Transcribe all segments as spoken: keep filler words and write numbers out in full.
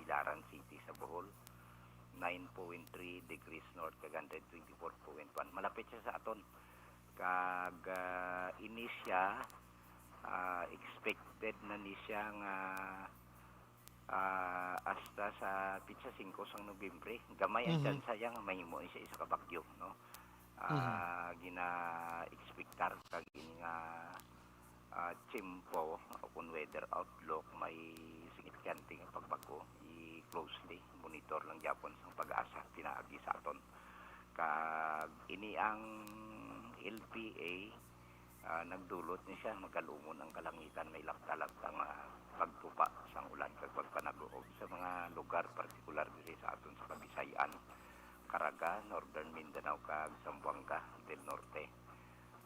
Tagbilaran City sa Bohol, nine point three degrees north, kag one hundred twenty-four point one. Malapit siya sa aton. Kag, ah, ini siya, ah, expected na ni siya nga, ah, hasta sa petsa singko sang Nobyembre. Gamay ang Mhm. tsansa niya nga mahimo ni siya isa ka bagyo, no? Mhm. Ah, gina-expectar kag ini nga, ah, tiyempo o kon weather outlook, may signifikante nga pagbago. I-closely monitor lang gyapon sang PAGASA pinaagi sa aton. Kag ini ang L P A, ah, nagdulot ni siya, magalumon ang kalangitan, may lapta-lapta nga pagtupa sang ulan kag pagpanaguob sa mga lugar, partikular diri sa aton sa Kabisayan, Caraga, Northern Mindanao, kag Zamboanga del Norte.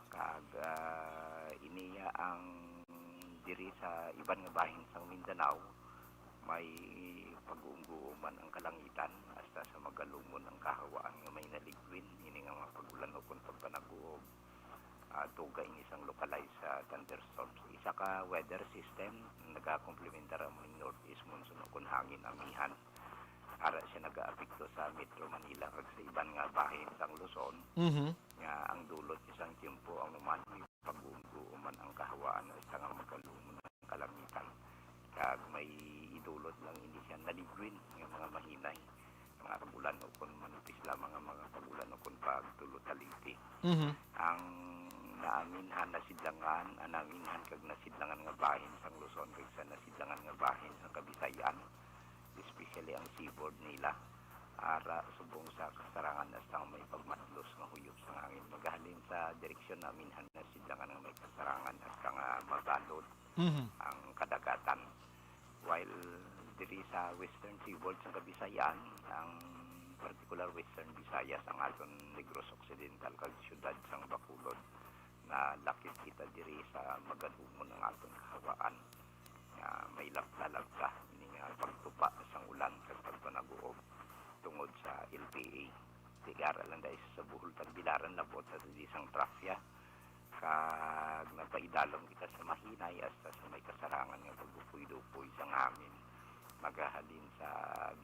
Kag, ah, iniya ang diri sa iban nga bahin sang Mindanao, may pag-uumguuman ang kalangitan, hasta sa magalumon ang kahawaan nga may naligwin, ini nga mga pag-ulan ukon pagpanaguob. Ah, tuga ini sang localized, ah, thunderstorms. Isa ka weather system nagakomplementar amo ning northeast monsoon ukon hangin amihan. Ara siya nagaapekto sa Metro Manila kag sa iban nga bahin sang Luzon, Mhm. nga ang dulot sang tiyempo ang uman, may pag-uumguuman ang kahawaan hasta nga magalumon ang kalangitan. Kag may idulot lang ini siya naligwin nga mga mahinay, mga pag-ulan ukon manipis lamang nga mga pag-ulan ukon pagtulod-taliti. Mhm. Ang naaminhan na sidlangan, ang naaminhan kag nasidlangan nga bahin sang Luzon kag sa nasidlangan nga bahin sang Kabisayan, especially ang seaboard nila, ara subong sa kasarangan hasta nga may pagmatlos nga huyop sang hangin. Magahalin sa direksyon naaminhan na sidlangan nga may kasarangan hasta nga mabalod Mhm. ang kadagatan. While diri sa western seaboard sang Kabisayan, ang particular Western Visayas, ang aton Negros Occidental kag siyudad sang Bacolod, nalakip kita diri sa magalumon ang aton kahawaan nga may lapta-lapta ini nga pagtupa sang ulan kag pagpanaguob tungod sa L P A. Tigara lang dahil sa Bohol, Tagbilaran, labot sa diri sang trafya, kag napaidalom kita sa mahinay hasta sa may kasarangan nga pagdupoy-dupoy sang hangin. Magahalin sa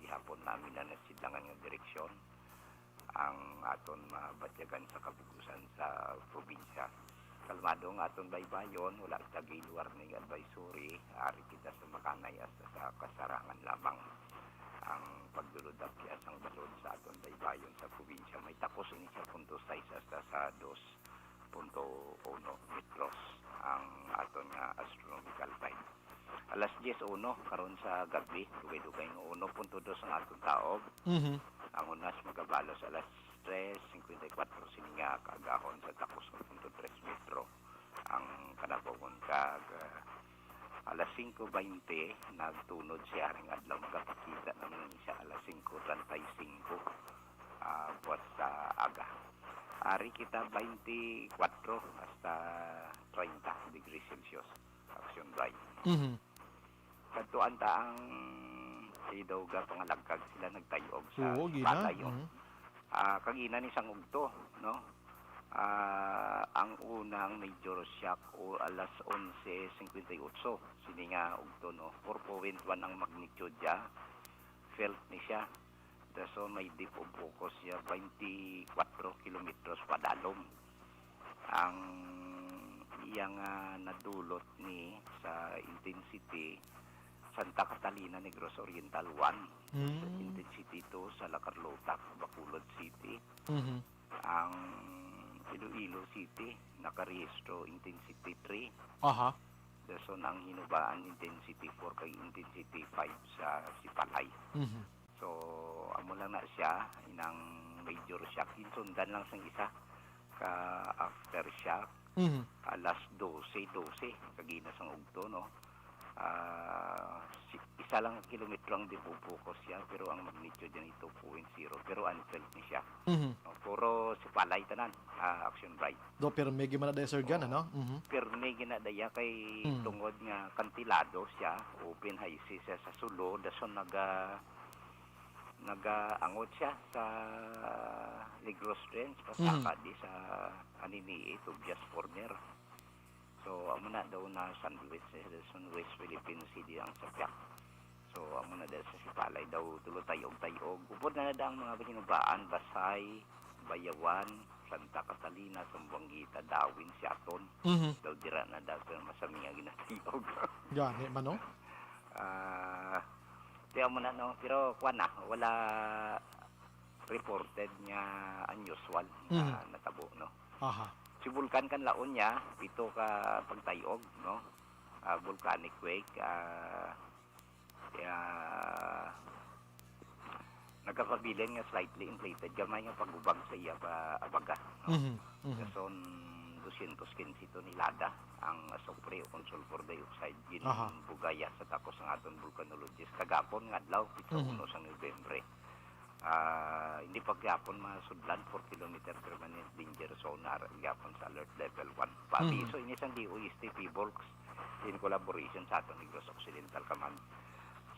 gihapon naaminhan na sidlangan nga direksyon ang aton mabatyagan sa kabug-usan sa probinsya. Kalmado ang aton baybayon, wala kita gale warning advisory, ari kita sa makanay hasta sa kasarangan lamang. Ang pagdulod-akyas sang balod sa aton baybayon sa probinsya, may takos ini sa punto sais hasta sa dos punto uno metros ang aton nga astronomical time. Alas diyes uno karon sa gab-i, dugay-dugay nga uno punto dos ang aton taob. Mhm. Ang hunas magabalos alas tres cincuenta y cuatro sini nga kaagahon sa takos nga punto tres metro ang kanabawan kag, ah, alas singko baynte nagtunod siya ring adlaw. Magapakita naman siya alas singko treinta y cinco, ah, buwas sa aga. Ari kita baynte kwatro hasta treinta degrees Celsius. Action Bright. Mhm. Kadtuan ta ang Sidaw ga pangalagkag sila nagtay-og sa Oo, gina. Balay, oh. Mhm. Ah, kagina ni sang ugto, no? Ah, ang unang major shock o alas onse cincuenta y ocho, sini nga ugto, no? Four point one ang magnitude niya. Felt ni siya. Dason may depth of focus siya, twenty-four kilometers padalom. Ang iya nga nadulot ni sa intensity, Santa Catalina, Negros Oriental, one. Mm. Intensity two sa La Carlota, Bacolod City. Mhm. Ang Iloilo City, nakarehistro intensity three. Aha. Dason ang Hinubaan intensity four kag intensity five sa Sipalay. Mhm. So, amo lang na siya, inang major shock. Ginsundan lang sang isa ka aftershock. Mhm. Alas dose, dose, kagina sang ugto, no? Ah, si-, isa lang kilometro ang depth of focus siya, pero ang magnitude niya two point zero, pero unfelt ni siya. Mhm. No? Puro Sipalay tanan, ah, Action Bright. Do, pirmi gyud man na, Sir John, Oo. ano? Mhm. Pirmi gyud na daya kay Mm. tungod nga kantilado siya, open high seas siya sa sulod, dason naga-, nagaangot siya sa Negros Trench, pasaka Mm. di sa Anini-y, Tobias Former. So, amo na daw na sandwich siya, dason West Philippine Sea di ang sapyak. So, amo na dahil sa Sipalay daw, tulo tayog-tayog. Upod na na ang mga Hinubaan, Basay, Bayawan, Santa Catalina, Zamboanguita, Dawin, Siaton. Mhm. Daw dira na daw sa masami nga ginatayog. Gani man, no? Ah, tiyan mo na, no? Pero, kuwan na, wala reported nga unusual nga Mhm. natabo, no? Aha. Si Vulcan Kanlaon niya, pito ka pagtayog, no? Ah, volcanic quake, ah, kaya nagkapabilin nga slightly inflated, gamay nga pagubag sa iya pa abaga, no? Mhm. Mhm. Dason dosyentos kinse tonelada ang asupre o kung sulfur dioxide Aha. ginbugaya sa takos sang aton volcanologist kagapon nga adlaw, Mhm. pito uno sang Nobyembre. Ah, hindi pa gyapon masudlan four kilometer permanent danger zone na ara gyapon sa alert level one. Paabiso Mhm. ini sang D O S T P bulks in collaboration sa aton Negros Occidental Command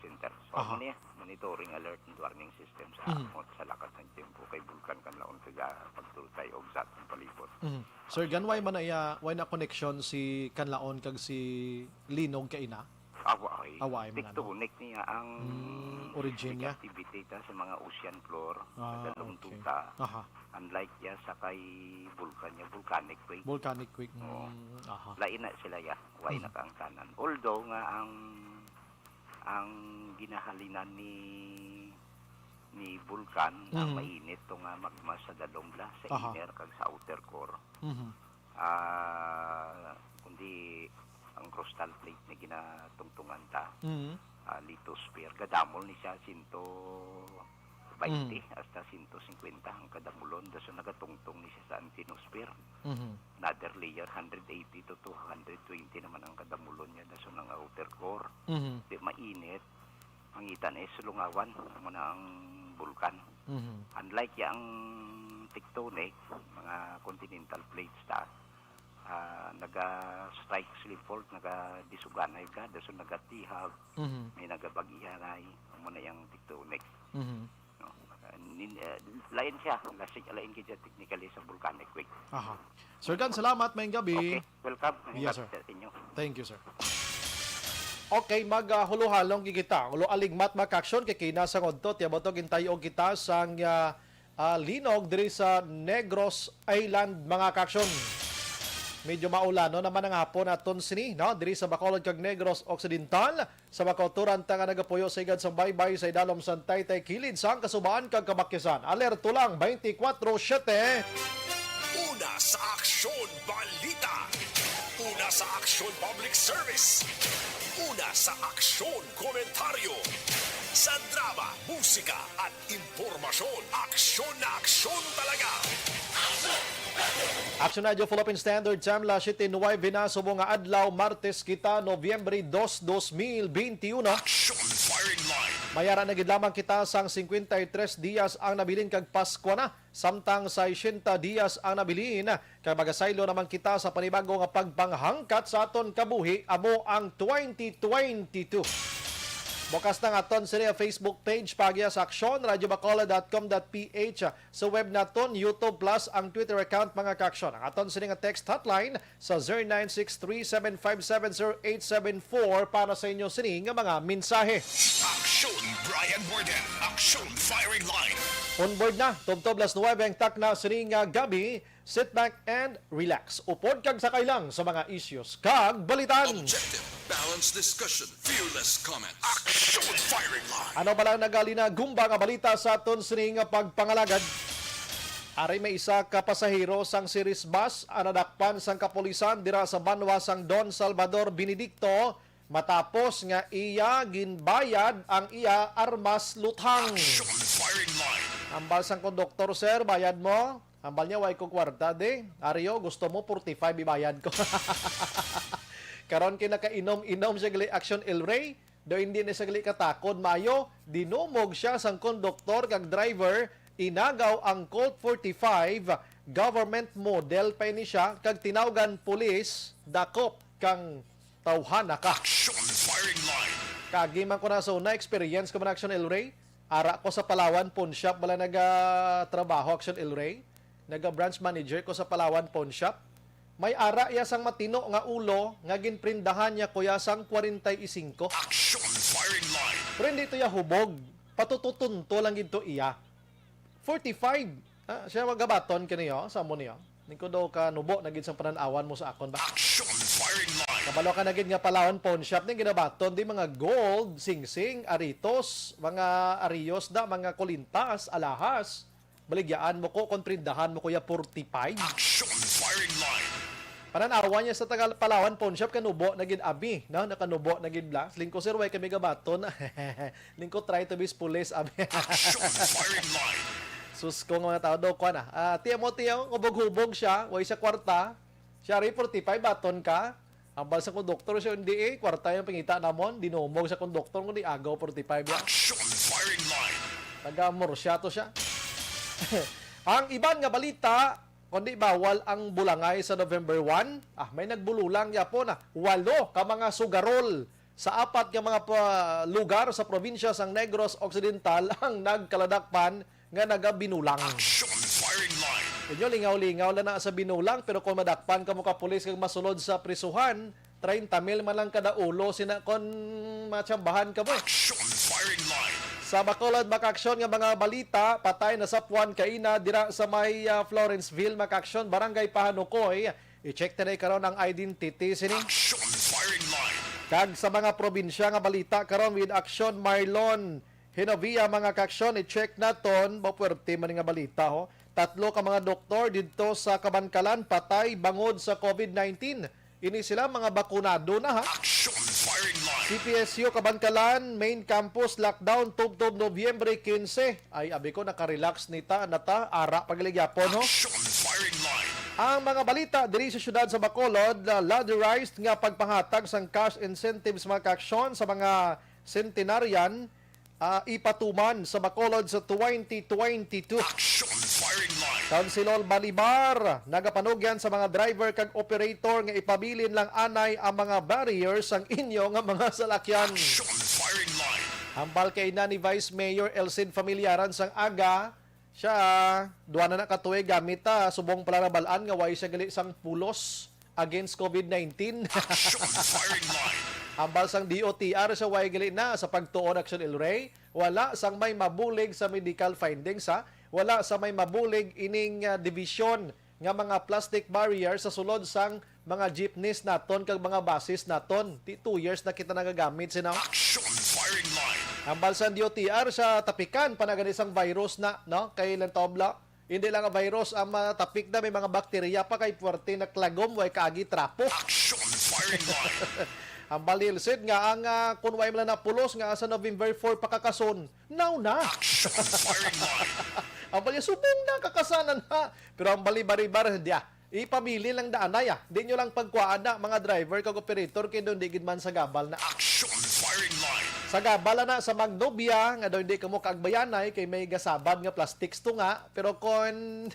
Center. So, Aha. amo ni monitoring alert and warning system sa Mhm. amot sa lakat sang tempo kay Bulkan Kanlaon kag pagtultay og sa atong palibot. Mhm. Sir Gan, why man na iya, why na connection si Kanlaon kag si Linog kaina? Awa ay. Awa ay man, ano? Tectonic niya ang Mm, origin niya. activity ta sa mga ocean floor. Ah, Nagalungtong okay. Ta. Aha. Unlike ya sa kay Vulcan, ya volcanic quake. Volcanic quake. Oo. Mm, aha. Lain na sila ya. Why Mhm. na kaangtanan? Although nga ang ang ginahalinan ni ni Vulcan ang Mhm. mainit to nga magma sa dalom la sa Aha. inner kag sa outer core. Mhm. Ah, kundi ang crustal plate na ginatungtungan ta, Mhm. ah, lithosphere, gadamol ni siya sento baynte Mhm. hasta sento singkwenta ang kadamulon, dason nagatungtong ni siya sa anthenosphere. Mhm. Another layer, hundred eighty to two hundred twenty naman ang kadamulon niya, dason ang outer core. Mhm. Di mainit, mangita na sulungawan, amo na ang bulkan. Mhm. Unlike yang tectonic, mga continental plates ta, ah, naga-strike slip fault, nagadisuganay ka, dason nagatihag, Mhm. may nagabagihanay, amo na yang tectonic. Mhm. No? Ah, nin-, eh, lain siya, lasik, lain gid siya technically sa volcanic quake. Aha. Sir Gan, salamat. Maayong gabi. Okay, welcome. Yes, sir. Sa inyo. Thank you, sir. Okay, mag-, ah, huluhalong kita. Ulo aligmat, mga kaaksyon, kay kinasangod to, tiyabo to, gintay-og kita sang, ah, ah, linog diri sa Negros Island, mga kaaksyon. Medyo maulanon naman ang hapon aton sini, no? Diri sa Bacolod kag Negros Occidental, sa mga kauturan ta nga nagapuyo sa igad sang baybay sa idalom sang taytay kilid sang Kasuban kag Kabakisan. Alerto lang, twenty-four seven. Una sa Aksyon Balita. Una sa Aksyon Public Service. Una sa Aksyon Komentaryo. Sa drama, musika, at impormasyon, aksyon na aksyon talaga. Action Radio Philippine Standard Time, las siete nuwebe na, subong nga adlaw, Martes kita, Nobyembre dos, dos mil benti uno. Aksyon Firing Line. Mayara na gid lamang kita sang cincuenta y tres dias ang nabilin kag Paskwa na. Samtang sesenta dias ang nabilin, kay magasaylo naman kita sa panibago nga pagpanghangkat sa aton kabuhi, amo ang twenty twenty-two. Bukas na ang aton sini nga Facebook page, paagi sa aksyon, radyo bacolod dot com dot P H. Sa web naton, YouTube Plus, ang Twitter account, mga kaaksyon. Ang aton sini nga text hotline sa zero nine six three seven five seven zero eight seven four para sa inyo sini nga mga mensahe. Aksyon Brian Warden. Aksyon Firing Line. Onboard na, tubtob las nuwebe ang takna sini nga gabi. Sit back and relax. Upod kag sakay lang sa mga issues kag balitan. Objective, balanced discussion, fearless comment. Aksyon Firing Line. Ano pa lang nagalina gumba nga balita sa aton sini nga pagpangalagad? Ari may isa ka pasahero sang Ceres bus ang nadakpan sang kapulisan dira sa banwa sang Don Salvador Benedicto matapos nga iya ginbayad ang iya armas luthang. Aksyon Firing Line. Ambal sang konduktor, "Sir, bayad mo." Ambal niya, "Way ko kwarta, di." "Ario, gusto mo forty-five ibayad ko." Karon kay nakainom-inom siya gali, Action El Rey, do hindi na siya gali katakod maayo, dinumog siya sang konduktor kag driver, inagaw ang Colt forty-five, government model pa ini siya, kag tinawgan pulis, dakop kang tawhana ka. Aksyon Firing Line. Kagi man ko na sa una, experience ko man, Action El Rey. Ara ko sa Palawan Pawn Shop, bala nagatrabaho, Action El Rey. Naga-branch manager ko sa Palawan Pawn Shop. May ara iya sang matino nga ulo nga ginprindahan niya kuya sang kwarenta y singko. Action firing line. Pero hindi to iya hubog. Patututunto lang gid to iya. Forty-five. Ah, siya magabaton kini, oh, sa amo niyo. Ning ko daw ka nubo na gid sang panan-awan mo sa akon ba? Action firing line. Kabalo ka na gid nga Palawan Pawn Shop ning ginabaton di mga gold, singsing, aritos, mga ariyos da, mga kulintas, alahas. Baligyaan mo ko, kon prindahan mo ko ya forty-five. Action firing line. Panan-awan niya sa tagal Palawan Pawn Shop, kanubo na gid abi, no? Nakanubo na gid bla. Lingko sir, way kami gabaton. Lingko try to be police abi. Action firing line. Sus ko nga mga tao daw, kuan ah. Ah, tiyan mo, tiyan, hubog-hubog siya, way siya kwarta. Siya rin, forty-five, baton ka. Ambal sa konduktor siya, hindi eh, kwarta yung pangita namon, dinumog sa konduktor, kundi agaw forty-five yan. Action firing line. Taga Murcia to siya. Ang iban nga balita, kundi bawal ang bulangay sa November one. Ah, may nagbululang yapon na walo ka mga sugarol sa apat nga mga pa-, lugar sa probinsya sang Negros Occidental ang nagkaladakpan nga nagabinulang. Action firing line. Inyo lingaw-lingaw lang na sa binulang, pero kung madakpan kamo ka pulis kag masulod sa prisuhan, treinta mil man lang kada ulo sina kon matsambahan kamo. Action firing line. Sa Bacolod, makaaksyon nga mga balita, patay na sapuan kaina dira sa may, ah, Florenceville, makaaksyon, Barangay Pahanukoy. I-check today karon ang identity sini. Action firing line. Kag sa mga probinsya nga balita karon with aksyon, Marlon Hinovia, mga kaaksyon, i-check naton, mapuwerte man nga balita, ho. Tatlo ka mga doktor didto sa Kabankalan patay bangod sa covid nineteen. Ini sila mga bakunado na, ha? Action firing line. C P S U Kabankalan, main campus lockdown, tubtob Nobyembre quince. Ay, abi ko, nakarelax ni ta, na ta, ara pagaligapon, ho? Action firing line. Ang mga balita diri sa siyudad sa Bacolod, la-, ladderized nga pagpanghatag sang cash incentives, mga kaaksyon, sa mga centenarian, ah, ipatuman sa Bacolod sa twenty twenty-two. Action firing line. Councilor Balibar, nagapanugyan sa mga driver kag operator nga ipabilin lang anay ang mga barriers sang inyo nga mga salakyan. Action firing line. Hambal kay na ni Vice Mayor Elcid Familiaran sang aga, siya, duha na na ka tuig gamit ta, subong pala nabal-an nga way siya gali sang pulos against covid nineteen. Action firing line. Hambal sang D O T R siya, way gali na sa pagtuon, Action El Rey. Wala sang may mabulig sa medical findings, ha. Wala sa may mabulig ining, ah, division nga mga plastic barrier sa sulod sang mga jeepneys naton kag mga buses naton. Ti two years na kita nagagamit sina. Action firing line. Hambal sang D O T R sa tapikan pa na gani sang virus na, no? Kay lang tobla, hindi lang ang virus ang matapik na, may mga bakterya pa kay puwerte naklagom, way kaagi trapo. Action firing line. Hambal ni Elcid nga ang, ah, kun way man na pulos nga sa November four pakakason, now na. Action firing line. Ang balya, subong na, kakasanan na. Pero ang balibaribar, hindi ah. Ipabilin lang daan na ya. Di nyo lang pagkuhaan na, mga driver kag operator, kay doon di gid man sa gabal na. Action firing line. Sa gabal na sa Magnovia, nga daw hindi kamo kaagbayanay, kay may gasabad nga plastics to nga. Pero kon,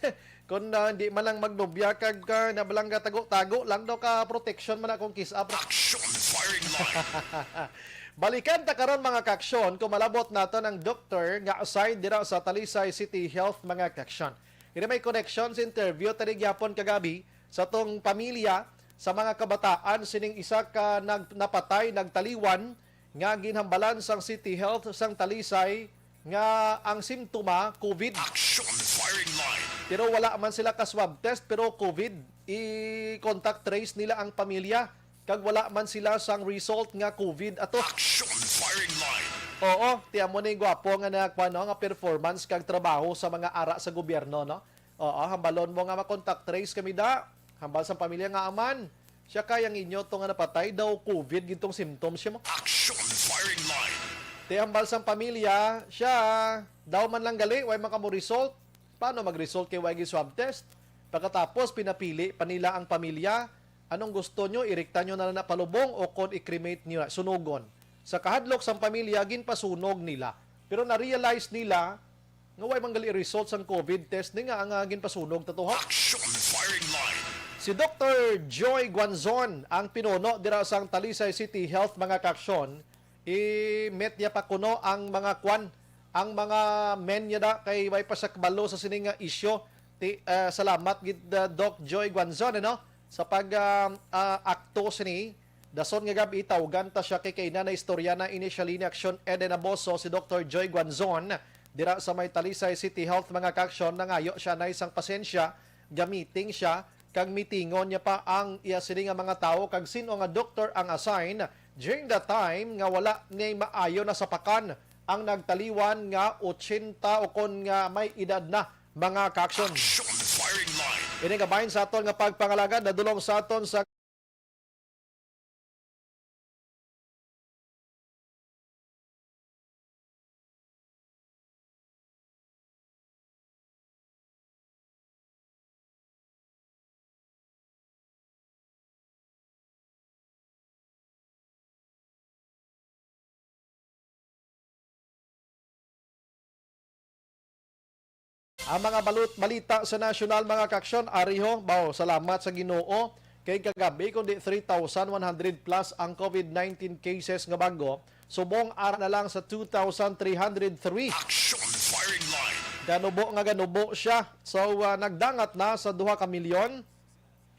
kon, ah, hindi man lang Magnovia, kag, ah, nabalang gatago-tago lang daw ka protection man akong kiss up. Action firing line. Balikan ta karon, mga kaaksyon, kung malabot naton ang doktor nga assigned dira sa Talisay City Health, mga kaaksyon. Ini may connection sa interview tani gyapon kagabi sa tong pamilya sa mga kabataan sining isa ka nag-, napatay, nagtaliwan nga ginhambalan sang City Health sang Talisay nga ang simptoma covid. Action firing line. Pero wala man sila ka swab test, pero covid, i-contact trace nila ang pamilya kag wala man sila sang result nga covid ato. Action firing line. Oo, ti amo ni gwapo nga nagkuan, no, nga performance kag trabaho sa mga ara sa gobyerno, no? Oo, hambalon mo nga ma-contact trace kami da. Hambal sang pamilya nga aman, siya kay ang inyo to nga napatay daw covid gid tong symptoms siya mo. Action firing line. Ti hambal sang pamilya, siya daw man lang gali, way makamo result. Paano mag-result kay way gi swab test? Pagkatapos, pinapili pa nila ang pamilya. Anong gusto nyo? Irikta nyo na lang na palubong o kon i-cremate nyo na, sunugon? Sa kahadlok sang pamilya, ginpasunog nila. Pero na-realize nila nga way man gali result sang covid test ni nga ang, ah, ginpasunog ta to, ha? Action firing line. Si Doktor Joy Guanzon ang pinuno dira sang Talisay City Health, mga kaaksyon. I-meet niya pa kuno ang mga kwan, ang mga men niya da, kay way pa siya kabalo sa sini nga isyu. Ti, ah, salamat gid, ah, Doc Joy Guanzon, ano? Sa pag, ah, ah, akto sini, dason nga gab-i, tawgan ta siya kay kaina na istorya na ini siya ni Aksyon Eden Aboso, si Doktor Joy Guanzon, dira sa may Talisay City Health, mga kaaksyon, nangayo siya na isang pasensya, gamiting siya, kag mitingon niya pa ang iya sini nga mga tawo kag sin-o nga doktor ang assign during the time nga wala ni maayo na sapakan ang nagtaliwan nga ochenta o kon nga may edad na, mga kaaksyon. Action firing line. Ini nga bahin sa aton nga pagpangalagad, nadulong sa aton sa Ang mga balut-, balita sa nasyonal, mga kaaksyon, ari ho, baw, salamat sa Ginoo. Kay kagabi, kundi three thousand one hundred plus ang COVID nineteen cases nga bago. Subong ara na lang sa two thousand three hundred three. Action firing line. Ganubo nga ganubo siya. So, ah, nagdangat na sa duha ka milyon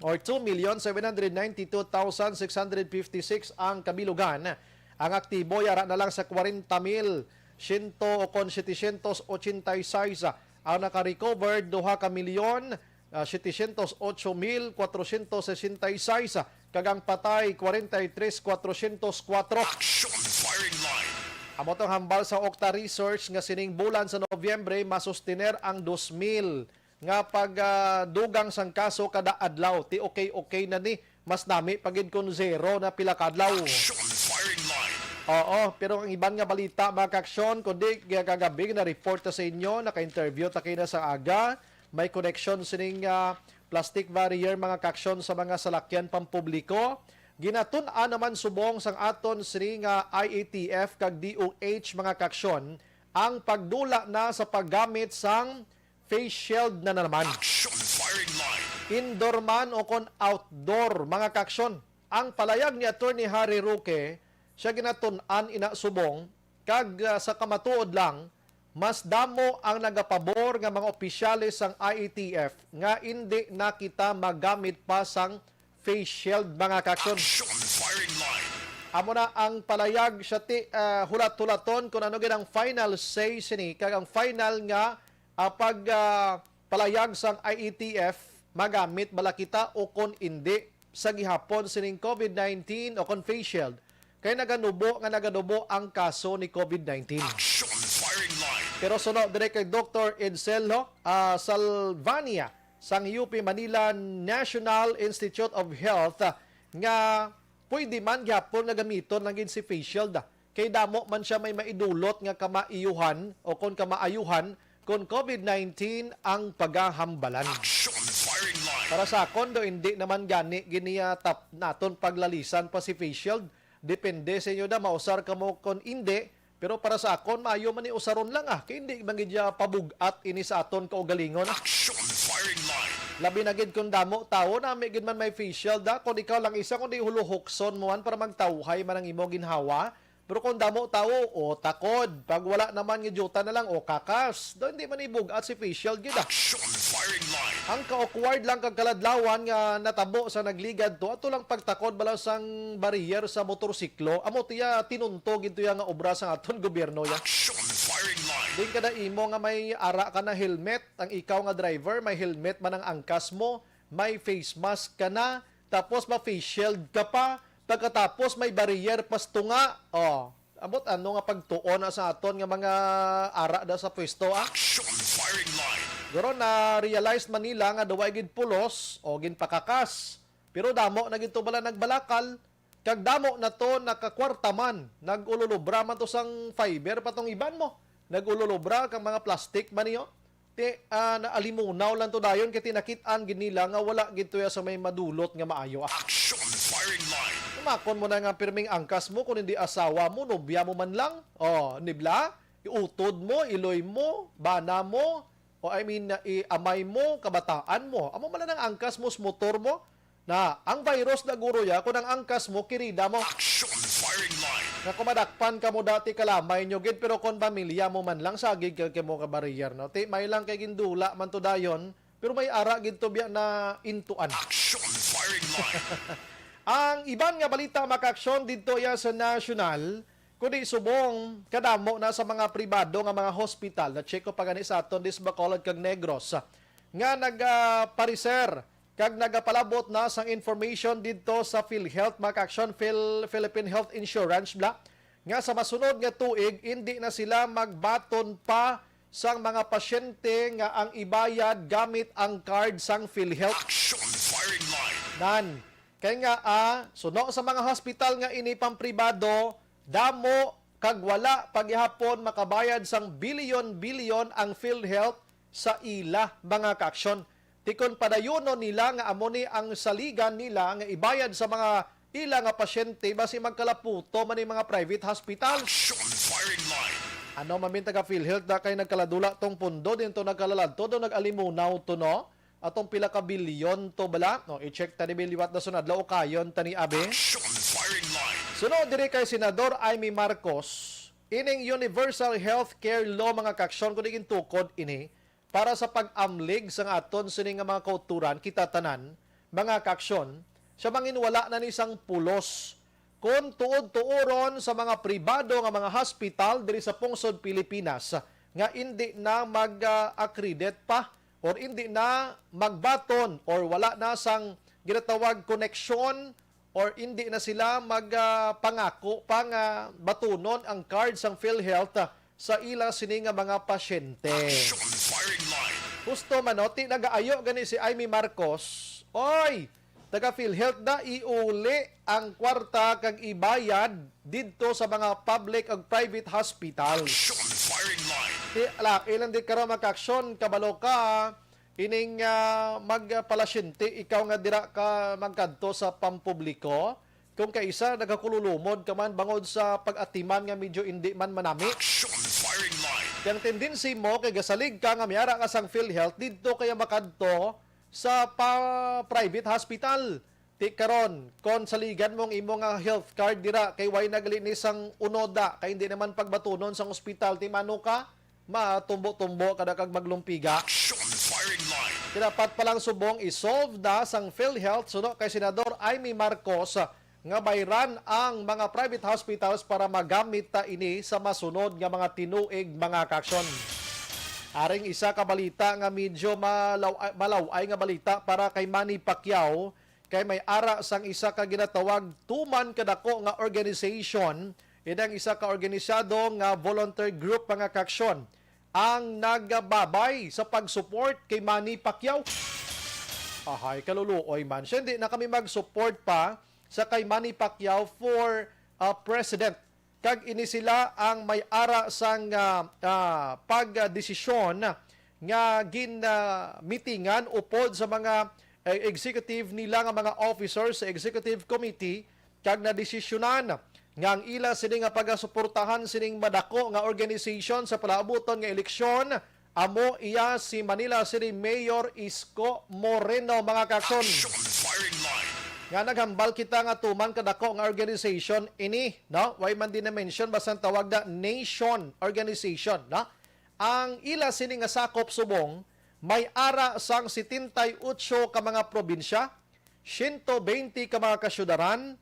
or two million seven hundred ninety-two thousand six hundred fifty-six ang kabilugan. Ang aktibo yara na lang sa kwarenta mil siyento o kon setecientos ochenta y seis. Ang naka-recover, duha ka milyon, ah, setecientos ocho mil kwatrocientos sesenta y seis, kag ang patay, kwarenta y tres kwatrocientos kuwatro. Action firing line. Amo tong hambal sa Okta Research nga sining bulan sa Nobyembre masustiner ang dos mil nga pag, ah, dugang sang kaso kada adlaw. Ti okay, okay na ni. Mas nami pa gid kung zero na pila ka adlaw. Action firing line. Oo, pero ang iban nga balita, mga kaaksyon, kundi kagabing na-report ta sa inyo, naka-interview ta kaina sa aga, may koneksyon sining, ah, plastic barrier, mga kaaksyon, sa mga salakyan pampubliko. Ginatun-an naman subong sang aton sining, ah, I A T F kag D O H, mga kaaksyon, ang pagdula na sa paggamit sang face shield na naman. Action firing line. Indoor man o kon outdoor, mga kaaksyon. Ang palayag ni Attorney Harry Roque, siya ginatun-an ina subong, kag, ah, sa kamatuod lang, mas damo ang nagapabor nga mga opisyales sang I A T F nga indi na kita magamit pa sang face shield, mga kaaksyon. Action firing line. Amo na ang palayag sa ti-, ah, hulat-hulaton kung ano gid ang final say sini kag ang final nga, ah, pag, ah, palayag sang I A T F, magamit bala kita o kon indi sa gihapon sining COVID nineteen o kon face shield, kay naganubo nga naganubo ang kaso ni COVID nineteen. Action firing line. Pero suno dire kay Doktor Edsel, ah, Salvania sang U P Manila National Institute of Health, ah, nga pwede man gihapon nga gamiton lang gid si face shield, ah, kay damo man siya may maidulot nga kamaayuhan o kon kamaayuhan kon COVID nineteen ang pagahambalan. Action firing line. Para sa akon do, hindi naman gani giniatap naton paglalisan pa si face shield. Depende sa inyo da, mausar kamo kon indi. Pero para sa akon, maayo man ni usaron lang, ah, kay hindi man gid ya pabug-at ini sa aton kaugalingon. Action firing line. Labi na gid kung damo tawo, nami gid man may face shield, ah. Kung ikaw lang isa, kundi huluhukson mo man para magtawhay man ang imo ginhawa. Pero kung damo tawo, o takod. Pag wala naman nga dyuta na lang, o kakas. Do, hindi man ibug-at si face shield gid, ah. Action firing line. Ang ka-awkward lang kag kaladlawan nga natabo sa nagligad to, ato lang pagtakod bala sang barrier sa motorsiklo, amo tiya tinunto gid to ya nga obra sang aton gobyerno ya. Action firing line. Din kada imo nga may ara ka na helmet, ang ikaw nga driver, may helmet man ang angkas mo, may face mask ka na, tapos ma-face shield ka pa, pagkatapos may barrier pa sa tunga. Oh, ambot ano nga pagtuon na sa aton nga mga ara da sa pwesto, ah? Action firing line. Guro, na-realize man nila nga daw ay gid pulos o ginpakakas. Pero damo na gid to bala nagbalakal, kag damo na to nakakwarta man. Nag-ululubra man to sang fiber pa tong iban mo. Nag-ululubra kang mga plastic man niyo. Ti, ah, naalimunaw lang to dayon kay tinakit-an gid nila nga wala gid to ya sa may madulot nga maayo, ah. Action firing line. Tumakon mo na nga pirming angkas mo kung hindi asawa mo, nobya mo man lang. Oh, nibla, iutod mo, iloy mo, bana mo, o I mean, i-amay mo, kabataan mo. Amo man lang ang angkas mo sa motor mo. Na, ang virus na guro ya, kung ang angkas mo, kirida mo. Action firing line. Nga kung madakpan ka mo dati, kalamay nyo gid, pero kung pamilya mo man lang, sagig ka kay mo ka barrier, no? Ti, may lang kay gindula man to dayon, Pero may ara gid to biya na intuan. Action firing line. Ang iban nga balita, mga kaaksyon, didto iya sa national, kundi subong kadamo na sa mga pribado nga mga hospital, na-check ko pa gani sa aton, dis Bacolod kag Negros, nga nagapareser kag nagapalabot na sang information didto sa PhilHealth, mga kaaksyon, Phil-, Philippine Health Insurance, bla, nga sa masunod nga tuig, indi na sila magbaton pa sang mga pasyente nga ang ibayad gamit ang card sang PhilHealth. Action firing line. Nan, kay nga, ah, suno sa mga hospital nga ini pampribado, damo kag wala pa gihapon makabayad sang bilyon-bilyon ang PhilHealth sa ila mga kaaksyon. Ti kon padayunon nila nga amo ni ang saligan nila nga ibayad sa mga ila nga pasyente, basi magkalaputo man ni mga private hospital. Action firing line. Ano man, min, taga PhilHealth, da kay nagkaladula tong pundo, din to nagkalaladto, do nag-alimunaw to, no? Atong pila ka bilyon to bala? No, i-check ta ni, liwat na sunod, laukayon ta ni, abi. Action firing line. Suno diri kay Senador Imee Marcos, ining universal health care law, mga kaaksyon, kung di gintukod ini, para sa pag-amlig sang aton sini nga mga kauturan, kita tanan, mga kaaksyon, siya manginwala na ni sang pulos kon tuod-tuoron sa mga pribado nga mga hospital diri sa pungsod Pilipinas nga indi na mag-accredit pa or indi na magbaton or wala na sang ginatawag koneksyon or indi na sila mag, ah, pangako pa nga batunon ang card sang PhilHealth, ah, sa ila sini nga mga pasyente. Action firing line. Husto man, no? Ti nagaayo gani si Imee Marcos, "Oy, taga PhilHealth da, iuli ang kwarta kag ibayad didto sa mga public ug private hospital." Action firing line. Ti, ala, ilang di karon, mga kaaksyon, kabalo ka, ining, ah, magpalasyente ikaw nga dira ka magkadto sa pampubliko, kung kaisa nagakululumod ka man bangod sa pag-atiman nga medyo indi man manami. Action firing line. Kay ang tendency mo kay gasalig ka nga may ara ka sang PhilHealth, didto kaya makadto sa pa-, private hospital. Ti karon, kon saligan mo ang imo nga health card dira, kay way na gali ni sang unoda, kay hindi naman pagbatunon sang ospital, ti mano ka, matumbo-tumbo ka na kag maglumpiga. Action firing line. Ti dapat pa lang subong i-solve na sang PhilHealth suno kay Senador Imee Marcos nga bayran ang mga private hospitals para magamit ta ini sa masunod nga mga tinuig, mga kaaksyon. Aring isa ka balita nga medyo malaw-, malaw-ay nga balita para kay Manny Pacquiao, kay may ara sang isa ka ginatawag tuman kadako nga organization, ini ang isa ka organisado nga volunteer group, mga kaaksyon, ang nagababay sa pag-support kay Manny Pacquiao. Ahay, kaluluoy man siya. Hindi na kami mag-support pa sa kay Manny Pacquiao for, uh, president. Kag ini sila ang may ara sang, ah, ah, pagdesisyon nga ginmitingan upod sa mga, eh, executive nila nga mga officers sa executive committee, kag nadesisyonan nga ang ila sini nga pagasuportahan sining madako nga organization sa palaabuton nga eleksyon amo iya si Manila City Mayor Isko Moreno, mga kaaksyon. Action firing line. Nga naghambal kita nga tuman kadako nga organization ini, no? Way man din na-mention, basta ang tawag na nation organization, no? Ang ila sini nga sakop subong may ara sang setenta y ocho ka mga probinsya, siyento bente ka mga kasyudaran,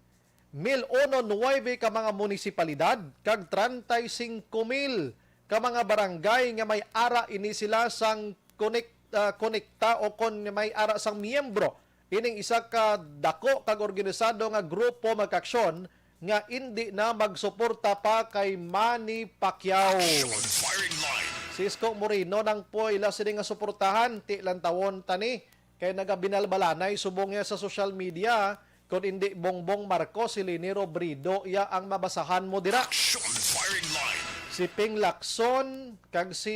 mil uno nuebe ka mga munisipalidad, kag treinta y cinco mil ka mga barangay nga may ara ini sila sang konek-, ah, konekta o kon may ara sang miyembro ining isa ka dako kag organisado nga grupo, mga kaaksyon, nga indi na magsuporta pa kay Manny Pacquiao. Action firing line. Si Isko Moreno nang po ila sini nga suportahan, ti lantawon ta ni. Kay nagabinalbalanay subong niya sa social media, kun indi Bongbong Marcos, si Leni Robredo iya ang mabasahan mo dira. Action firing line. Si Ping Lacson kag si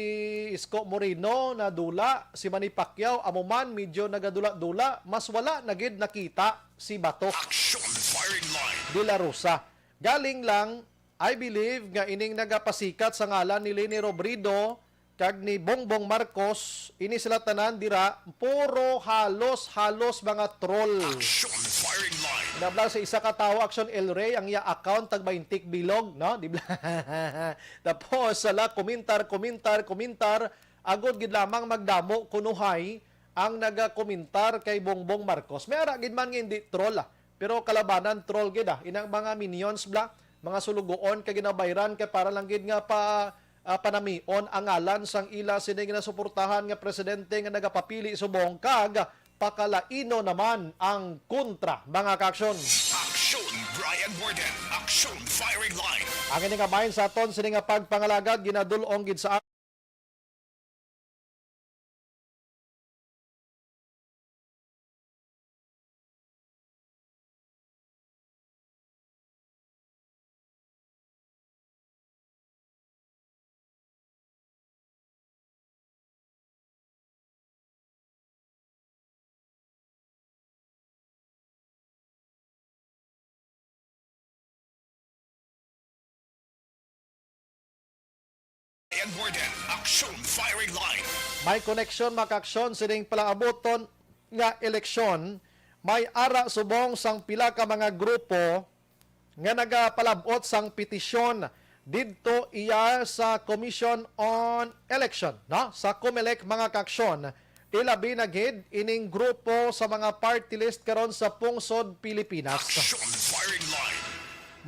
Isko Moreno nadula, si Manny Pacquiao amo man medyo nagadula-dula, mas wala na gid nakita si Bato. Action firing line. De La Rosa. Galing lang, I believe nga ining nagapasikat sa ngalan ni Leni Robredo kag ni Bongbong Marcos, ini sila tanan dira, puro halos, halos mga troll. Action firing line. Nabla sa isa ka tawo, Action El Rey, ang iya account tag baynte bilog, no? Di ba? Tapos, sala, komentar, komentar, komentar, agod gid lamang magdamo kunuhay ang nagakomentar kay Bongbong Marcos. May ara gid man nga hindi troll, ah. Pero kalabanan, troll gid, ah. Inang mga minions bla, mga sulugoon kay ginabayran kay para lang gid nga pa, ah, panamion ang ngalan sang ila sini nga nasuportahan nga presidente nga nagapapili subong kag pakalaino naman ang kontra, mga kaaksyon. Aksyon, Brian Warden. Aksyon, Firing Line. Ang ini nga bahin sa aton sini nga pagpangalagad ginadul-ong gid sa Brian Warden, Aksyon Firing Line. May koneksyon, mga kaaksyon, sining palaabuton nga eleksyon. May ara subong sang pila ka mga grupo nga nagapalab-ot sang petisyon didto iya sa Commission on Election, no? Sa Comelec, mga kaaksyon, ilabi na gid ining grupo sa mga party list karon sa pungsod Pilipinas. Action Firing Line.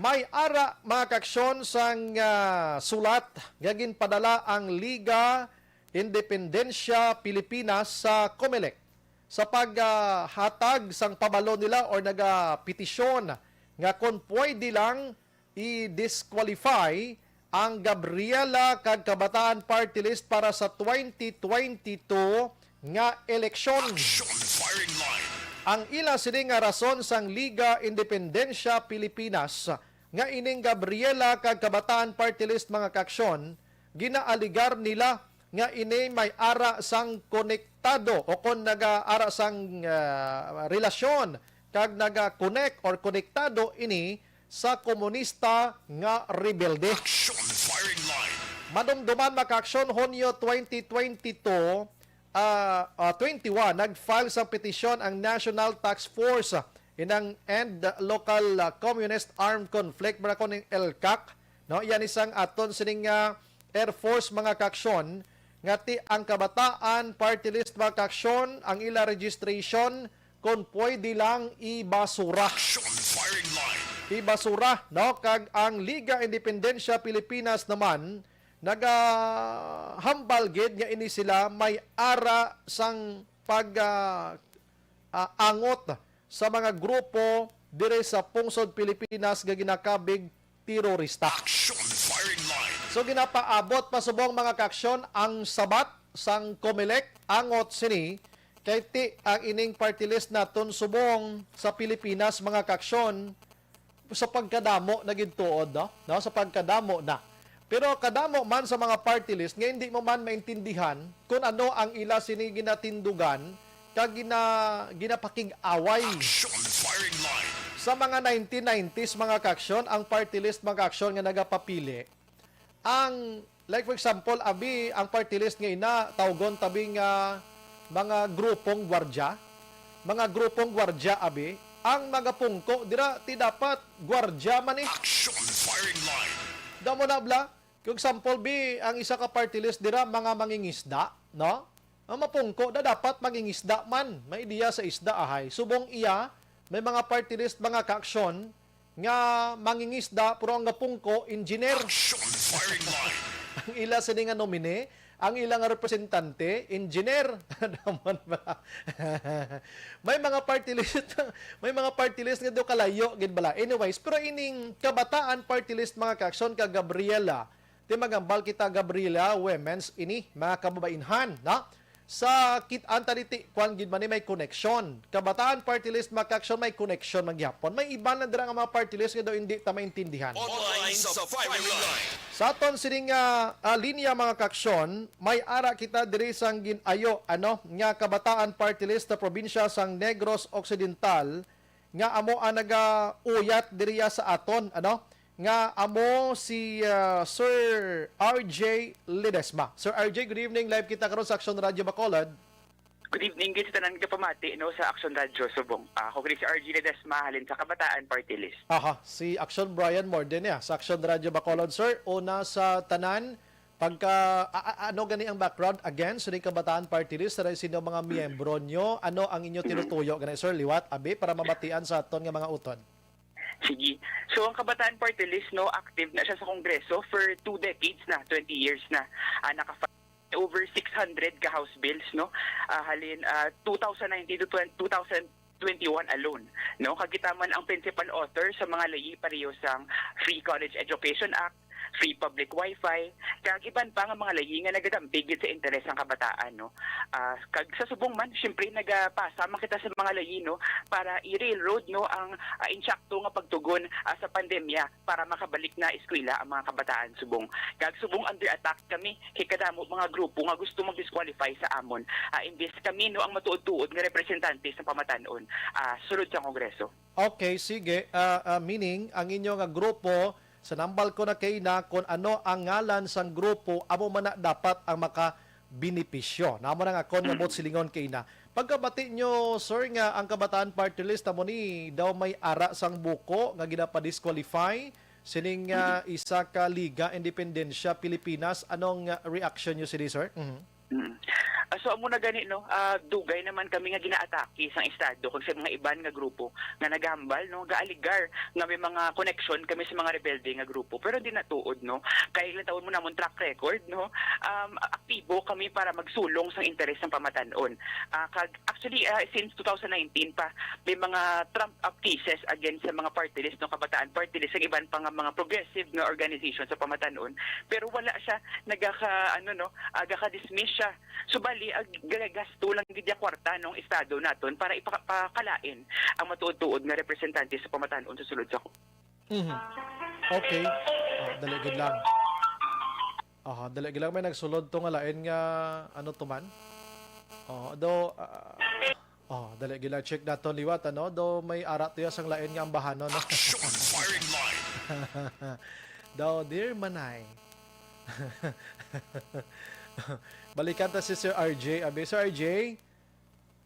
May ara, mga kaaksyon, sang, ah, sulat nga ginpadala ang Liga Independencia Pilipinas sa Comelec sa paghatag sang pabalo nila or nagapetisyon nga kon pwede lang i-disqualify ang Gabriela kag Kabataan Party List para sa twenty twenty-two nga eleksyon. Action Firing Line. Ang ila sini nga rason sang Liga Independencia Pilipinas nga ining Gabriela kag Kabataan Party List, mga kaaksyon, ginaaligar nila nga ini may ara sang konektado o kon nagaara sang, ah, relasyon kag naga-connect or konektado ini sa komunista nga rebelde. Action Firing Line. Madumduman, mga kaaksyon, Hunyo twenty twenty-two, ah, ah, twenty-one, nag-file sang petisyon ang National Task Force, ah, inang and Local, ah, Communist Armed Conflict, mura ko ning ELCAC, no? Yan isang aton sining, ah, Air Force, mga kaaksyon, nga ti ang Kabataan Party List, mga kaaksyon, ang ila registration, kung pwede lang, ibasura. Action Firing Line. Ibasura, no? Kag ang Liga Independencia Pilipinas naman, nagahambal gid nga ini sila may ara sang pag, ah, ah, angot sa mga grupo dire sa pungsod Pilipinas nga ginakabig terorista. Action Firing Line. So, ginapaabot pa subong, mga kaaksyon, ang sabat sang Comelec angot sini kay ti ang ining party list naton subong sa Pilipinas, mga kaaksyon, sa pagkadamo na gid tuod, no? No, sa pagkadamo na. Pero kadamo man sa mga party list nga hindi mo man maintindihan kung ano ang ila sini ginatindugan kag gina-, ginapakig-away. Action Firing Line. Sa mga nineteen nineties, mga kaaksyon, ang party list, mga kaaksyon, nga nagapapili, ang, like, for example, abi, ang party list nga ina, tawgon tabi nga mga grupong gwardya, mga grupong gwardya, abi, ang magapungko dira ti dapat gwardya man, eh. Action Firing Line. Damo na, bla. Kung example, bi, ang isa ka party list dira, mga mangingisda, no? Ang mapungko na dapat mangingisda man, may ideya sa isda, ahay. Subong iya, may mga party list, mga kaaksyon, nga mangingisda, pero ang gapungko, engineer. Action Firing Line. Ang ila sini nga nominee, ang ila nga representante, engineer. Naman ba? May mga party list, may mga party list nga do kalayo gid bala. Anyways, pero ining Kabataan Party List, mga kaaksyon, ka Gabriela, ti magambal kita, Gabriela, women's ini, mga kababainhan, no? Sa kit-an ta diti, kwan gid man ni, may koneksyon. Kabataan Party List, mga kaaksyon, may koneksyon man gihapon. May iban na dira nga mga party list nga daw hindi ta maintindihan. Online sa Firing Line. Sa aton sining, ah, ah, linya, mga kaaksyon, may ara kita diri sang gin-ayo, ano, nga Kabataan Party List sa probinsya sang Negros Occidental, nga amo ang nagauyat diriya sa aton, ano, nga amo si, ah, Sir R J Ledesma. Sir R J, good evening. Live kita karon sa Action Radio Bacolod. Good evening gid sa tanan nga pamati, no, sa Action Radio Subong. Ah, ako gid si R J Ledesma, halin sa Kabataan Party List. Aha, si Action Brian Morden, ya, sa Action Radio Bacolod, sir. Una sa tanan, Pagka, a-, a-, ano gani ang background? Again, sa Kabataan Party List, sa sino mga miyembro nyo, ano ang inyo tinutuyo gani, sir? Liwat, abi, para mabatian sa aton nga mga utod. Sige. So, ang Kabataan Party List, no, active na siya sa Kongreso for two decades na, twenty years na. Ah, naka over six hundred ka House bills, no? Ah, halin, ah, two thousand nineteen to twenty, two thousand twenty-one alone, no? Kag kita man ang principal author sa mga layi pareho sang Free College Education Act, Free Public Wi-Fi, kag iban pa nga mga layi nga nagadampig gid sa interes sang kabataan, no? Ah, kag sa subong man, siyempre, nagapasa man kita sa mga layi, no, para i-railroad, no, ang, ah, insakto nga pagtugon, ah, sa pandemya para makabalik na eskwela ang mga kabataan subong. Kag subong under attack kami kay kadamo mga grupo nga gusto mag-disqualify sa amon. Ah, imbes kami, no, ang matuod-tuod nga representante sa pamatan-on, ah, sulod sa Kongreso. Okay, sige. Ah, ah, meaning, ang inyo nga grupo, sa nambal ko na kay na kung ano ang ngalan sang grupo, amo man na dapat ang maka benepisyo. Namo na nga kon nga buot silingon kay na. Pagkabati nyo, sir, nga ang Kabataan Party List amo ni daw may ara sang buko nga ginapadisqualify sining, ah, isa ka Liga Independencia Pilipinas. Anong, ah, reaction nyo sini, sir? Mhm. Mm. Ah, so, amo na gani, no? Ah, dugay naman kami nga ginaatake sang Estado kag sa mga iban nga grupo nga nagahambal, no? Gaaligar nga may mga koneksyon kami sa mga rebelde nga grupo. Pero hindi na tuod, no? Kay lantawon mo namon track record, no? Um, aktibo kami para magsulong sang interes sang pamatan-on. Ah, kag actually, ah, since two thousand nineteen pa, may mga trumped up cases against sa mga party list, no, Kabataan Party List, ang iban pa nga mga progressive nga organization sa pamatan-on, pero wala siya nagaka, ano, no, ah, gaka-dismiss siya. Subali, ah, gagasto lang gid ya kwarta nung estado naton para ipakalain ang matuod-tuod nga representante sa pamatan-on sa sulod sa Mhm. Okay. Ah, dali gid lang. Aha, dali gid lang, may nagsulod to nga lain nga, ano to man? Oh, do, ah, oh, dali gid lang, check nato liwat, ano? Do may ara to ya sang lain nga ambahanon, no? Shot firing line. Do, dear manay. Balikan ta si Sir R J. Abi, Sir R J?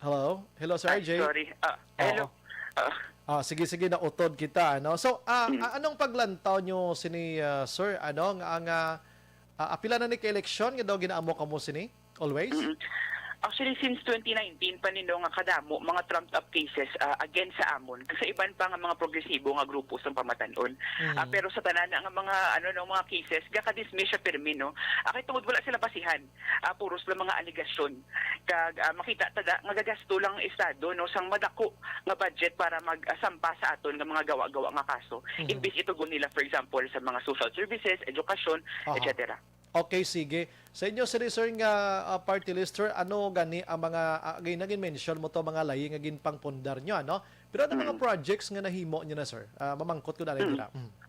Hello? Hello, Sir Ah, R J? Sorry. Ah, hello. Oo. Ah. Ah, sige, sige, nautod kita, ano? So, ah, Mm. ah, anong paglantaw nyo sini, ah, sir? Ano, nga, nga, ah, apila na ni ka eleksyon nga daw ginaamo kamo sini? Always? Mm. Actually, since twenty nineteen pa nino nga kadamo mga trumped up cases, ah, against sa amon, kag sa iban pa nga mga progresibo nga grupo sa pamatan-on. Mm. Ah, pero sa tanan nga mga, ano, no, mga cases, gaka-dismiss siya pirmi, no? Ah, kay tungod wala sila basihan. Ah, puros lang mga alegasyon. Kag, ah, makita ta da nga gagasto lang ang estado, no, sang madako nga budget para mag, ah, sampa sa aton nga mga gawa-gawa nga kaso. Mhm. Imbis itugon nila, for example, sa mga social services, edukasyon, Aha. et cetera. Okay, sige. Sa inyo, sir, sir, nga, ah, party list, sir, ano gani ang mga, ah, gin-, nagin-mention mo to, mga layi nga ginpangpundar nyo, ano? Pero ano mga Mm. projects nga nahimo nyo na, sir? Ah, mamangkot ko na lang Mm. dira. Mm.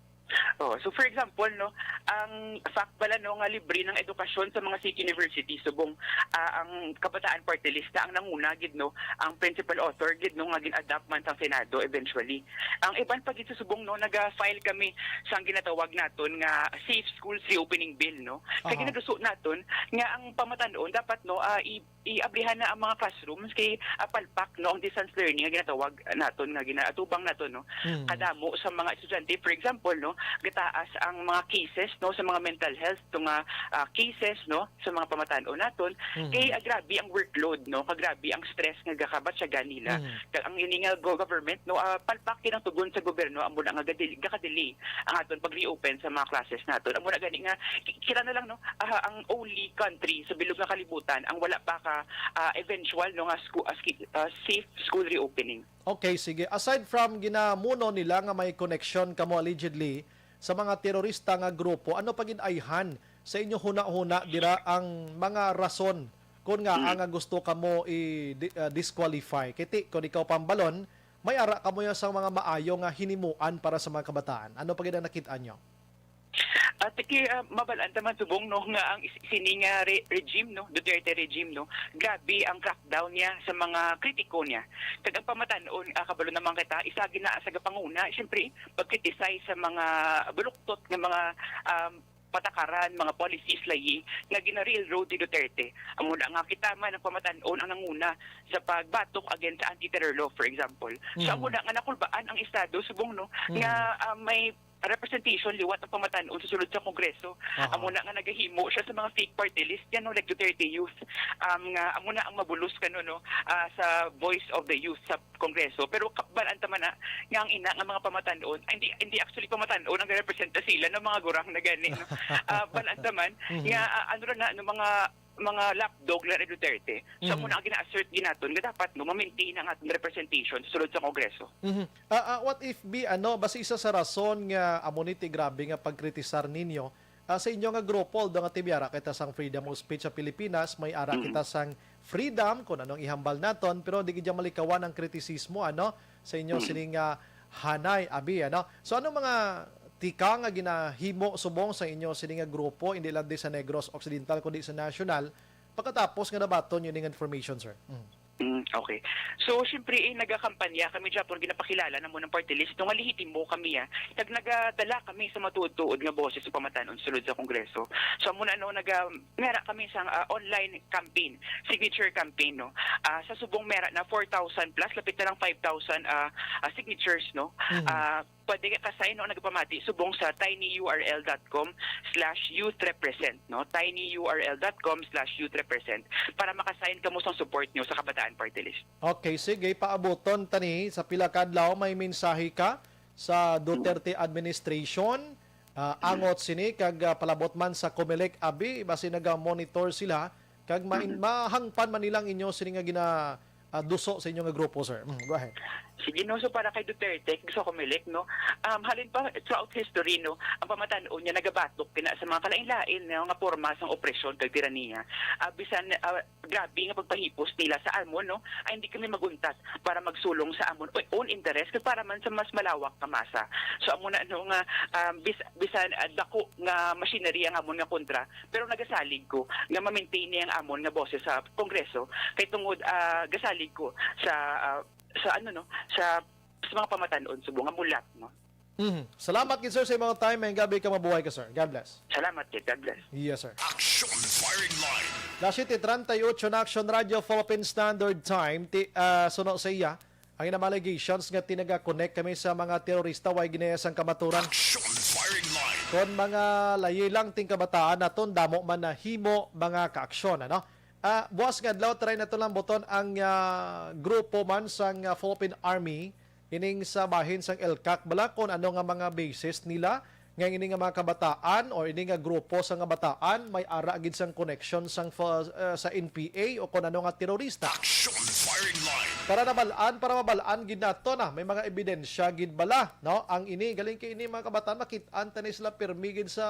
Oh, so for example, no, ang fact bala, no, nga libre ng edukasyon sa mga state university, subong, ah, ang Kabataan Party List na ang nanguna gid, no, ang principal author gid, no, nga gin-adopt man sang Senado eventually. Ang iban pa gid sa subong, no, naga-file kami sang ginatawag naton nga Safe Schools Reopening Bill, no. Kay Aha. ginaduso naton nga ang pamatan-on dapat, no, ah, i- iabrihan na ang mga classrooms kay, ah, palpak, no, ang distance learning nga ginatawag naton, nga ginaatubang naton, no. Mm. Kadamo sa mga estudyante, for example, no, gataas ang mga cases, no, sa mga mental health, to nga, ah, cases, no, sa mga pamatan-on naton. Mm. Kay, ah, grabe ang workload, no, kag grabe ang stress nga gakabatyagan nila. Mm. Kag ang ini nga go-, government, no, ah, palpak ang tugon sa gobyerno, amo na nga gadil-, gakadelay ang aton pag-reopen sa mga classes naton. Amo na gani nga, ki-, kita na lang, no, ah, ang only country sa bilog nga kalibutan ang wala pa ka, ah, eventual, no, nga scho-, ah, ski-, ah, safe school reopening. Okay, sige. Aside from ginamuno nila nga may connection kamo allegedly sa mga terorista nga grupo, ano pa gid ayhan sa inyo hunahuna dira ang mga rason kon ngaa Mm. nga gusto kamo i-di-, ah, disqualify? Kay ti, kon ikaw pambalon, may ara kamo ya sang mga maayo nga hinimuan para sa mga kabataan. Ano pa gid ang nakit-an nyo? At iki, ah, mabal-an ta man subong, no, nga ang is-, sini nga re-, regime, no, Duterte regime, no, grabe ang crackdown niya sa mga kritiko niya. Kag ang pamatan-on, ah, kabalo naman kita, isa gid na sa gapanguna, siyempre, pag-criticize sa mga baluktot nga mga, um, patakaran, mga policies layi nga gina-railroad ni Duterte. Amo na nga kita man ang pamatan-on ang nanguna sa pagbatok against sa anti-terror law, for example. So, Mm. amo na nga nakulbaan ang Estado, subong, no, Mm. nga, ah, may representation liwat ang pamatan-on sa sulod sa Kongreso. Aha. Amo na nga nagahimo siya sa mga fake party list yan, no, like Duterte Youth. Um, nga amo na ang mabulos kano, no, ah, sa Voice of the Youth sa Kongreso. Pero ka-, balaan ta man na nga ang ina nga mga pamatan-on, ay, hindi, hindi actually pamatan-on ang representa sila, no, mga gurang na gani, no. Ah, balaan ta man Mhm. nga, ah, ano ra na, no, mga mga lapdog na ni Duterte. So, amo Mhm. na ang gina-assert ginaton nga dapat, no, ma-maintain ang aton representation sa sulod sa Kongreso. Mhm. Ah, ah, what if, B, ano, basi isa sa rason nga amo ni ti grabe nga pagkritisar ninyo, ah, sa inyo nga grupo, although nga ti may ara kita sang freedom of speech sa Pilipinas, may ara Mhm. kita sang freedom kung anong ihambal naton, pero di gid malikawan ang kritisismo, ano, sa inyo Mhm. sining, ah, hanay, abi, ano. So, anong mga tika nga ginahimo subong sa inyo sini nga grupo, hindi lang di sa Negros Occidental, kundi sa national, pagkatapos nga nabaton yun ning information, sir? Mm. Mm, okay. So, siyempre, eh, nagakampanya kami, Japon, ginapakilala na mo ng party list, no, nga lehitimo kami, ah. Kag nagadala kami sa matuod-tuod nga boses sa pamatan-on sulod sa Kongreso. So, amo na, no, naga-, mera kami sa, ah, online campaign, signature campaign, no. Ah, sa subong mera na four thousand plus, lapit na lang five thousand, ah, ah, signatures, no. Mhm. Ah, pwede ka sign, no, nagpamati subong sa tinyurl.com/youthrepresent, no? tinyurl.com/youthrepresent para makasign kamo sang support nyo sa Kabataan Party List. Okay, sige, paabuton tani sa pila ka adlaw may mensahe ka sa Duterte administration, ah, angot sini kag, ah, palabot man sa Comelec, abi, basi naga-monitor sila kag ma-, mahangpan man nila ang inyo sini nga gina, ah, duso sa inyo nga grupo, sir. Mm, go ahead. Sige, no, so para kay Duterte, kag sa Comelec, no, um, halin pa throughout history, no, ang pamatan-on niya nagabatok kina sa mga kalain-lain, no, nga porma sang opresyon kag tiraniya. Ah, bisan, ah, grabe nga pagpahipos nila sa amon, no, ay hindi kami maguntat para magsulong sa amon own interest kag para man sa mas malawak nga masa. So, amo na, no, nga, um, bis-, bisan, ah, dako nga machinery ang amon nga kontra, pero nagasalig ko nga ma-maintain niya ang amon nga boses sa Kongreso, kay tungod, ah, gasalig ko sa, ah, sa, ano, no, sa, sa mga pamatan-on subong nga mulat, no. Mhm. Salamat gid, sir, sa imong time. May gabi ka, mabuhay ka, sir. God bless. Salamat gid. God bless. Yes, sir. Action Firing Line. Alas siyete treinta y ocho na Action Radio Philippine Standard Time. Ti, ah, suno sa iya, ang inang allegations nga tinaga-connect kami sa mga terorista, way ginaya sang kamaturan. Action Firing Line. Kon mga layi lang ting kabataan naton, damo man nahimo mga kaaksyon, ano? Ah, buwas nga adlaw, try nato lang buton ang, ah, grupo man sang, ah, Philippine Army, ining sa bahin sang ELCAC bala, kon ano nga mga basis nila nga ini nga mga kabataan o ini nga grupo sa nga bataan may ara gid sang connection sang fa-, ah, sa N P A o kon ano nga terorista. Action Firing Line. Para nabal-an, para mabal-an gid nato na may mga ebidensya gid bala, no? Ang ini, galing kay ini mga kabataan, makit-an tani sila pirmi gid sa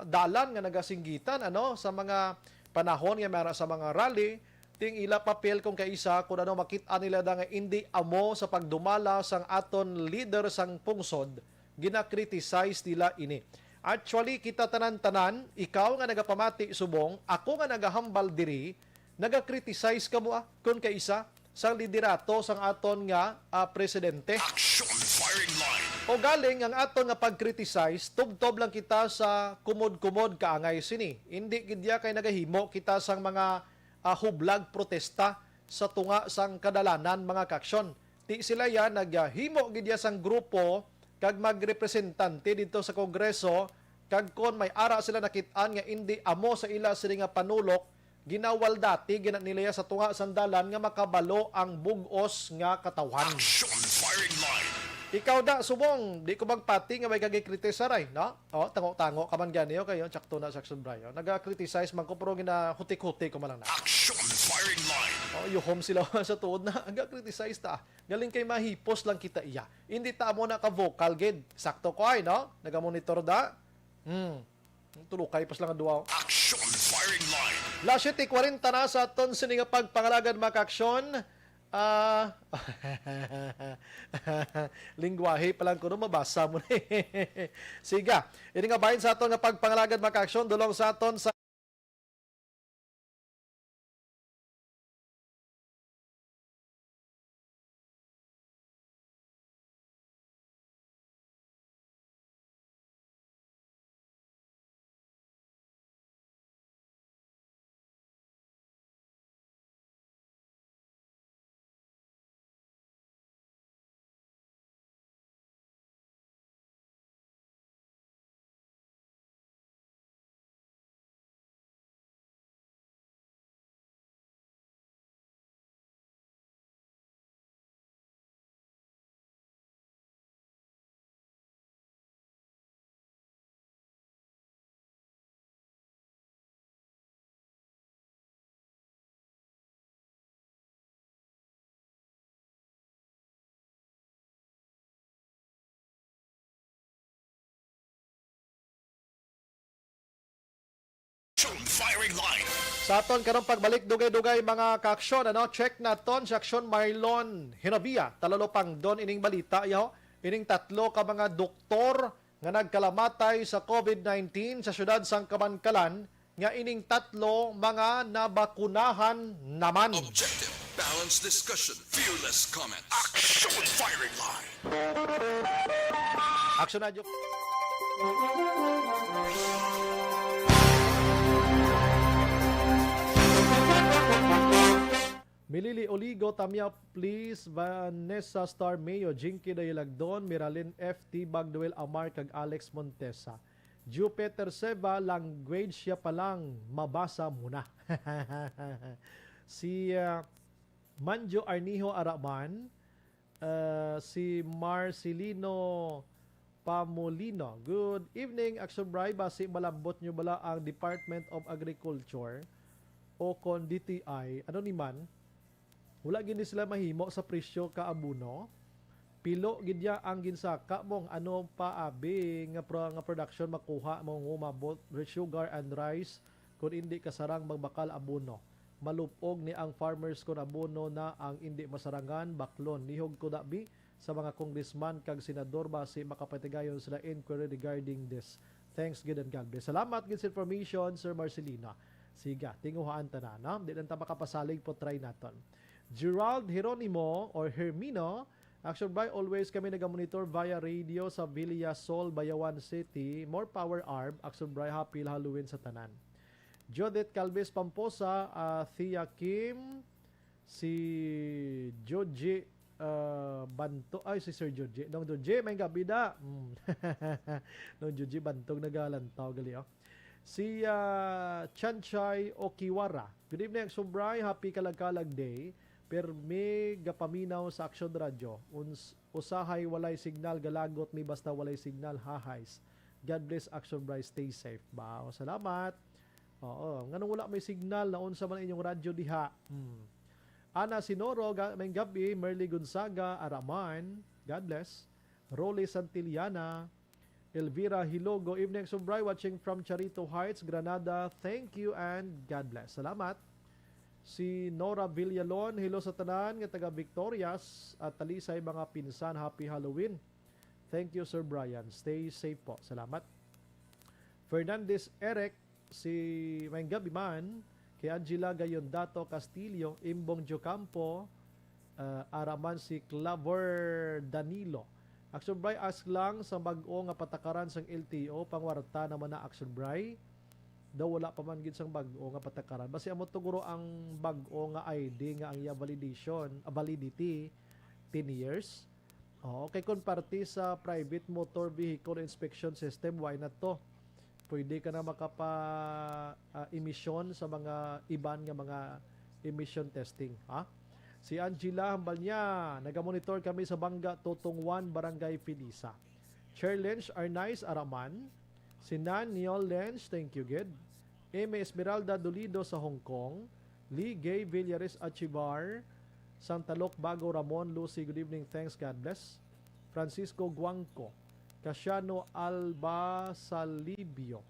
dalan nga nagasinggitan, ano, sa mga panahon nga may ara sa mga rally, ting ila papel kung kaisa, kung ano makit-an nila da nga indi amo sa pagdumala sang aton leader sang pungsod, gina-criticize nila ini. Actually, kita tanan-tanan, ikaw nga nagapamati subong, ako nga nagahambal diri, naga-criticize kamo, ah, kung kaisa sang liderato sang aton nga, ah, presidente. Action Firing Line. O galing ang aton nga pag-criticize, tubtob lang kita sa kumod-kumod kaangay sini. Indi gid ya kay nagahimo kita sang mga, ah, hublag protesta sa tunga sang kadalanan, mga kaaksyon. Ti sila ya naghimo gid ya sang grupo kag magrepresentante didto sa Kongreso, kag kon may ara sila nakit-an nga indi amo sa ila sini nga panulok, ginawaldati gina nila ya sa tunga sang dalan nga makabalo ang bug-os nga katawhan. Action Firing Line. Ikaw da, subong, di ko magpati nga may kagikritisar ay, no? Oh, tango-tango ka man gani, oh, kayo, tsakto na sa Action Brian. Naga-criticize man ko, pero ginahutik-hutik ko man lang na. Action Firing Line. Oh, yuhom sila sa tuod na. Naga-criticize ta. Galing kay mahipos lang kita iya. Hindi ta amo na ka vocal gid. Sakto ko ay, no? Naga-monitor da. Hmm. Tulukay pas lang ang duwa. Action Firing Line. Alas siyete kwarenta na sa aton sini nga pagpangalagad, mga kaaksyon. Ah, lingwahe pa lang kuno, mabasa mo na eh. Siga, ini nga bahin sa aton nga pagpangalagad, mga kaaksyon, dulong sa aton sa Aksyon Firing Line. Sa aton karong pagbalik, dugay-dugay mga kaaksyon, ano? Check naton si Aksyon Marlon Hinovia, Talulopangdon ining balita, yaho. Ining tatlo ka mga doktor nga nagkalamatay sa COVID nineteen sa siyudad sang Kamankalan, nga ining tatlo mga nabakunahan naman. Objective, balanced discussion, fearless comment. Aksyon Firing Line. Aksyon na, Joe. Milili Oligo, Tamya, please. Vanessa Star Mayo, Jinky Dayalagdon, Miralyn F T, Bagduel Amar, kag Alex Montesa. Jupiter Seva, language siya pa lang, mabasa mo na. Si ah, Manjo Arnijo Araman, ah, si Marcelino Pamolino. Good evening, Action Bri. Basi malambot nyo bala ang Department of Agriculture o kon D T I? Ano ni man? Wala gid ni sila mahimo sa presyo ka abono. Pilo gid ya ang ginsaka mong ano pa abi nga pro, nga production makuha mo nga umabot sugar and rice kun indi kasarang magbakal abono. Malupog ni ang farmers kun abono na ang indi masarangan, baklon. Lihog ko da bi sa mga congressman kag senador basi makapatigayon sila inquiry regarding this. Thanks gid and God bless. Salamat gid sa information, Sir Marcelino. Siga, tinguhaan tanan, no? Di lang ta makapasalig po, try naton. Gerald Jeronimo or Hermino, Action Bri, always kami nagamonitor via radio sa Villa Sol, Bayawan City. More power, Arb. Action Bri, happy Halloween sa tanan. Judith Calvis Pamposa, ah, Thea Kim, si Joji ah, Banto, ay, si Sir Joji. Nong Joji, may gabi da. Mm. Nong Joji Bantog nagalantaw gali, oh. Si ah, Chanchay Okiwara. Good evening, Action Bri. Happy Kalagkalag Day. Permi gapaminaw sa Action Radio. Uns, usahay walay signal, galagot mi basta walay signal. Hahays. God bless, Action Bri. Stay safe. Ba, oh, salamat. Oo, nganong wala may signal? Naunsa man inyong radyo diha? Hmm. Ana Sinoro, ga-, may gabi. Merly Gonzaga, Araman. God bless. Rolly Santillana, Elvira Hilogo, evening, Action Bri, watching from Charito Heights, Granada. Thank you and God bless. Salamat. Si Nora Villalon, hello sa tanan nga taga Victorias at Talisay, mga pinsan, happy Halloween. Thank you, Sir Brian. Stay safe po. Salamat. Fernandez Eric, si Maayong Gabi man, kay Angela Gayondato Castillo, Imbong Diocampo, ah, ara man si Claver Danilo. Action Bri, ask lang sa bag-o nga patakaran sang L T O, pangwarta naman na, Action Bri. Daw wala pa man gid sang bag-o nga patakaran. Basi amo to guro ang bag-o nga I D nga ang iya validation, ah, validity, ten years. Oo, kay kung parte sa private motor vehicle inspection system, why not to? Pwede ka na makapa, ah, emission sa mga iban nga mga emission testing, ha? Si Angela, hambal niya, "Nagamonitor kami sa Bangga, Totong one, Barangay Felisa." Chair Lynch Arnaiz Araman, si Nan Neil Lynch, thank you gid. Amy Esmeralda Dolido sa Hong Kong, Lee Gay Villares Achivar, Santa Luc, Bago Ramon, Lucy, good evening, thanks, God bless. Francisco Guangco, Casiano Alba Salibio,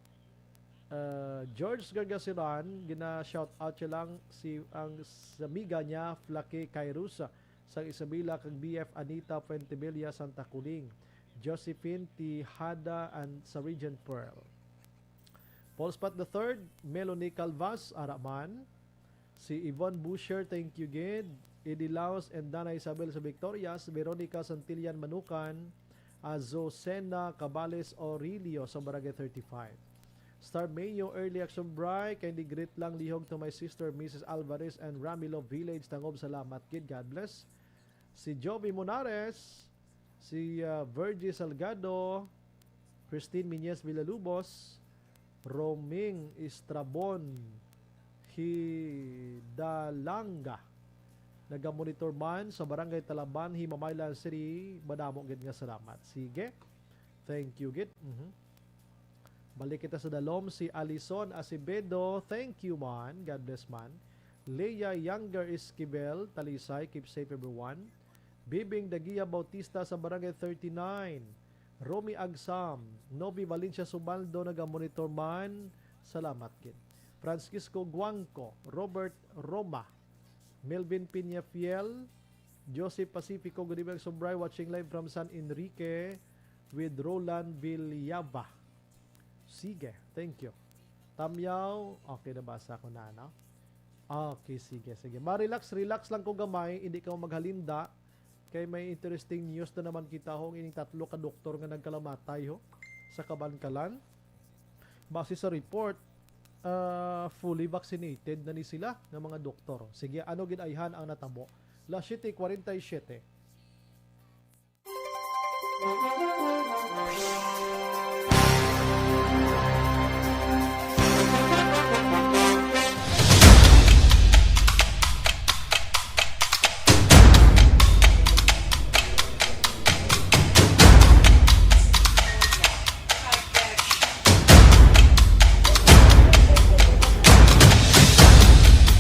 uh, George Gargasiran, gina-shout out siya lang si ang sa amiga niya, Flake Kairusa, sang Isabela kag B F Anita Fuentebella, Santa Culing, Josephine Tejada, and sa Regent Pearl. Paul Spot the third, Melanie Calvas, ara man. Si Yvonne Boucher, thank you gid. Eddie Laos and Dana Isabel sa Victorias, Veronica Santillan Manukan, Azucena Cabales Aurelio sa Barangay thirty-five. Star Mayo, early, Action Bri, kindly greet lang lihog to my sister, Missus Alvarez and Ramilo Village, Tangob, salamat gid, God bless. Si Jovi Monares, si, ah, Virgie Salgado, Christine Miñez Villalubos, Roming Estrabon Hidalanga. Nagamonitor man sa Barangay Talaban, Himamaylan City. Madamo gid nga salamat. Sige. Thank you gid. Mhm. Balik kita sa dalom. Si Alison Acevedo, thank you man. God bless man. Leia Younger Esquivel, Talisay, keep safe everyone. Bibing Dagia Bautista sa Barangay thirty-nine. Romy Agsam, Novi Valencia Subaldo, nagamonitor man. Salamat gid. Francisco Guangco, Robert Roma, Melvin Peñafiel, Joseph Pacifico, good evening, Subray, watching live from San Enrique with Roland Villava. Sige, thank you. Tamyaw, okay, nabasa ko na, no? Okay, sige, sige. Ma-relax, relax lang ko gamay, hindi ka maghalinda. Kay may interesting news na naman kita, ho, ining tatlo ka doktor nga nagkalamatay, ho, sa Kabankalan. Base sa report, ah, fully vaccinated na ni sila nga mga doktor. Sige, ano gid ayhan ang natabo? Las siete cuarenta y siete.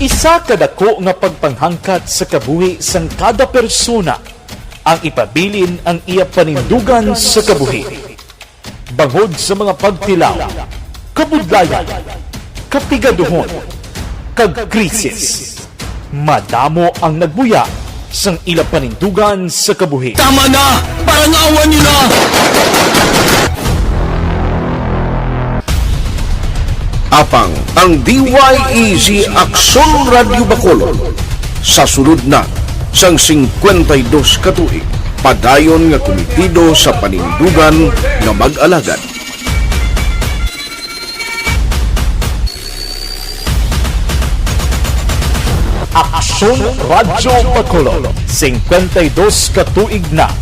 Isa ka dako nga pagpanghangkat sa kabuhi sang kada persona ang ipabilin ang iya panindugan sa kabuhi. Bangod sa mga pagtilaw, kabudlayan, kapigaduhon, kag krisis, madamo ang nagbuya sang ila panindugan sa kabuhi. Tama na! Parangawan niyo na! Apang ang D Y E Z Aksyon Radyo Bacolod sa sulod na sang singkwenta y dos ka tuig, padayon nga kumitido sa panindugan nga mag-alagad. Aksyon Radyo Bacolod, singkwenta y dos ka tuig na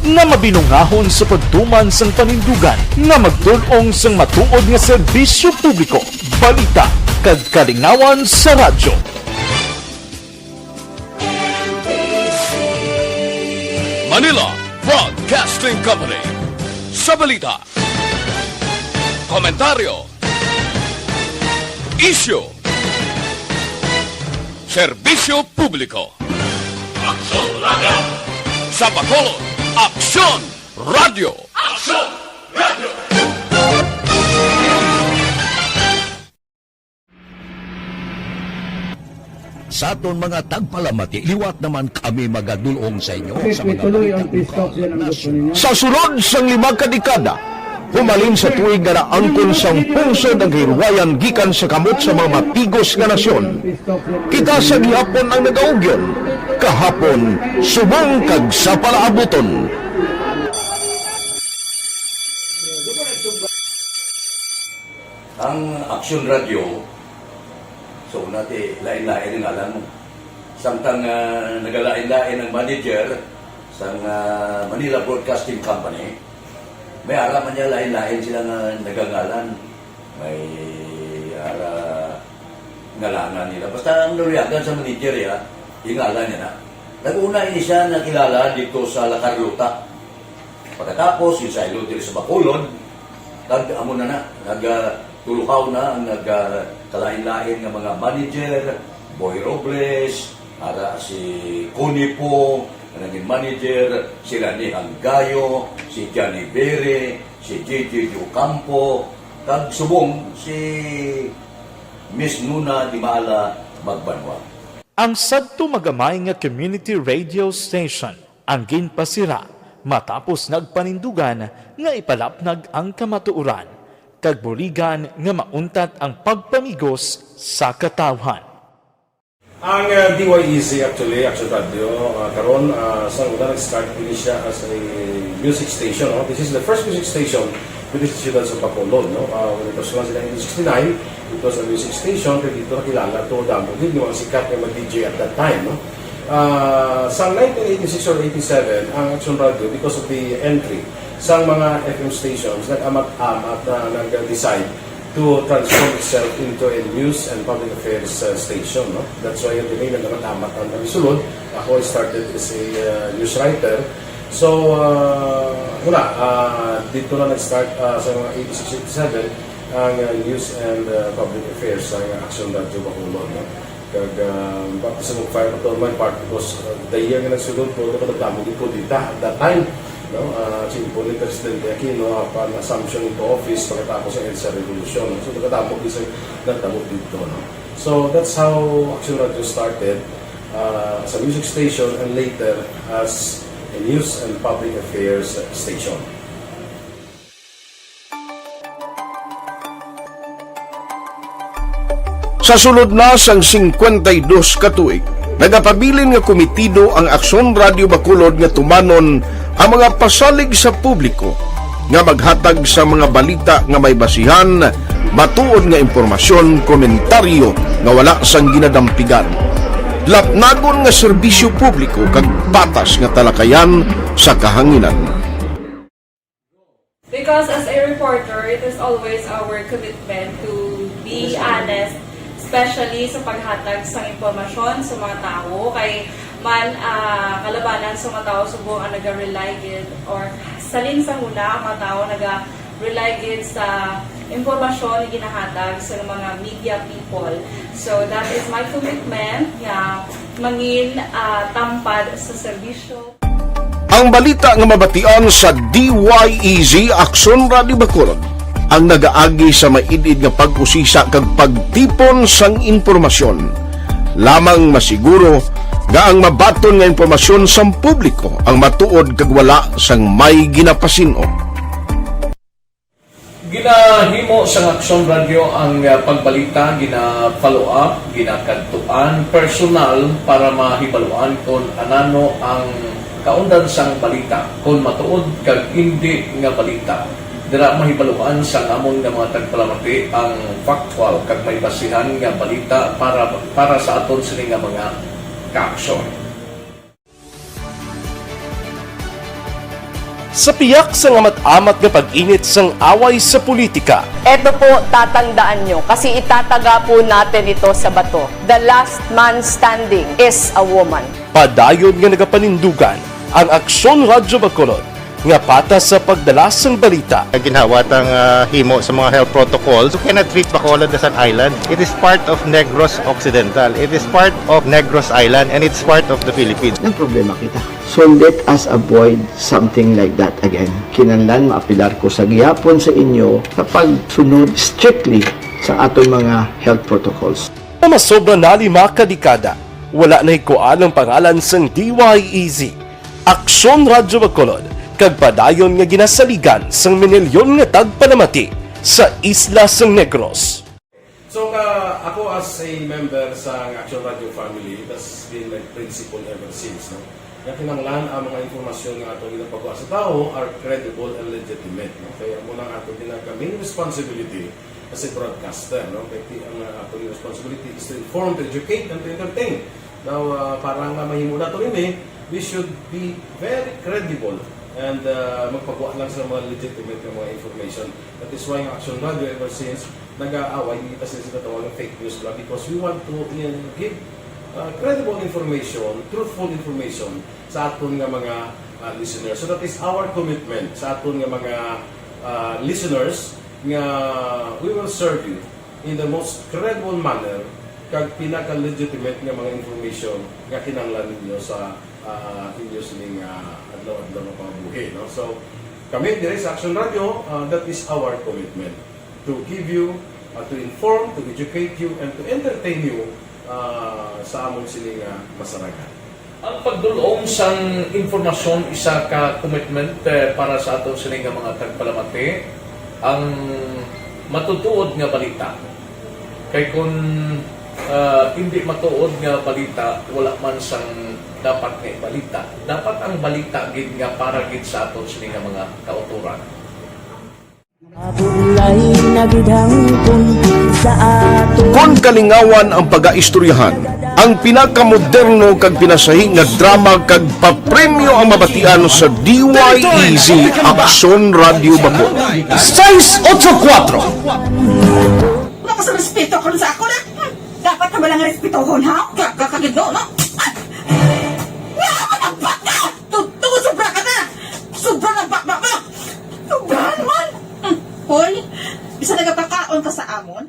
nga mabinungahon sa pagtuman sang panindugan nga magtul-ong sang matuod nga serbisyo publiko, balita, kag kalingawan sa radyo. Manila Broadcasting Company. Sa balita, komentaryo, isyu, serbisyo publiko. Aksyon Radyo. Sa Bacolod, Aksyon Radyo. Aksyon Radyo. Sa aton mga tagpalamati, liwat naman kami magadul-ong sa inyo sa mga balita lokal, nasyonal. Sa sulod sang lima ka dekada, humalin sa tuig nga naangkon sang pungsod ang kahilwayan gikan sa kamot sa mga matigos nga nasyon, kita sa gihapon ang nagaugyon, kahapon, subong kag sa palaabuton. Ang Aksyon Radyo, sa una ti lain-lain ang ngalan mo. Samtang, ah, nagalain-lain ang manager sang, ah, Manila Broadcasting Company, may ara man niya lain-lain sila nga nagangalan. May ara ngalangan nila. Basta ang naluyagan sa manager, ya, yung ngalan niya na. Nag-una ini siya nakilala dito sa La Carlota. Pagkatapos, yung sa Ilod diri sa Bacolod, kag amo na na, nag, ah, tulukaw na ang nag, ah, kalain-lain nga mga manager, Boy Robles, ara si Connie Po, nga naging manager, si Rani Hanggayo, si Johnny Bere, si J J Ocampo, kag subong si Miss Nuna Dimala Magbanwa. Ang sadto magamay nga community radio station ang ginpasira matapos nagpanindugan nga ipalapnag ang kamatuoran kag buligan nga mauntat ang pagpamigos sa katawhan. Ang, ah, D Y E Z actually, Action Radio, ah, karon, ah, sa una nag-start ini siya as a music station, no? This is the first music station with the Siyudad sa Bacolod, no? Ah, when it was launched in nineteen sixty-nine, it was a music station, pero dito nakilala to, damo gid yung mga sikat nga mga D J at that time, no? Ah, sa nineteen eighty-six or eighty-seven, ang Action Radio, because of the entry sa mga F M stations, nag-amat-amat na nag-decide to transform itself into a news and public affairs, uh, station, no? That's why yung dinay nagkakatamat ang sulod. Ako, I started as a, uh, news writer. So, uh, wala, uh, dito na nag-start, uh, sa mga eighty-six, eighty-seven, ang, uh, news and, uh, public affairs sa Action Radio Bacolod, no? Kag, uh, baptism of fire pa to my part because, uh, the year nga nagsulod ko, ito ko nagdamo din ko dita at that time. No? Ah, simple ni Presidente Aquino upon assumption into office pagkatapos sa EDSA Revolution. So, nagkadamo gid sa nagdamo dito, no? So, that's how Action Radio started, ah, as a music station and later as a news and public affairs station. Sa sulod na sang singkwenta y dos ka tuig, nagapabilin nga komitido ang Aksyon Radio Bacolod nga tumanon ang mga pasalig sa publiko nga maghatag sa mga balita nga may basihan, matuod nga impormasyon, komentaryo nga wala sang ginadampigan. Lapnagon nga serbisyo publiko kag patas nga talakayan sa kahanginan. Because as a reporter, it is always our commitment to be honest, especially sa paghatag sa impormasyon sa mga tawo. Kay man, ah, kalabanan sa mga tawo subong ang naga-rely gid, or salin sa huna ang mga tawo naga-rely gid sa impormasyon nga ginahatag sa mga media people. So that is my commitment nga mangin, ah, tampad sa serbisyo. Ang balita nga mabatian sa D Y E Z Aksyon Radio Bacolod ang nagaagi sa maid-id nga pag-usisa kag pagtipon sang impormasyon. Lamang masiguro nga ang mabaton nga impormasyon sang publiko ang matuod kag wala sang may ginapasin-o. Ginahimo sang Aksyon Radio ang, ah, pagbalita, gina-follow up, ginakadtuan personal para mahibaluan kon anano ang kaundan sang balita, kon matuod kag indi nga balita. Dira mahibaluan sang amon nga mga tagpalamati ang factual kag may basihan nga balita para, para sa aton sini nga mga kaaksyon. Sa piyak sang amat-amat nga pag-init sang away sa politika, Eto po, tatandaan nyo, kasi itataga po natin ito sa bato. The last man standing is a woman. Padayon nga nagapanindugan ang Aksyon Radyo Bacolod nga patas sa pagdala sang balita. Ginhawa tang, ah, himo sa mga health protocols. You cannot treat Bacolod as an island. It is part of Negros Occidental. It is part of Negros Island, and it's part of the Philippines. Nagproblema kita. So let us avoid something like that again. Kinahanglan maapilar ko sa gihapon sa inyo sa pagsunod strictly sa aton mga health protocols. Nga masobra na lima ka dekada, wala nahikuan ang pangalan sang D Y E Z, Aksyon Radyo Bacolod, kag padayon nga ginasaligan sang minilyon nga tagpalamati sa isla sang Negros. So, ka, ako as a member sa Action Radio family, it has been my principle ever since, no? Nga kinahanglan ang mga impormasyon nga ato ginapagwa sa tawo are credible and legitimate, no? Kaya amo nang ato ginaka main responsibility as a broadcaster, no? Kaya ti-, ang, uh, ato responsibility is to inform, to educate, and to entertain. Now, uh, para nga mahimo nato ini, we should be very credible and, uh, magpagwa lang sa mga legitimate nga mga information. That is why ang Action Radio ever since nag-aaway, hindi kasi sila tawag ng fake news ba? Because we want to, uh, give, uh, credible information, truthful information sa aton nga mga, uh, listeners. So that is our commitment sa aton nga mga, uh, listeners nga we will serve you in the most credible manner kag pinaka-legitimate nga mga information nga kinahanglan ninyo sa, uh, inyo sining, uh, adlaw-adlaw nga pambuhi, no? So, kami diri sa Action Radio, uh, that is our commitment to give you, uh, to inform, to educate you, and to entertain you, uh, sa amon sini nga masarangan. Ang pagdul-ong sang impormasyon isa ka commitment, eh, para sa aton sini nga mga tagpalamati, ang matutuod nga balita. Kay kun, ah, hindi matuod nga balita, wala man sang dapat nga balita. Dapat ang balita gid nga para gid sa aton sini nga mga kautoran. Mabulay na gid ang kun sa ato. Kon kalingawan ang pagaistoryahan, ang pinakamoderno kag pinasahi nga drama kag papremyo ang mabatian sa D Y E Z Aksyon Radio Bacolod. Sais otso kuwatro. Wala ka sa respeto karon sa ako na. Hmm. Dapat na ba lang respetohon, ha? Gaga ka gid, no? Ah! Nga, managpat ka! Totoo, sobra ka na! Sobra na ba, ba, ba? Sobra naman! Hmm. Hoy, bisa nagapakaon ka sa amon?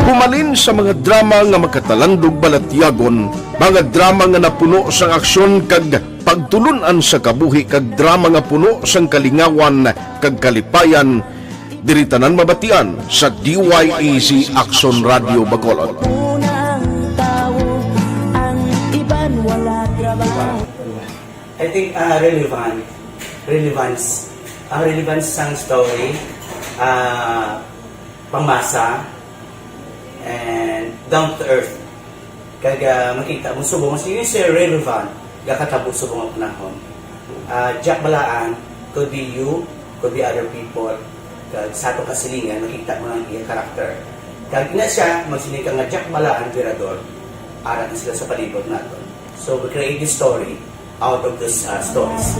Humalin sa mga drama nga makatalandog balatyagon, mga drama nga napuno sang aksyon kag Pagtulun-an sa kabuhi kag drama nga puno sang kalingawan kag kalipayan, diri tanan mabatian sa D Y E Z Aksyon Radyo Bacolod. Unang tawo, ang iban wala trabaho. I think, ah, relevant, relevance, ang relevance sang story, ah, pangmasa, and down to earth. Kag, ah, makita mo subong, as you say, relevant, gakatabo subong ang panahon. Ah, Jack Balaan, could be you, could be other people. Kag sa atong kasilingan, makita mo ang iya karakter. Kag ina siya, magsiling ka nga Jack Balaan, Virador, ara na sila sa palibot naton. So, we create this story out of those, uh, stories.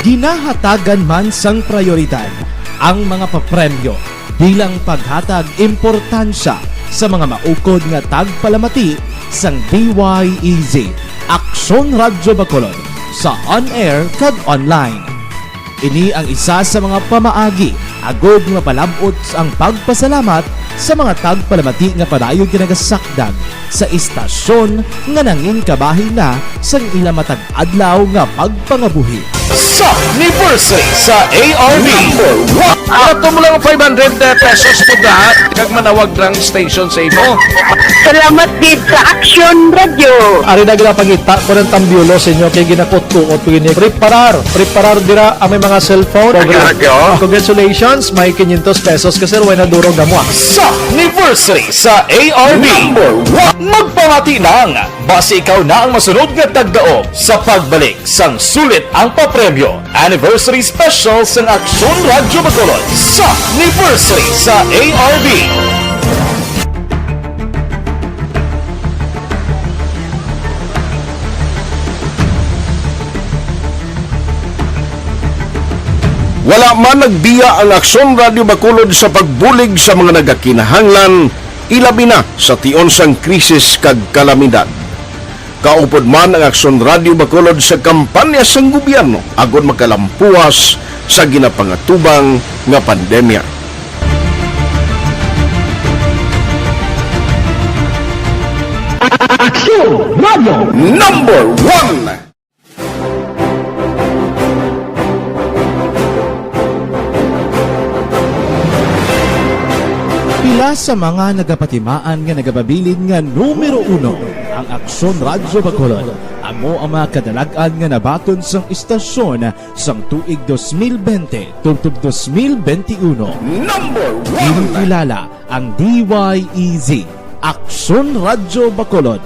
Ginahatagan man sang prayoridad ang mga papremyo bilang paghatag importansya sa mga maukod nga tagpalamati sang D Y E Z, Aksyon Radyo Bacolod, sa on-air kag online. Ini ang isa sa mga pamaagi agod nga mapalab-ot ang pagpasalamat sa mga tagpalamati nga padayon ginagasakdag sa istasyon nga nangin kabahin na sang ila matag adlaw nga pagpangabuhi. Sa anniversary sa A R B. Number one. Ato mo lang five hundred pesos to da, kag manawag lang station sa imo. Salamat gid sa Aksyon Radyo. Ari na gina pangita ko ng tambyulo sa inyo kay ginakutkuot ko ini. Preparar, preparar dira ang may mga cellphone. Radyo. Congratulations, may quinientos pesos ka, sir, way na durog na mo, ah. Sa anniversary sa A R B. Number one. Magpamati lang. Basi ikaw na ang masunod nga tagdaog sa pagbalik sang sulit ang papremyo. Anniversary Special sang Aksyon Radyo Bacolod sa anniversary sa A R B. Wala man nagbiya ang Aksyon Radyo Bacolod sa pagbulig sa mga nagakinahanglan, ilabi na sa tion sang krisis kag kalamidad. Kaupod man ang Aksyon Radyo Bacolod sa kampanya sang gobyerno agod makalampuas sa ginapangatubang nga pandemya. Aksyon Radyo Number One. Pila sa mga nagapatimaan nga nagapabilin nga numero uno ang Aksyon Radyo Bacolod, amo ang mga kadalag-an nga nabaton sang istasyon sang tuig dos mil bente tubtob dos mil bente uno. Number one. Ginkilala ang D Y E Z, Aksyon Radyo Bacolod,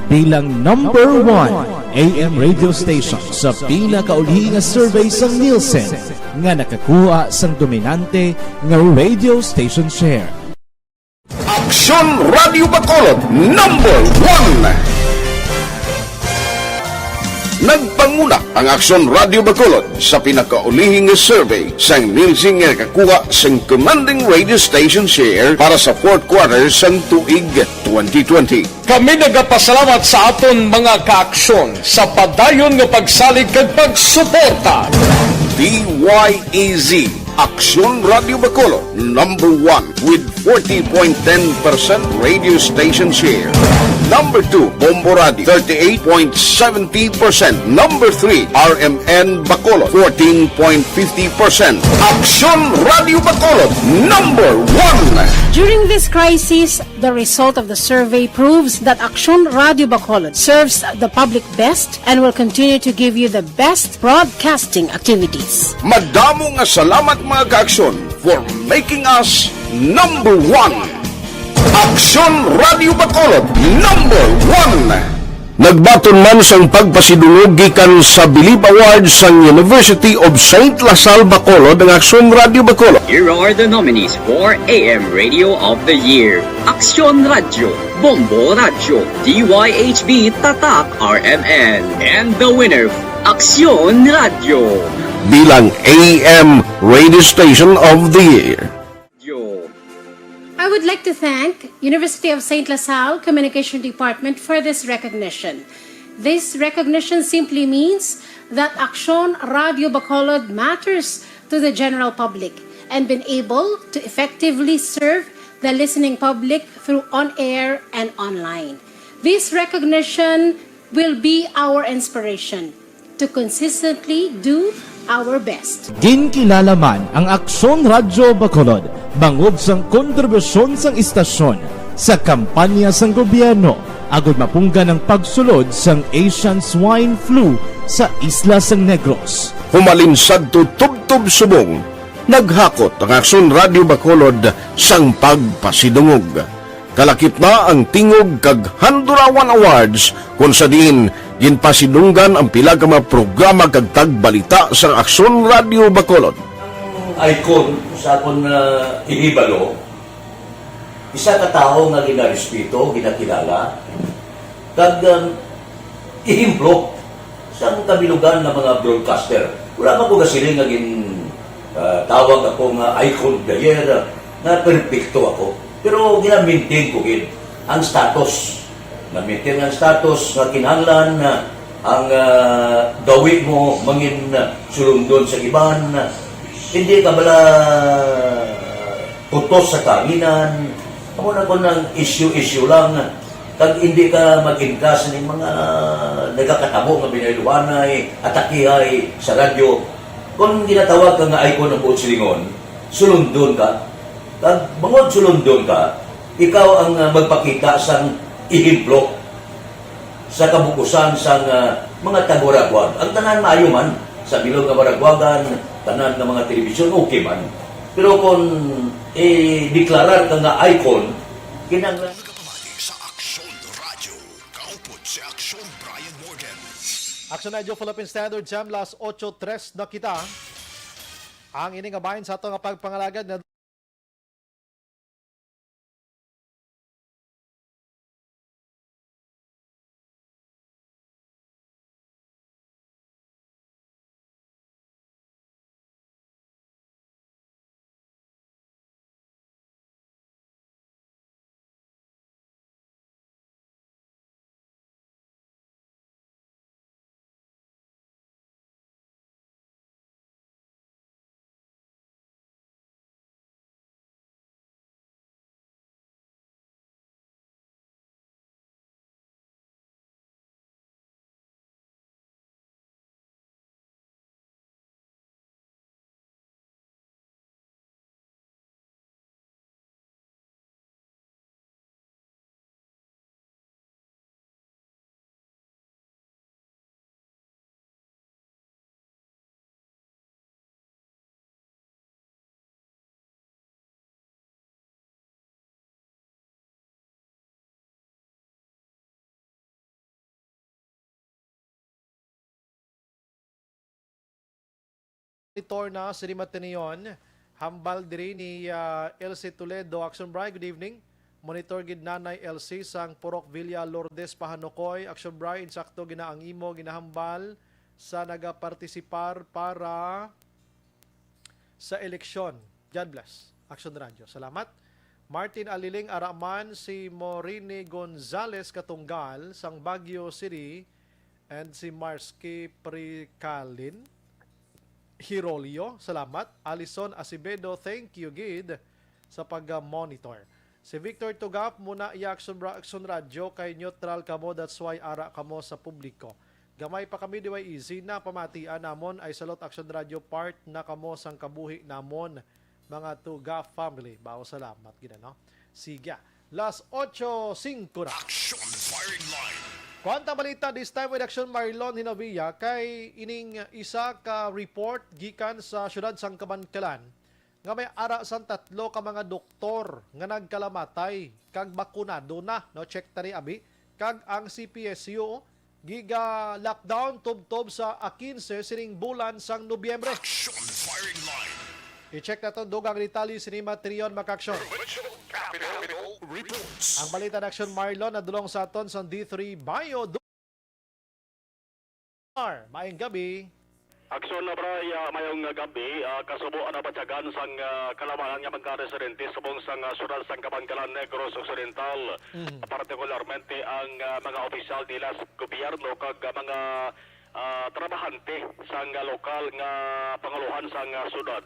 bilang number one A M radio station sa pinakauli nga survey sang Nielsen nga nakakuha sang dominante nga radio station share. Aksyon Radyo Bacolod, number one. Nagpanguna ang Aksyon Radyo Bacolod sa pinakaulihi nga survey sang Nielsen nga nakakuha sang commanding radio station share para sa fourth quarter sang tuig twenty twenty. Kami nagapasalamat sa aton mga kaaksyon sa padayon nga pagsalig kag pagsuporta. D Y E Z, Aksyon Radyo Bacolod, number one with forty point ten percent radio station share. Number two, Bombo Radio, thirty-eight point seventy percent. Number three, R M N Bacolod, fourteen point fifty percent. Aksyon Radyo Bacolod, number one. During this crisis, the result of the survey proves that Aksyon Radyo Bacolod serves the public best and will continue to give you the best broadcasting activities. Madamo nga salamat, mga kaaksyon, for making us number one. Aksyon Radyo Bacolod, number one. Nagbaton man sang pagpasidungog gikan sa Bilib Awards sang University of Saint La Salle Bacolod ang Aksyon Radyo Bacolod. Here are the nominees for A M Radio of the Year. Aksyon Radyo, Bombo Radyo, D Y H B Tatak R M N, and the winner, Aksyon Radyo. Bilang A M Radio Station of the Year. Yo. I would like to thank University of Saint La Salle Communication Department for this recognition. This recognition simply means that Aksyon Radyo Bacolod matters to the general public and been able to effectively serve the listening public through on-air and online. This recognition will be our inspiration to consistently do our best. Ginkilala man ang Aksyon Radyo Bacolod bangod sang kontribusyon sang istasyon sa kampanya sang gobyerno agud mapunggan ang pagsulod sang Asian Swine Flu sa isla sang Negros. Humalin sadto tubtob subong, naghakot ang Aksyon Radyo Bacolod sang pagpasidungog. Kalakip na ang Tingog kag Handurawan Awards, kon sa diin ginpasidunggan ang pila ka mga programa kag tagbalita sang Aksyon Radyo Bacolod. Ang icon sa akon, ah, ihibalo, isa ka tawo nga ginarespeto, ginakilala, kag, um, ehemplo sang kabilugan nga mga broadcaster. Wala man ko gasiling nga gin, ah, tawag ako nga icon of the year, ah, nga perpekto ako. Pero gina-maintain ko gid ang status. Na-maintain ang status nga kinahanglan na ang, ah, gawi mo mangin, ah, sulundon sa iban. Hindi ka bala putos sa kahanginan. Amo na kon ang issue-issue lang. Kag hindi ka mag-intas ning mga nagakatabo nga binayluhanay, atakihay sa radyo. Kon ginatawag ka nga icon ang buot silingon, sulundon ka. Kag bangod sulundon ka, ikaw ang, ah, magpakita sang ehemplo sa kabug-usan sang, ah, mga taga-Waraguag. Ang tanan maayo man sa bilog nga Waraguagan, tanan nga mga telebisyon, okay man. Pero kung i-deklarar ka nga icon, kinahanglan Nagapamati sa Aksyon Radyo. Kaupod si Aksyon Brian Morgan. Aksyon Radyo Philippine Standard Time, las otso tres na kita. Ang ini nga bahin sa ato nga pagpangalagad na Monitor na sini matinion, hambal diri ni, ah, Elsie Toledo. Action Bright, good evening. Monitor gid Nanay Elsie sang Purok Villa Lourdes, Pahanukoy. Action Bright, insakto gina ang imo ginahambal sa nagapartisipar para sa eleksyon. God bless. Action Radyo. Salamat. Martin Aliling, ara man si Morini Gonzales Katunggal sang Baguio City, and si Marsky Pricalin Hirolio. Salamat. Alison Acevedo, thank you gid sa pag-monitor. Si Victor Tugap, muna iya Action Ra-, Action Radyo kay neutral kamo, that's why ara kamo sa publiko. Gamay pa kami, D Y E Z, na pamatian namon ay salot Action Radyo, part na kamo sang kabuhi namon, mga Tugap family. Bao, salamat gid, ano? Sige. Las otso singko na. Action Firing Line. Kuwanta balita this time with Action Marlon Hinovia kay ining isa ka report gikan sa siyudad sang Kabankalan nga may ara sang tatlo ka mga doktor nga nagkalamatay kag bakunado na, no? Check ta ni abi. Kag ang C P S U giga-lockdown tubtob sa a quince sining bulan sang Nobyembre. Action Firing Line. I-check naton dugang detalye sini, Matrion, mga ka-aksyon. Provincial Capitol Reports. Ang balita na Action Marlon nadulong sa aton sa D three Bio. Mar, maayong gabi. Aksyon na, Bray, ah, mayong gabi. Ah, kasubo ang nabatyagan sang, ah, kalamanan nga mga residente subong sang, ah, siyudad sang Kabankalan, Negros Occidental. Mhm. Partikularmente ang, ah, mga opisyal nila sa gobyerno kag, ah, mga, ah, trabahante sang, ah, lokal nga panguluhan sang, ah, siyudad.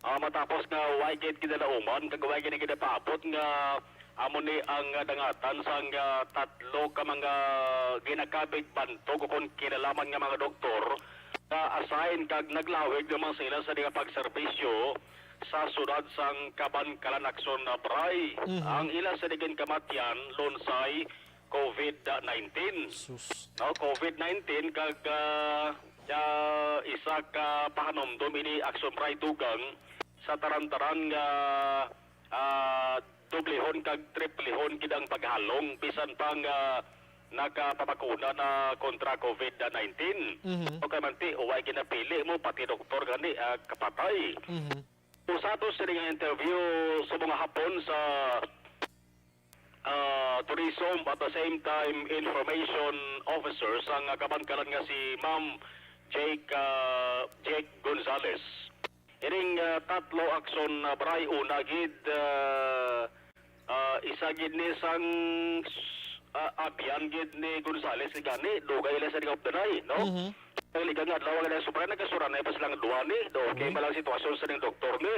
Ah, matapos nga way gid ginalauman kag way gid ginapaabot nga amo ni ang, ah, dangatan sang, ah, tatlo ka mga ginakabig bantog o kon kinalaman nga mga doktor na assign kag naglawig naman sa ila sa mga pagserbisyo sa sudad sang Kabankalan, Aksyon, ah, Bray. Mhm. Ang ila sa ginkamatyan, Lunsay, COVID nineteen. Sus. No, COVID nineteen kag, ah, ah, isa ka pahanumdom ini, Aksyon, Bray, dugang sa taran-taran nga, ah, doblehon kag triplehon gid ang paghalong bisan pa nga nakapabakuna na kontra COVID nineteen. Mhm. O kay manti, way ginapili mo, pati doktor gani, ah, kapatay. Mhm. Usa to sini nga interview sa mga hapon sa, ah, tourism at the same time information officer sang Kabankalan nga si Ma'am Jake, ah, Jake Gonzales. Ining, ah, tatlo, Aksyon, ah, Bray, una gid, ah, ah, isa gid ni sang, ah, abyan gid ni Gonzales gani, dugay ila sa Ring of the Night, no? Mhm. Ang ligang adlaw nga nagsubaran, nagkasuranay pa silang duha ni, do, okay Mhm. pa lang sitwasyon sa ning doktor ni.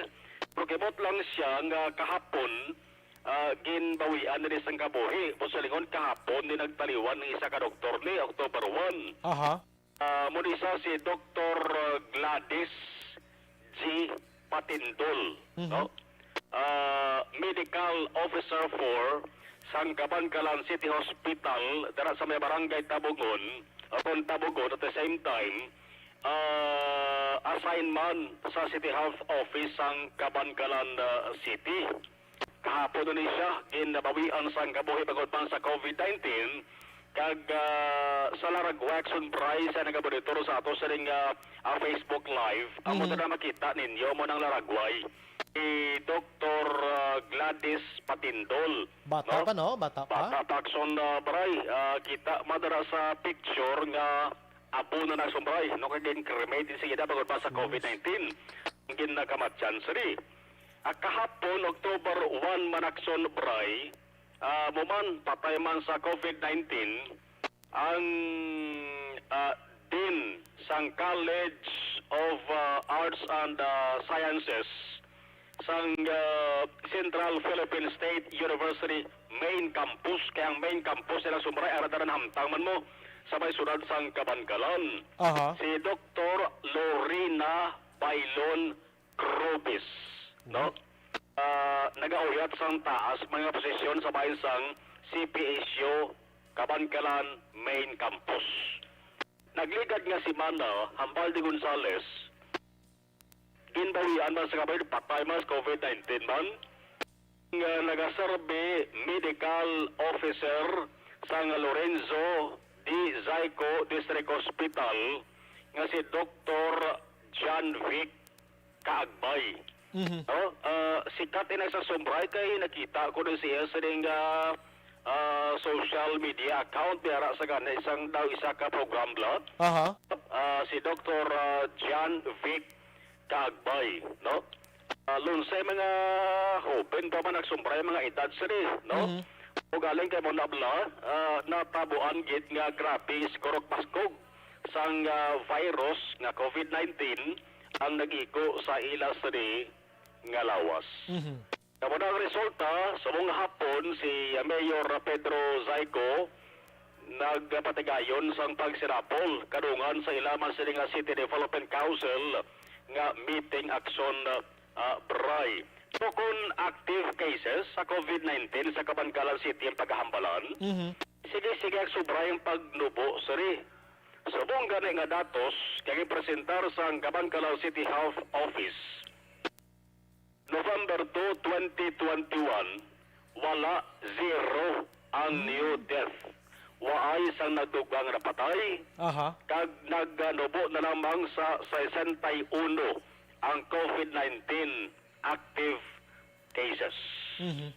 Pero kibot lang siya nga kahapon, ah, ginbawian na ni sang kabuhi. Busa lingon kahapon ni nagtaliwan ni isa ka doktor ni, October one. Aha. Ah, mo ni sa si Doktor Gladys G Patindol, Mhm. no? Ah, Medical Officer four sang Kabankalan City Hospital, dira sa may barangay Tabugon, o kon Tabugon at the same time, ah, assignment sa City Health Office sang Kabankalan, ah, City. Kahapon ni siya ginbawian sang kabuhi bangod man sa COVID nineteen, kag, ah, sa Laragway, Aksyon, Bray, sa nagamonitor sa ato sining, ah, ah, Facebook Live, amo Mhm. na makita ninyo mo nang Laragway. Si Doktor, ah, Gladys Patindol, Bata no? pa, no? Bata pa. Bata pa, Aksyon, ah, Bray. Ah, kita madara sa picture nga abo na nagsumbray, no, kay gin-cremate siya bangod pa sa Yes. COVID nineteen. Ang ginakamatyan sini. Ah, kahapon, October one, man, Aksyon, Bray, ah, mo man, patay man sa COVID nineteen, ang, ah, Dean sang College of, ah, Arts and, ah, Sciences sang, ah, Central Philippine State University main campus. Kay ang main campus nila, Aksyon, Bray, ara tanan, hamtang man mo sa may sudad sang Kabankalan. Aha. Si Doktor Lorena Bailon Crobis, no? Mhm. Ah, nagauyat sang taas mga posisyon sa bahin sang C P S U Kabankalan Main Campus. Nagligad nga semana, hambal ni Gonzales, ginbawian man sa kabuhi, patay man sa COVID nineteen man, nga nagaserbi medical officer sang Lorenzo D. Zayco District Hospital nga si Doktor John Vic Kaagbay. Mhm. No? Ah, sikat ini, Aksyon, Bray, kay nakita ko din siya sa ding, ah, ah, social media account, may ara sa gani, isang daw, isa ka program la. Aha. Ah, si Doktor, ah, John Vic Kaagbay, no? Ah, Lunsay, mga hoben pa man, Aksyon, Bray, mga edad sini, no? Mhm. O galing kay mo nabla, ah, natabuan gid nga grabe, iskurok paskog sang, ah, virus nga COVID nineteen ang nag-igo sa ila sini nga lawas. Mhm. Kamo na ang resulta, subong nga hapon, si, ah, Mayor Pedro Zayco nagpatigayon sang pagsinapol kadungan sa ila man sini nga City Development Council nga meeting, Aksyon, ah, Bray. So, kung active cases sa COVID nineteen sa Kabankalan City ang pagahambalan, Mhm. sige-sige, Aksyon, Bray, ang pagnubo sini. Subong gani nga datos nga gipresentar sang Kabankalan City Health Office, November two, twenty twenty-one, wala, zero ang new death. Waay sang nagdugang napatay, Aha. kag nagnubo na lamang sa sesenta y uno ang COVID nineteen active cases. Mhm.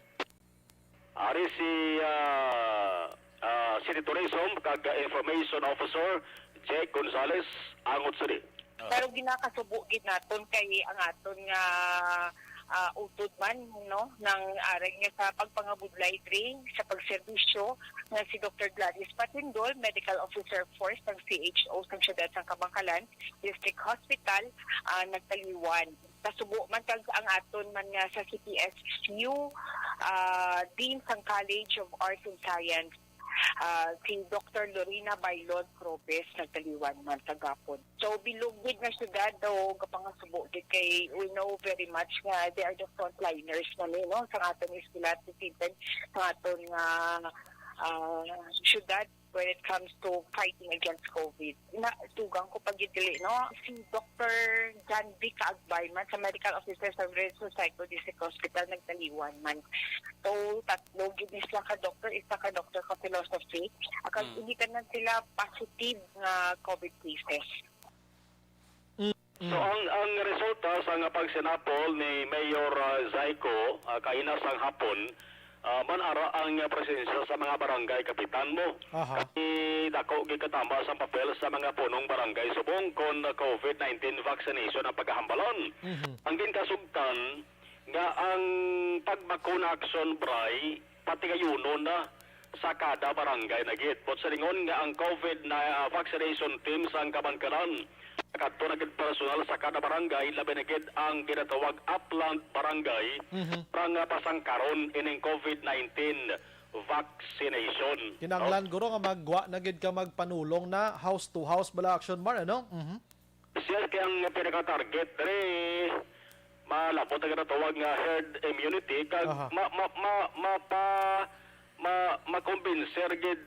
Ari si, ah, ah, City Tourism kag Information Officer Jake Gonzales, angot sini. Ah. Pero ginakasubo gid naton kay ang aton nga, ah, utod man, no, nang aron nga sa pagpangabudlay diri sa pagserbisyo nga si Doktor Gladys Patindol, Medical Officer four sang C H O sang Siyudad sang Kabankalan District Hospital, ah, nagtaliwan. Kasubo man kag ang aton man nga sa C P S U, ah, Dean sang College of Arts and Science, ah, si Doktor Lorena Bailon Probes nagtaliwan man sa gapon. So, bilog gid nga syudad daw gapangasubo gid kay we know very much nga they are the frontliners na ni, no, sa aton iskwela at the same time sa aton nga, ah, syudad when it comes to fighting against COVID. Na, tugang ko pa gid dili, no? Si Doktor John B. Kaagbay man sa medical officer sa Virgin Psycho District Hospital nagtaliwan man. So, tatlo gid ni sila ka doktor, isa ka doktor ka philosophy. Akag Mm. initan na sila positive nga COVID cases. Mm. So, ang, ang resulta sa nga pagsinapol ni Mayor, ah, Zyko, ah, kaina sang hapon, ah, man ara ang presensya sa mga barangay kapitan mo. Aha. Kay dako gid katambas ang papel sa mga punong barangay subong kon COVID nineteen vaccination ang pagahambalan. Mhm. Ang ginkasugtan nga ang pagbakuna, Action Bray, patigayunon na sa kada barangay na gid. But sa lingon nga ang COVID na, ah, vaccination team sang Kabankalan, kadto na gid personal sa kada barangay, labi na gid ang ginatawag upland barangay, Mhm. para nga pasangkaron ining COVID nineteen vaccination. Kinahanglan, No? guro, nga magwa na gid ka magpanulong na house to house bala, Action Mar, ano? Mhm. Siya kay ang pinaka-target diri, malabot ang ginatawag nga herd immunity, kag Aha. ma-, ma-, ma-, mapa-, ma-, makumbinser gid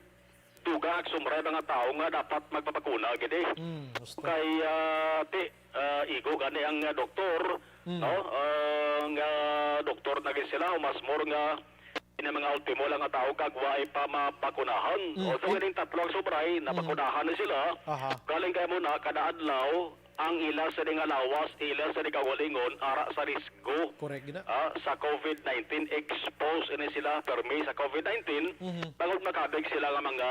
dugang, Action Mar, mga tao nga dapat magpabakuna gid eh. Mm, gusto. Kay, ah, ti, ah, igo gani ang, ah, doktor, Mm. no? Ah, nga doktor na gid sila, o mas more nga ini mga ultimo lang nga tao kag waay pa mabakunahan. Mm. Although ining tatlo, Action Mar, Mhm. nabakunahan na sila. Aha. Galing kay mo na, kada adlaw, ang ila sa nga lawas, ila sa kaugalingon, ara sa risgo, Correct gina. ah, sa COVID nineteen, exposed ini sila permi sa COVID nineteen, Mhm. bangod makabig sila nga mga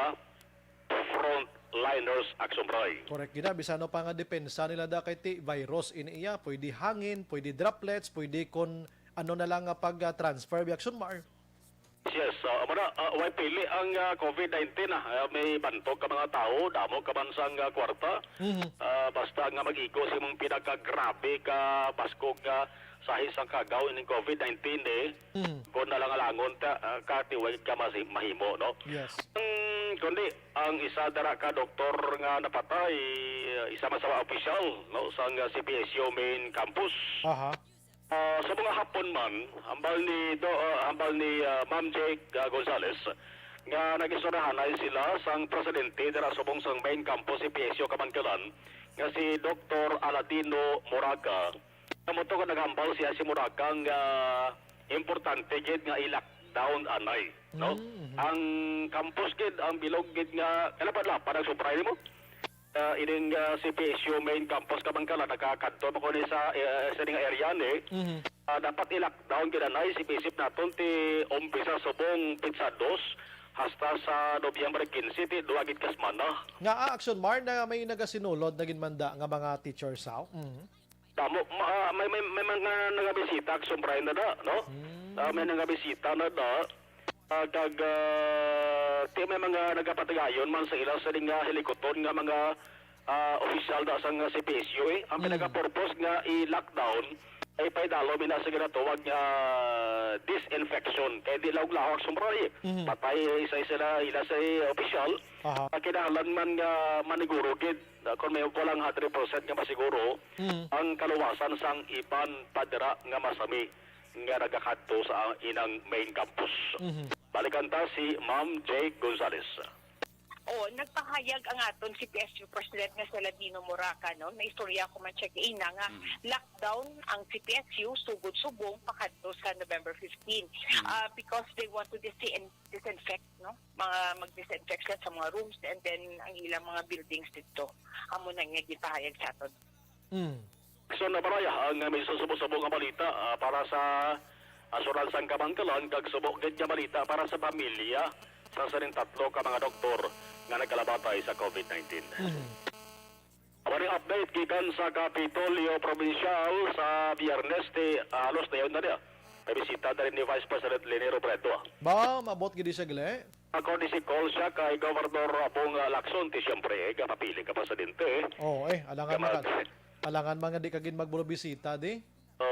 frontliners, Action Mar. Correct gina. Bisan ano pa nga depensa nila da kay ti virus ini iya, pwede hangin, pwede droplets, pwede kon ano na lang nga pag-transfer, Action Mar. Yes, ah, amo na, ah, way pili ang, ah, COVID nineteen, ah. Ah, may bantog ka mga tawo, damo ka man sang, ah, kwarta. Mhm. Ah, basta nga mag-igo sa imong pinakagrabe ka baskog nga sahi sang kagaw ining COVID nineteen, eh. Mhm. Kon nalangalangon ta, ah, ka, ti way ka masi-, mahimo, no? Yes. Ang, kundi, ang isa dara ka doktor nga napatay, ah, isa man sa mga opisyal, no, sang, ah, C P S U main campus. Aha. Ah, sa mga hapon man, hambal ni Do-, ah, hambal ni, ah, Ma'am Jake, ah, Gonzales, nga nagistoryahanay sila sang presidente dira subong sang main campus C P S U Kabankalan, nga si Doktor Aladino Moraga. Amo to nga naghambal siya si Moraga nga importante gid nga i-lockdown anay, no? Mm, mhm. Ang campus gid, ang bilog gid nga, kalapad-lapad ang sobra nimo. Ah, ining, ah, C P S U main campus Kabankalan, nakakadto mo ko ni sa, eh, sa ning area ni. Mhm. Ah, dapat i-lockdown gid anay, isip-isip naton ti umpisa subong petsa dos hasta sa Nobyembre quince, ti duha gid ka semana. Nga, ah, Action Mar, na may nagasinulod na gid man da nga mga teachers, how? Mhm. Damo, ma-, may, may, may mga nagabisita, Action Mar, na da, no? Hmm. Ah, may nagabisita na da. Ah, kag, ah, ti may mga nagapatigayon man sa ila sa nga hilikuton nga mga, ah, opisyal da sang C P S U, eh. Ang Mm. pinaka-purpose nga i-lockdown ay paidalom ina sa ginatawag nga disinfection. Kay di lahog-lahog, Action Mar, eh. Mhm. Patay isa sila, ila sa opisyal. Aha. Ang kinahanglan man nga maniguro gid, ah, kung may ko lang hundred percent nga masiguro Mm. ang kaluwasan sang iban pa dira nga masami nga nagakadto sa inang main campus. Mhm. Balikan ta si Ma'am Jake Gonzales. Oh, nagpahayag ang aton C P S U President nga si Ladino Moraca, no? Naistorya ko man siya kaina nga Mhm. lockdown ang C P S U sugod subong pakadto sa November fifteen. Mhm. Ah, because they want to disin-, disinfect, no? Mga mag-disinfect sila sa mga rooms and then ang ilang mga buildings dito. Amo na nga gipahayag sa aton. Mm. So, nabaraya ang may susubo-subo nga balita, ah, para sa Asuransang Kabankalan, kag subo gid nga balita para sa pamilya sa sining tatlo ka mga doktor nga nagkalabatay sa COVID nineteen. Mhm. Amo ni update gikan sa Kapitolyo Probinsyal sa Biyernes, ti, ah, halos dayon na niya. May bisita na rin ni Vice President Leni Robredo, ah. Ba, maabot gid siya, gali? Ako ni si call siya kay Governor Bong, ah, Lacson, ti siyempre, eh, kapapili ka presidente, eh. Oo, eh, alangan Kamat- man ka. Alangan man nga di ka gid magbulobisita, di? O,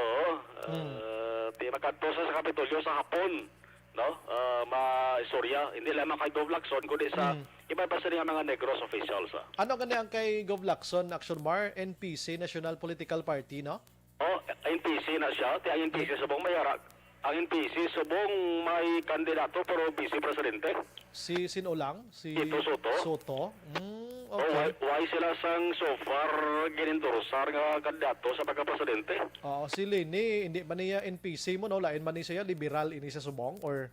Ah, ti makadto sa, sa Kapitolyo sa hapon, no? Ah, maistorya, hindi lamang kay Gov Lacson, kundi sa Mm. iba pa sila nga mga Negros officials, ah. Ano gani ang kay Gov Lacson, Action Mar, N P C, National Political Party, no? Oh, N P C na siya. Ti ang N P C subong may ara-, ang N P C subong may kandidato pero vice presidente. Si sino lang? Si Tito Soto. Soto? Mm, Oh, okay. why, why sila sang so far ginindorsar nga kandidato sa pagkapresidente? Oo, si Leni, hindi man niya N P C mo, no? Lain man ni siya, liberal ini sa subong, or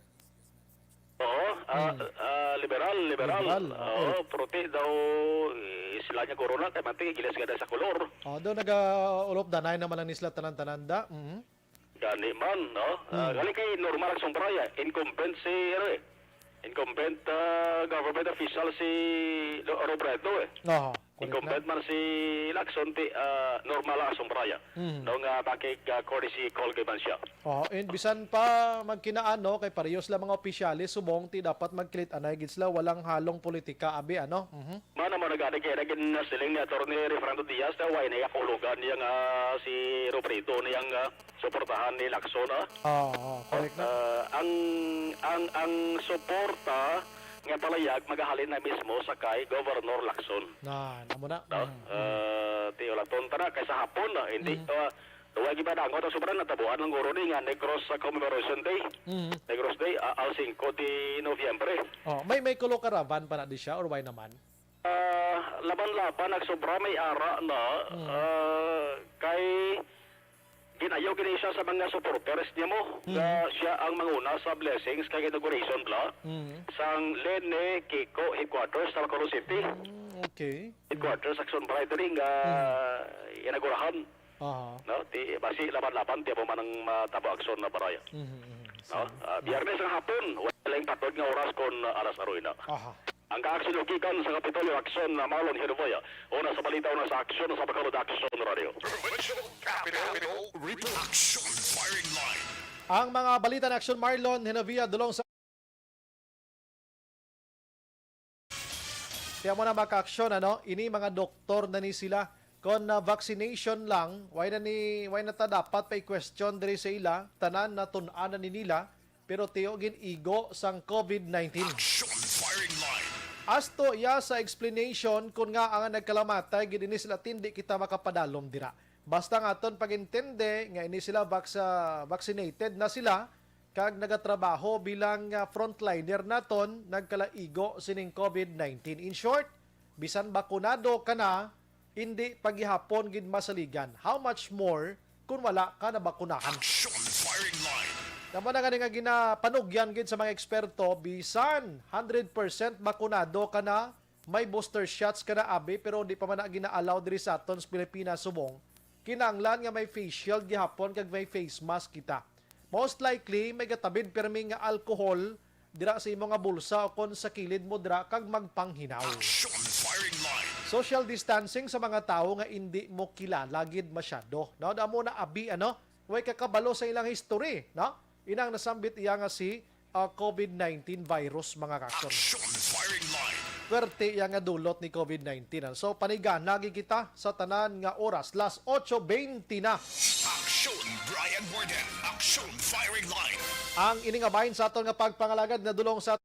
Oo, ah, Mm. ah, liberal, liberal. Liberal, Oo, okay. Pero ti daw, eh, sila niya corona, kay manti, gilas gada sa kolor. Oh, daw naga-ulop danay naman lang ni sila tanan-tanan da. Mhm. Gani man, no? Ah, Mm. gali kay Norma Lacson Braya, incumbent si, ano eh, incumbent, ah, government official si Lo-, Robredo eh. Oo, correct Incumbent na. man si Lacson, ti, ah, Norma Lacson Braya. Mm. No, nga bakig, ah, courtesy call kay man siya. Oo, and bisan pa magkinaano, kay parehas lang mga opisyales, subong ti dapat magkilit-anay gid sila, walang halong politika, abi, ano? Mhm. Mana mo nagani kay nagin siling ni Attorney Refrando Diaz na why na iya kahulogan niya nga si Robredo na yang, ah, suportahan ni Lacson, ah. Oo, oo, correct na. Ah, ang, ang, ang suporta nga palayag magahalin na mismo sa kay Governor Lacson. Na, namo na. No? Mm, mm. Ah, ti wala tonta na kay sa hapon, ah, hindi, Mm. ah, duwa gibadangot ang sobra natabuan ng guro ni nga Negros sa Commemoration Day. Mm. Negros Day, ah, al singko de Nobyembre. Oh, may, may Kolo Caravan pa na di siya or why naman? Ah, laban-laban, nagsobra may ara na, Mm. ah, kay ginayo gini siya sa mga supporters niya mo, Mm. nga siya ang manguna sa blessings kag inauguration bla Mm. sang Lene Kiko Headquarters sa Bacolod City. Mm, okay. Headquarters, Action Bright diri nga Mm. inaugurahan. Aha. No, ti, basi laban-laban, ti amo man ang matabo aksyon na baraya. Mhm, mhm. No? Sige. Ah, Biyernes ang hapon, wala lang patod nga oras kon, ah, alas aruy na. Aha. Ang kaaksyon gikan sa Kapitolyo, Aksyon na Marlon Hiruboya. Una sa balita, una sa aksyon, sa Bacolod Aksyon Radio. Provincial Capital Report. Action Firing Line. Ang mga balita ng Aksyon Marlon Hinovia dulong sa Kaya mo na makaaksyon, ano? Ini mga doktor na ni sila. Kon, ah, vaccination lang, why na ni, why na ta dapat pa i-question diri sa ila? Tanan natun-an na ni nila, pero tiyo gin-igo sang covid nineteen. Action Firing Line. Asto iya sa explanation kon nga ang nagkalamatay gid ini sila, tindi kita makapadalom dira. Basta nga aton pag-intindi nga ini sila vac-, ah, vaccinated na sila, kag nagatrabaho bilang, ah, frontliner naton nagkalaigo sining covid nineteen. In short, bisan bakunado ka na, indi pa gihapon gid masaligan. How much more kung wala ka nabakunahan? Action Firing Line. Tama na gani nga ginapanugyan gid sa mga eksperto, bisan hundred percent bakunado ka na, may booster shots ka na, abi, pero di pa man na gina-allow diri sa aton sa Pilipinas subong. Kinahanglan nga may face shield gihapon kag may face mask kita. Most likely, may gatabid pirmi nga alcohol dira sa imo nga bulsa o kon sa kilid mo dira kag magpanghinaw. Action Firing Line. Social distancing sa mga tawo nga indi mo kilala gid masyado. No, amo na abi, ano? Way kakabalo sa ilang history, no? Inang nasambit iya nga si, ah, covid nineteen virus, mga kakson. Action Firing Line. Pwerte iya nga dulot ni covid nineteen, ano? So, panigana gid kita sa tanan nga oras. Las otso bente na. Action Brian Warden. Action Firing Line. Ang ini nga bahin sa aton nga pagpangalagad nadulong sa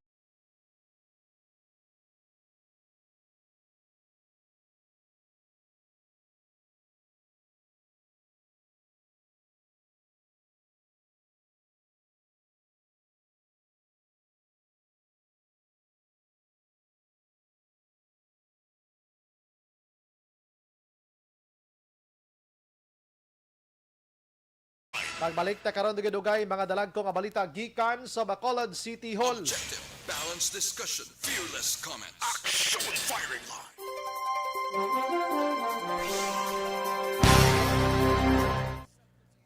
Pagbalik ta karon, dugay-dugay, mga dalagko nga balita gikan sa Bacolod City Hall. Objective, balanced discussion, fearless comment. Action Firing Line.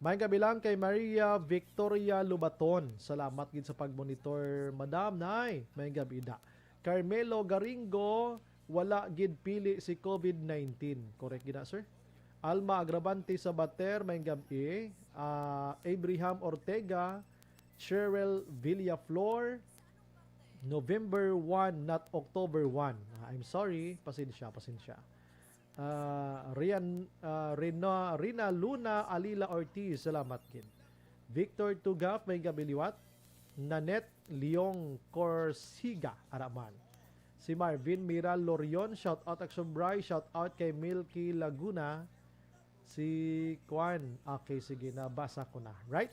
May gabi lang kay Maria Victoria Lubaton. Salamat gid sa pagmonitor, Madam. Nay, may gabi da. Carmelo Garingo, wala gid pili si covid nineteen. Correct gid na, sir. Alma Agravante Sabater, may gabi. Ah, Abraham Ortega, Cheryl Villaflor, November one, not October one. Ah, I'm sorry. Pasensya, pasensya. Ah, Rian, ah, Rina, Rina Luna Alila Ortiz, salamat gid. Victor Tugaf, may gabi liwat. Nanette Leong Corsiga, ara man. Si Marvin Mira Lorion, shout out Action Bry, shout out kay Milky Laguna. Si Kwan, okay, sige, nabasa ko na, right?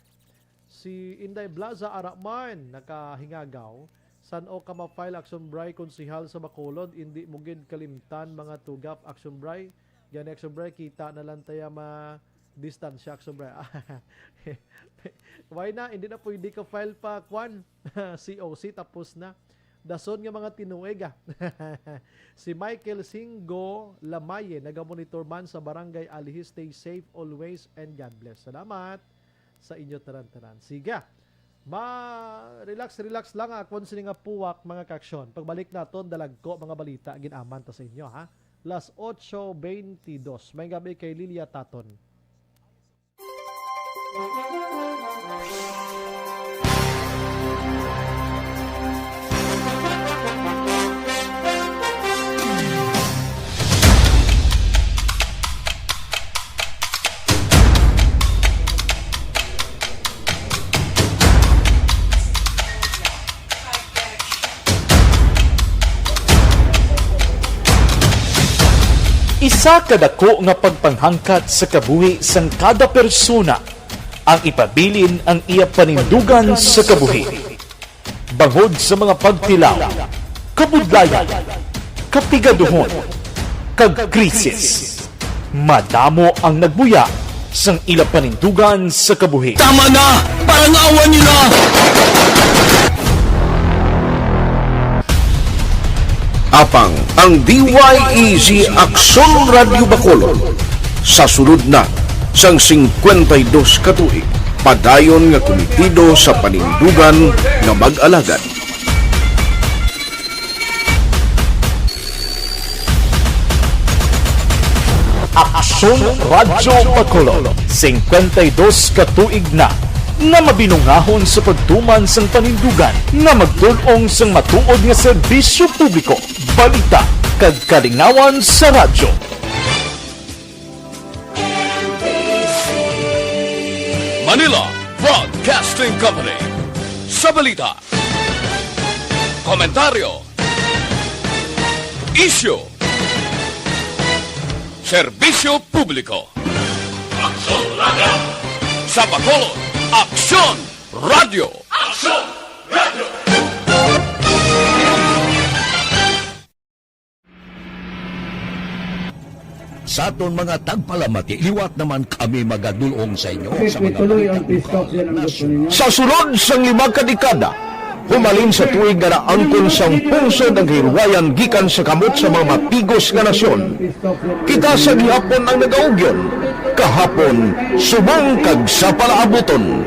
Si Inday Blaza, ara man, nakahingagaw. San-o ka ma-file, Action Bry, konsehal sa Bacolod, indi mo gid kalimtan, mga Tugaf, Action Bry. Gani, Action Bry, kita na lang taya ma-, distansya, Action Bry. Why na? Hindi na pwede ka file pa, kwan. C O C, tapos na. Dason nga mga tinuig, ah. Si Michael Singo Lamaye, nagamonitor man sa Barangay Alihi. Stay safe always and God bless. Salamat sa inyo tanan-tanan. Sige. Ma-relax, relax lang, ah, kung sini nga puwak, mga kaaksyon. Pagbalik naton, dalagko, mga balita, ginaman ta sa inyo, ha? Las ocho veintidós. May gabi kay Lilia Taton. Isa ka dako nga pagpanghangkat sa kabuhi sang kada persona ang ipabilin ang iya panindugan sa kabuhi. Bangod sa mga pagtilaw, kabudlayan, kapigaduhon, kag krisis, madamo ang nagbuya sang ila panindugan sa kabuhi. Tama na! Parangawan niyo na! Apang ang D Y E Z Aksyon Radyo Bacolod sa sulod na sang singkwenta y dos ka tuig, padayon nga kumitido sa panindugan nga mag-alagad. Aksyon Radyo Bacolod, singkwenta y dos ka tuig na nga mabinungahon sa pagtuman sang panindugan nga magtul-ong sang matuod nga serbisyo publiko, balita, kag kalingawan sa radyo. Manila Broadcasting Company. Sa balita, komentaryo, isyu, serbisyo publiko. Aksyon Radyo. Sa Bacolod, Aksyon Radyo. Aksyon Radyo. Sa aton mga tagpalamati, liwat naman kami magadul-ong sa inyo sa mga balita lokal, nasyonal. Sa sulod sang lima ka dekada, humalin sa tuig nga naangkon sang pungsod ang kahilwayan gikan sa kamot sa mga mapigos nga nasyon, kita sa gihapon ang nagaugyon, kahapon, subong kag sa palaabuton.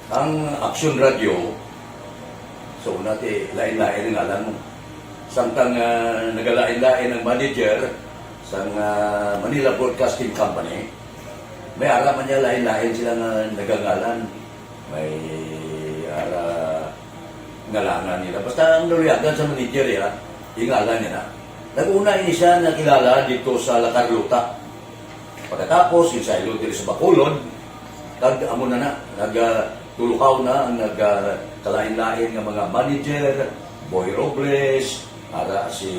Ang Aksyon Radyo, so, una ti, lain-lain ang ngalan mo. Samtang, ah, nagalain-lain ang manager sang, ah, Manila Broadcasting Company, may ara man niya lain-lain sila nga nagangalan. May ara ngalangan nila. Basta ang naluyagan sa manager, ya, ingalan niya na. Nag-una ini siya nakilala dito sa La Carlota. Pagkatapos, insaylo diri sa Bacolod, kag amo na na, nagtulukaw na ang nag, ah, kalain-lain nga mga manager, Boy Robles, ara si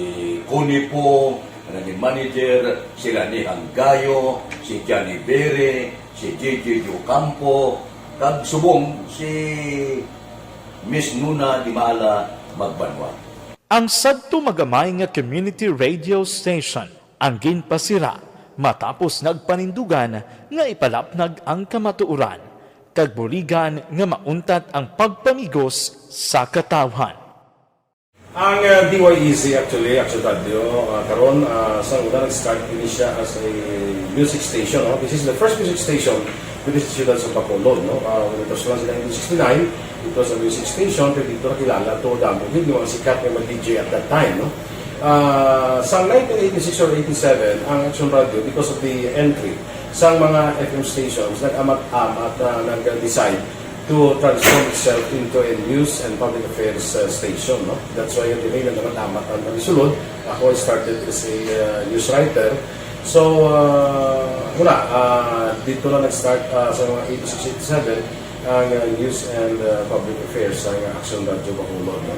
Connie Pong, nga naging manager, si Rani Hanggayo, si Johnny Bere, si J J Ocampo, kag subong si Miss Nuna Dimala Magbanwa. Ang sadto magamay nga community radio station ang ginpasira matapos nagpanindugan nga ipalapnag ang kamatuoran kag buligan nga mauntat ang pagpamigos sa katawhan. Ang, ah, D Y E Z actually, Action Radio, ah, karon, ah, sa una nag-start ini siya as a music station, no? This is the first music station with the Siyudad sa Bacolod, no? Ah, when it was launched in nineteen sixty-nine, it was a music station, pero dito nakilala to, damo gid yung mga sikat nga mga D J at that time, no? Ah, sa nineteen eighty-six or eighty-seven, ang Action Radio, because of the entry sa mga F M stations, nag-amat-amat na nag-decide to transform itself into a news and public affairs, uh, station, no? That's why yung delay na naman amat ang pagsulod. Ako, I started as a, uh, news writer, So, ah, wala, ah, dito na nag-start, ah, sa mga eighty-six, eighty-seven ang, ah, News and, ah, Public Affairs sa, ah, Aksyon Radyo Bacolod, no?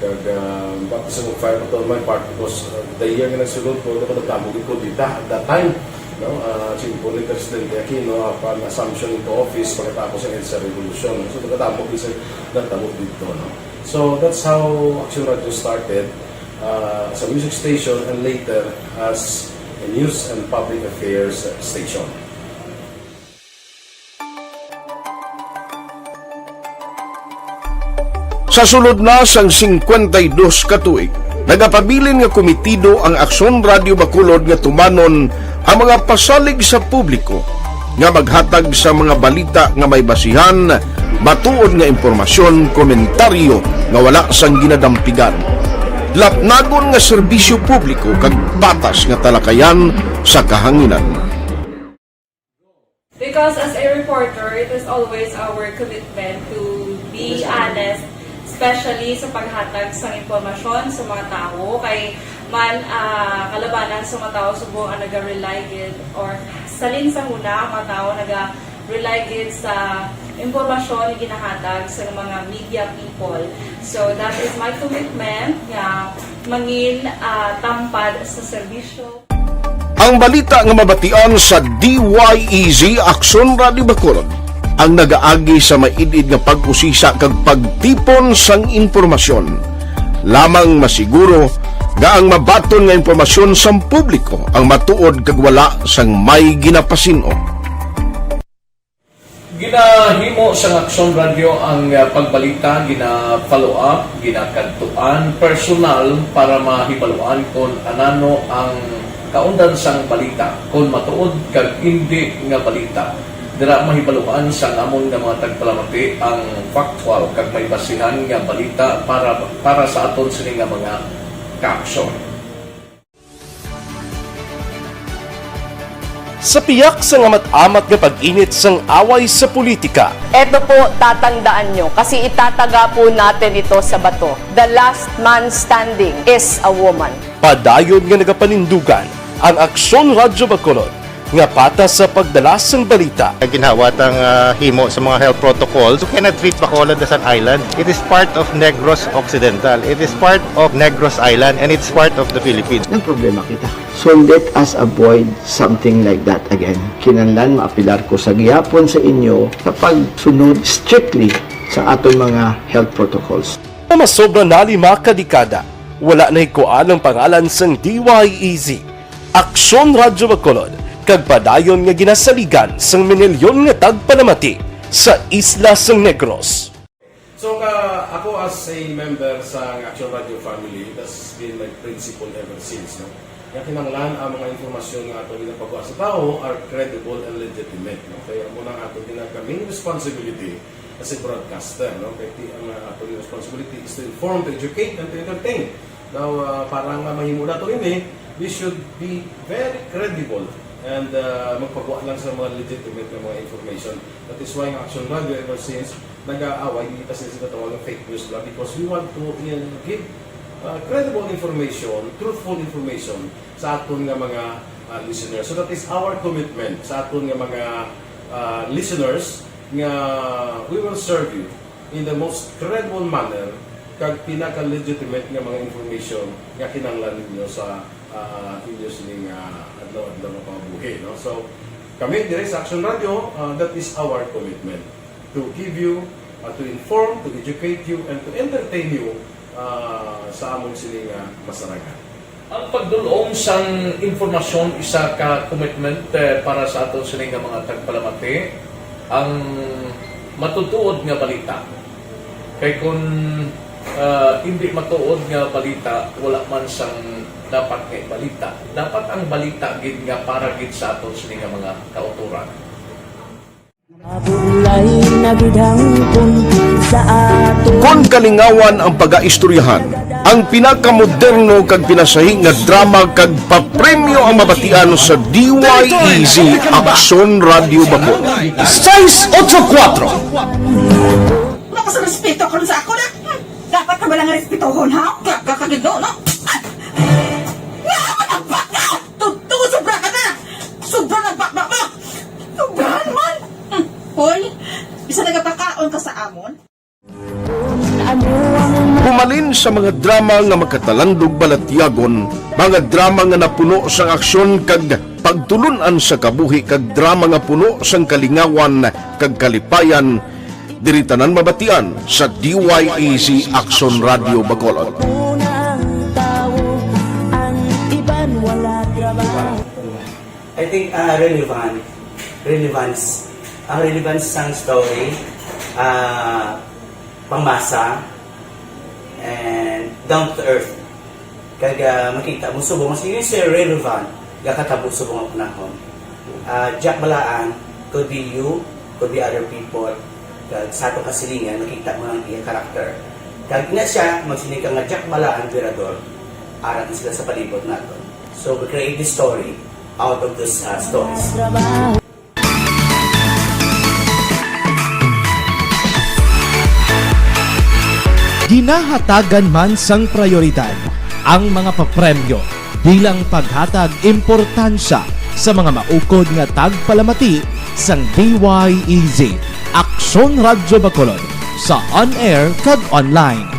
Kag, ah, baptism of fire pa to on my part because, ah, the year nga nagsulod ko, ako nagdamo gid ko dita at that time, no? Ah, simple ni Presidente Aquino, upon assumption into office, pagkatapos ng EDSA Revolution, no? So, nagdamo gid sa nagtabo dito, no? So, that's how Aksyon Radyo started, ah, as a music station and later as a news and public affairs station. Sa sulod na sang singkwenta y dos ka tuig, nagapabilin nga komitido ang Aksyon Radyo Bacolod nga tumanon ang mga pasalig sa publiko nga maghatag sa mga balita nga may basihan, matuod nga impormasyon, komentaryo nga wala sang ginadampigan, lapnagon nga serbisyo publiko kag patas nga talakayan sa kahanginan. Because as a reporter, it is always our commitment to be honest, especially sa paghatag sang impormasyon sa mga tawo. Kay man, ah, kalabanan sa mga tawo subong ang naga-rely gid, or salin sa huna ang mga tawo naga-rely gid sa impormasyon nga ginahatag sa mga media people. So that is my commitment nga mangin, ah, tampad sa serbisyo. Ang balita nga mabatian sa D Y E Z Aksyon Radyo Bacolod ang nagaagi sa maid-id nga pag-usisa kag pagtipon sang impormasyon. Lamang masiguro nga ang mabaton nga impormasyon sang publiko ang matuod kag wala sang may ginapasin-o. Ginahimo sang Aksyon Radyo ang, ah, pagbalita, gina-follow up, ginakadtuan personal para mahibaluan kon anano ang kaundan sang balita, kon matuod kag indi nga balita. Dira mahibaluan sang amon nga mga tagpalamati ang factual kag may basihan nga balita para, para sa aton sini nga mga kaaksyon. Sa piyak sang amat-amat nga pag-init sang away sa politika, Eto po, tatandaan nyo, kasi itataga po natin ito sa bato. The last man standing is a woman. Padayon nga nagapanindugan ang Aksyon Radyo Bacolod nga patas sa pagdala sang balita. Ginhawa tang, ah, himo sa mga health protocols. You cannot treat Bacolod as an island. It is part of Negros Occidental. It is part of Negros Island, and it's part of the Philippines. Nagproblema kita. So let us avoid something like that again. Kinahanglan maapilar ko sa gihapon sa inyo sa pagsunod strictly sa aton mga health protocols. Nga masobra na lima ka dekada, wala nahikuan ang pangalan sang D Y E Z, Aksyon Radyo Bacolod, kag padayon nga ginasaligan sang minilyon nga tagpalamati sa isla sang Negros. So, ka, ako as a member sa Action Radio family, that's been my principle ever since, no? Nga kinahanglan ang mga impormasyon nga ato ginapagwa sa tawo are credible and legitimate, no? Kaya amo na ang ato ginakaming responsibility as a broadcaster, no? Kaya ti-, ang, uh, ato responsibility is to inform, to educate, and to entertain. Now, uh, para nga mahimo nato ini, we should be very credible and, uh, magpagwa lang sa mga legitimate nga mga information. That is why ang Action Radio ever since nag-aaway, hindi kasi sila tawag ng fake news lang because we want to, uh, give, uh, credible information, truthful information sa aton nga mga, uh, listeners. So that is our commitment sa aton nga mga, uh, listeners nga we will serve you in the most credible manner kag pinaka-legitimate nga mga information nga kinahanglan ninyo sa, ah, inyo sining, ah, adlaw-adlaw nga pambuhi, no? So, kami dire sa Action Radio, ah, that is our commitment to give you, ah, to inform, to educate you, and to entertain you, ah, sa amon sini nga masarangan. Ang pagdul-ong sang impormasyon isa ka commitment, eh, para sa aton sini nga mga tagpalamati. Ang matutuod nga balita. Kay kun, ah, indi matuod nga balita, wala man sang dapat nga ibalita. Dapat ang balita gid nga para gid sa aton sini nga mga kautoran. Mabulay na gid hangpon sa aton. Kon kalingawan ang pagaistoryahan, ang pinakamoderno kag pinasahi nga drama kag papremyo ang mabatian sa D Y E Z Aksyon Radio Bacolod. Seis ocho kuwatro. Wala ka sa respeto karon sa ako na. Hmm, dapat ka ba lang respetohon, ha? Gaga ka gid, no? Nga, ano ba ka? Tuto, sobra ka na! Sa mga drama nga makatalandog balatyagon, mga drama nga napuno sang aksyon kag pagtulun-an sa kabuhi, kag drama nga puno sang kalingawan kag kalipayan, diri tanan mabatian sa D Y E Z Aksyon Radio Bacolod. I think uh, relevant, relevance, ang relevance sang story, uh, pangmasa, and down to earth. Kag uh, makita mo subong, mas yun siya relevant, gakatabo subong ang panahon. Uh, Jack Balaan, could be you, could be other people. Kag sa atong kasilingan, makita mo ang iya character. Kag ina siya, magsiling ka nga Jack Balaan, Virador, arat na sila sa palibot nato. So we create this story out of those uh, stories. Ginahatagan man sang prayoridad ang mga papremyo bilang paghatag importansya sa mga maukod nga tagpalamati sang D Y E Z Aksyon Radyo Bacolod sa on-air kag online.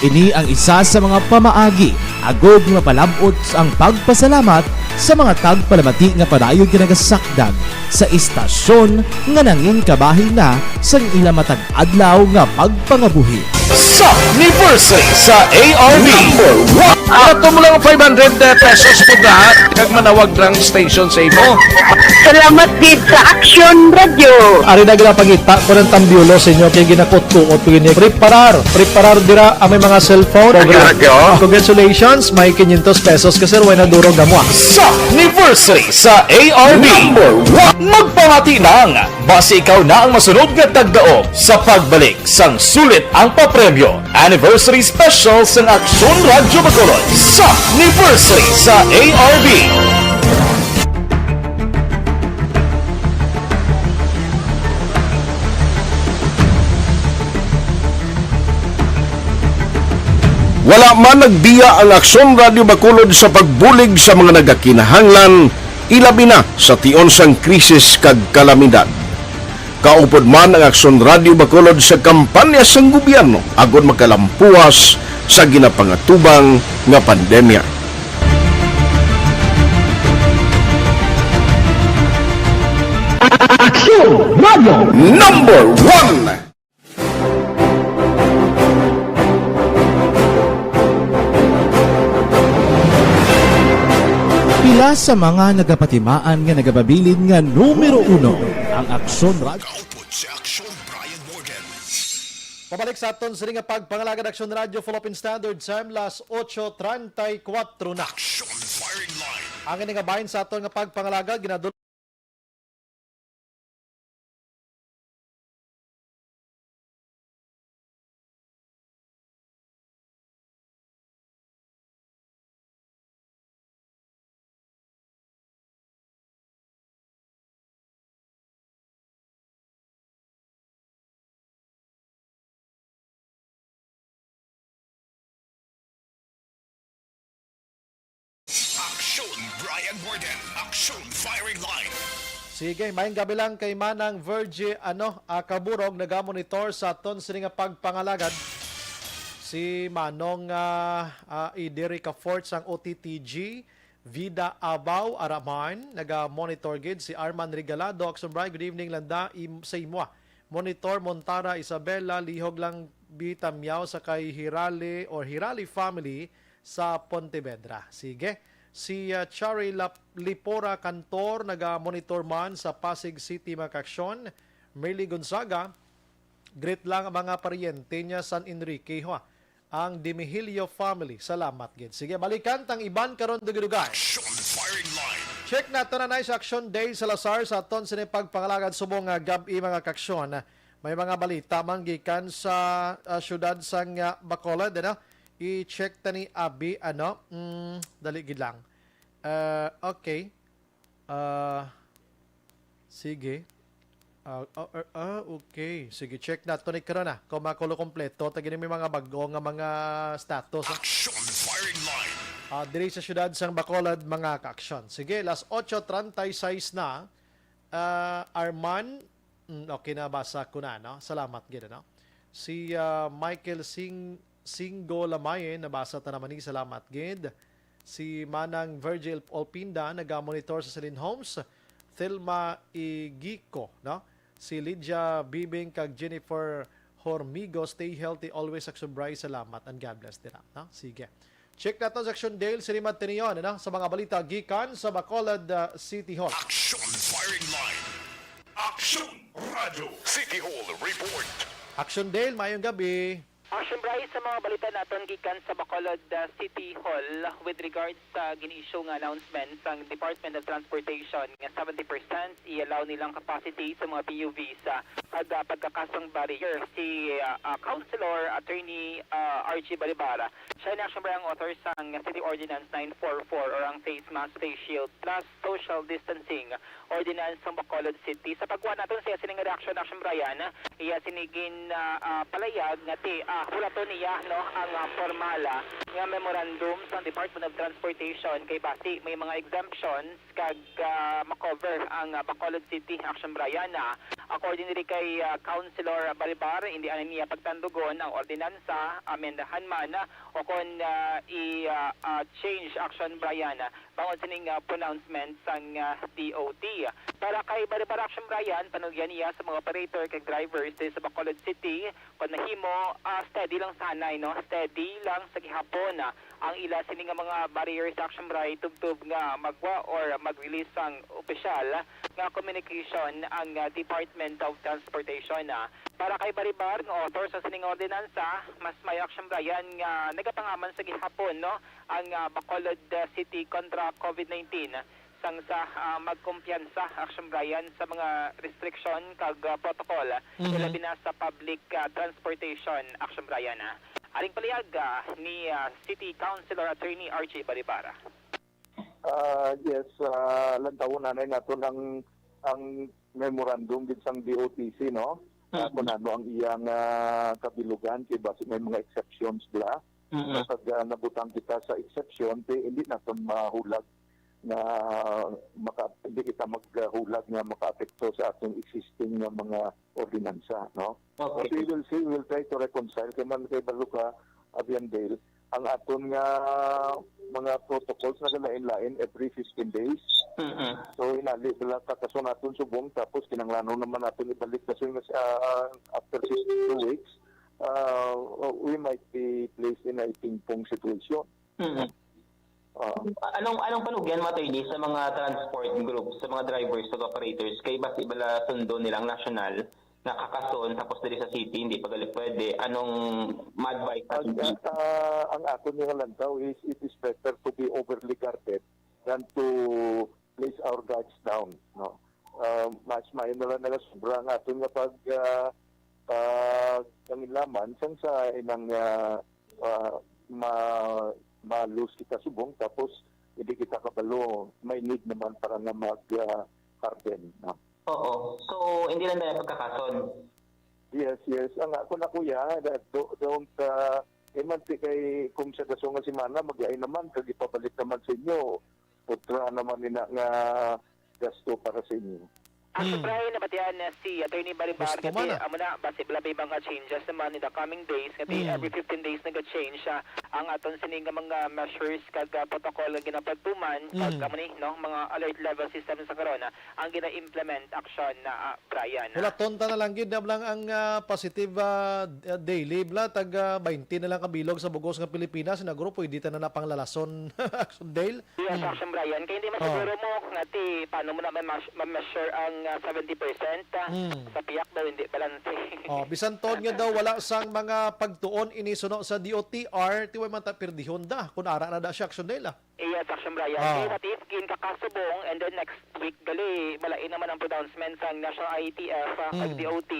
Ini ang isa sa mga pamaagi agod mapalab-ot ang pagpasalamat sa mga tagpalamati nga padayon nga nagasakdag sa istasyon nga nangin kabahin na sang ila matag adlaw nga pagpangabuhi. Sa anniversary sa A R B. Number one. Ato mo lang five hundred pesos po na kag manawag ng station sa imo. Salamat gid sa Action Radio. Ari na gila pangita ko ng tambiolo sa inyo kay ginakot-kuot ko gini. Preparar, preparar dira ang may mga cellphone. Radyo. Congratulations, may quinientos pesos ka sir, way na duro gamwa. Sa anniversary sa A R B. Number one. Magpamati lang, basi ikaw na ang masunod nga tagdaog sa pagbalik sang sulit ang papremyo. Anniversary Special sang Aksyon Radyo Bacolod sa anniversary sa A R B. Wala man nagbiya ang Aksyon Radyo Bacolod sa pagbulig sa mga nagakinahanglan, ilabi na sa tion sang krisis kag kalamidad. Kaupod man ang Aksyon Radyo Bacolod sa kampanya sang gobyerno agod makalampuas sa ginapangatubang nga pandemya. Aksyon Radyo Number one. Pila sa mga nagapatimaan nga nagapabilin nga numero uno ang Aksyon Radyo. Kaupod si Aksyon Brian Morgan. Pabalik sa aton sini nga pagpangalagad Aksyon Radyo, Philippine Standard Time, las ocho treinta y cuatro na. Aksyon Firing Line. Ang ini nga bahin sa aton nga pagpangalagad, ginadul- Aksyon, Brian Warden. Aksyon, Firing Line. Sige, maayong gabi lang kay Manang Virgie, ano, ah, Kaburog, nagamonitor sa aton sini nga pagpangalagad. Si Manong, ah, ah, Idiri Kafort sang O T T G, Vida Abaw, Araman, naga-monitor gid. Si Arman Regalado, Aksyon Brian, good evening, landa im, sa imo, ah. Monitor Montara Isabela, lihog lang bitamyaw sa kay Hirali or Hirali family sa Pontevedra. Sige. Si, ah, Chari Lap-, Lipora Cantor, naga-monitor man sa Pasig City, mga kaaksyon. Merly Gonzaga, greet lang ang mga paryente niya San Enrique, ha. Ang Dimihilio family. Salamat gid. Sige, balikan tang iban karon dugay-dugay. Action Firing Line. Check nato na nice Action Day Salazar sa aton sini pagpangalagad subong nga gab-i, mga kaaksyon. May mga balita man gikan sa, ah, siyudad sang, ah, Bacolod, ano? I-check ta ni Abi, ano? Mm, dali gid lang. Ah, okay. Ah, sige. Ah, ah, ah, ah, okay. Sige, check nato ni karon, ah. Kung makulo kompleto, ta gini may mga bag-o nga mga status, ah. Action Firing Line. Ah, diri sa siyudad sang Bacolod, mga kaaksyon. Sige, las ocho treinta y seis na. Ah, Arman, mm, okay, nabasa ko na, no? Salamat gid, no? Si, ah, Michael Sing, Singo Lamayen, nabasa ta naman ni, salamat gid. Si Manang Virgil Olpinda, naga-monitor sa Celine Homes. Thelma Igico, no? Si Lydia Bibing kag Jennifer Hormigo, stay healthy always, Action Bri, salamat and God bless dira, no? Sige. Check nato sa Action Dale, si Rimad Tinion, ano? Sa mga balita gikan sa Bacolod, ah, City Hall. Action Firing Line. Action Radio. City Hall Report. Action Dale, mayong gabi. Action Bri, sa mga balita naton gikan sa Bacolod, ah, City Hall with regards sa gin-issue nga announcement sang Department of Transportation nga seventy percent i-allow nilang capacity sa mga P U Vs, ah, kag, ah, pagkakasong barrier. Si, ah, ah, Councilor Attorney, ah, Archie Balibar, siya ni, Action Bri, ang author sang City Ordinance nine four four or ang face mask, face shield, plus social distancing ordinance sang Bacolod City. Sa pagkuha naton sa iya sining reaksyon, Action Brian, iya sini gin, ah, ah, palayag nga ti, ah, hulaton niya, no, ang, ah, formal, ah, nga memorandum sang Department of Transportation kay basi may mga exemptions kag, ah, makover ang, ah, Bacolod City, Action Brian. Ah, according diri kay, ah, Councilor Balibar, indi anay niya pagtandugon ang ordinansa, amendahan man, ah, o kon, ah, i, ah, ah, change, Action Brian, ah, bangod sining, ah, pronouncement sang, ah, D O T. Para kay Balibar, Action Brian, panugyan niya sa mga operator kag drivers diri sa Bacolod City, kon mahimo, ah, steady lang sanay, no? Steady lang sa gihapon, ah, ang ila sini nga mga barriers, Action Bri, tubtob nga magwa or mag-release sang opisyal nga communication ang, ah, Department of Transportation, ah. Para kay Balibar, nga author sa sining ordinansa, mas may, Action Brian, nga nagapangaman sa gihapon, no, ang, ah, Bacolod, ah, City kontra COVID nineteen, sang sa, ah, magkumpiyansa, Action Brian, sa mga restriction kag, ah, protocol, Mhm. ilabi na sa public, ah, transportation, Action Brian, ah. Aring palayag, ah, ni, ah, City Councilor Attorney Archie Balibar. Ah, yes, ah, lantawon anay naton ang, ang memorandum gid sang D O T C, no? Ah, Mm-mm. Kung ano ang iyang, ah, kabilugan, kay basi may mga exceptions bala. Mm-mm. Kag, ah, nabutang kita sa exception, kay hindi naton mahulag nga maka-, hindi kita maghulag nga makaapekto sa atong existing nga mga ordinansa, no? Okay. But we will see, we'll try to reconcile. Kay man kay balo ka, Abian Dale, ang aton nga mga protocols nagalain-lain every fifteen days. Mm-mm. So, hinali sila kakaso naton subong, tapos kinahanglanon naman naton ibalik kasi nga sa, ah, after sixty-two weeks, ah, we might be placed in a ping-pong situation. Mm-mm. Ah. Anong, anong panugyan mo, attorney, sa mga transport groups, sa mga drivers, sa operators, kay basi bala sundo nilang national, nakakason, tapos diri sa city, hindi pa gali pwede. Anong ma-advise natin? Ang, ah, ang akon nga lantaw is, it is better to be overly guarded than to place our guards down, no? Ah, mas maayo na lang nga sobra ang aton nga pag, ah, pagpanginlaman sang sa inang, ah, ah, ma-, ma-lose kita subong, tapos hindi kita kabalo, may need naman para nga mag, ah, harden, no? Oo. So, hindi lang tayo pagkakason. Yes, yes. Ang ako na, kuya, that do-, don't, ah, eh, man, ti kay kung sa gaso nga semana, maglain naman, kag ipabalik naman sa inyo. Otra naman nina nga gasto para sa inyo. Ang Hmm. Sobra, nabatian na si Attorney Balibar Gusto nga man, ti, ah. Amo na, basi bala may mga changes naman in the coming days, nga ti Hmm. every fifteen days naga-change, ah, ang aton sini nga mga measures kag, ah, protocol nga ginapagtuman, kag Hmm. amo ni, no, mga alert level system sa karon, ah, ang gina-implement, Action, ah, Brian, ah. Wala, tonta na lang gid, na lang ang, ah, positive, ah, d-, ah, daily, bala, tag, ah, baynte na lang kabilog sa bugos nga Pilipinas, na grupo, hindi ta na napanglalason, Action Dale. Yes, Hmm. Action Brian. Kaya hindi man Oh. siguro mo nga ti, paano mo na ma-, ma-measure ang, ah, seventy percent, ah, Hmm. sa piyak daw, hindi balanse. Oh, bisan tuod nga daw wala sang mga pagtuon ini suno sa D O T R, ti way man ta pirdihon da, kung ara na da siya, Action Dale, ah. Yes, Action Brian. Oh. Kaya what if ginkakasubong and then next week, gali, malain naman ang pronouncement sang National I A T F, ah, kag Hmm. D O T,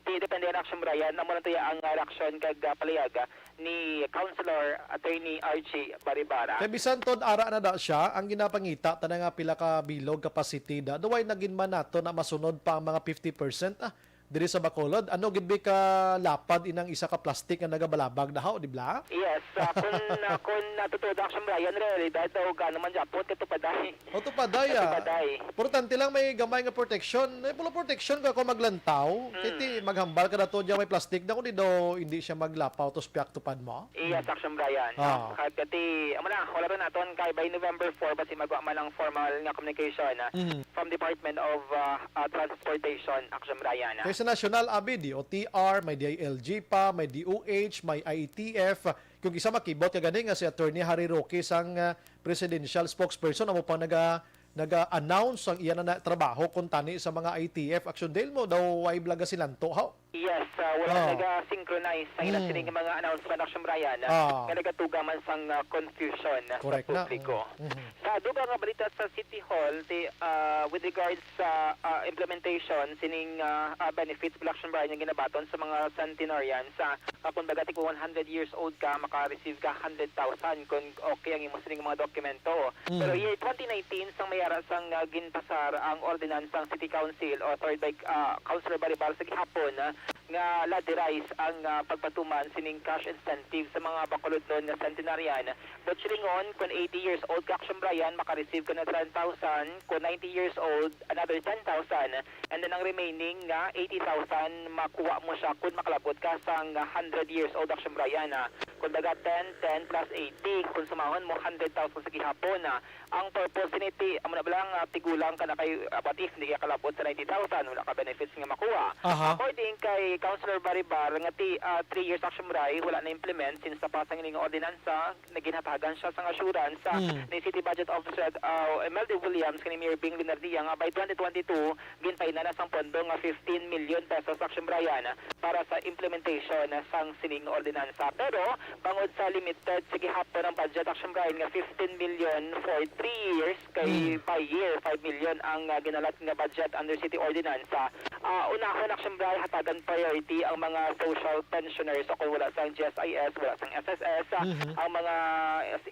ti depende na, Action Brian, amo na tuya ang, ah, reaksyon kag, ah, palayag, ah, ni Councilor Attorney Archie Baribara. Kay bisan tod ara na da siya, ang ginapangita ta na nga pila ka bilog capacity da, duway nagin man nato na masunod pa ang mga fifty percent, ah. Diri sa Bacolod, ano gid bi ka lapad inang isa ka plastic nga nagabalabag daw, di ba? Yes, ah, kung, ah, kung natutuod, Action Brian, realidad daw, gaano man gyapon, katupaday. O, tupaday, ah. Katupaday. Importante lang may gamay nga protection. Eh, pulo protection ka kung maglantaw. Mm. Kay ti, maghambal ka na to, diyan may plastic na, kung di daw, hindi siya maglapaw, to spiak tupad mo. Yes, Action Brian. Ah. Kay ti, amo na, wala pa naton, kay by November four, basi magwa man ang formal nga communication, ah, Mm. from Department of, ah, ah, Transportation, Action Brian, ah. Kay sa national, abi, D O T R, may D I L G pa, may D O H, may I A T F. Kung isa makibot ka gani nga si Attorney Harry Roque sang, ah, presidential spokesperson, amo pa naga-, naga-announce ang iya na, na trabaho kung tani sa mga I A T F. Action Dale mo daw, way blaga silanto, haw? Yes, ah, wala Ah. naga-synchronize ang ila Mm. sining mga announcement, Action Brian, ah, Ah. nga nagatuga man sang, ah, confusion, ah, sa Correct na. publiko. Mm. Mhm. Sa dugang nga balita sa City Hall, ti, ah, with regards sa, ah, implementation sining, ah, ah, benefits, Action Brian, nga ginabaton sa mga centenarians, ah, ah, kung baga ti kung one hundred years old ka, maka-receive ka hundred thousand kung okay ang imo sining mga dokumento. Mm. Pero year twenty nineteen, sang mayara sang, ah, ginpasar ang ordinansa sang City Council, authored by, ah, Councilor Baribar sa gihapon, ah, nga la-derize ang, ah, pagpatuman sining cash incentive sa mga Bacolodnon nga centenarian. But silingon, kung eighty years old ka, Action Brian, maka-receive ka na ten thousand. Kung ninety years old, another ten thousand. And then ang remaining nga eighty thousand, makuha mo siya kung makalabot ka sang hundred years old, Action Brian, ah. Kung baga ten, ten plus eighty, kung sumahon mo, hundred thousand sa gihapon, ah. Ang purpose ni ti, amo na ba lang, ah, tigulang ka na kay, ah, what if hindi ka kalabot sa ninety thousand, wala ka benefits nga makuha? Aha. According kay Councilor Baribar, nga ti, ah, three years, Action Brian, wala na implement since napasa ang ining ordinansa, naginhatagan siya sang assurance, ah, Mm. ni City Budget Officer, ah, Imelda Williams, kay ni Mayor Bing Lunardia nga by twenty twenty-two, ginpaina na sang pondo nga fifteen million pesos, Action Brian, para sa implementation sang sining ordinansa. Pero bangod sa limited sa gihapon ang budget, Action Brian, nga fifteen million for three years, kay Mm. by year, five million ang, ah, ginalat nga budget under city ordinansa. Ah, unahon, Action Brian, hatagan priority ang mga social pensioners o kung wala sang G S I S, wala sang S S S, ah, Mhm. ang mga,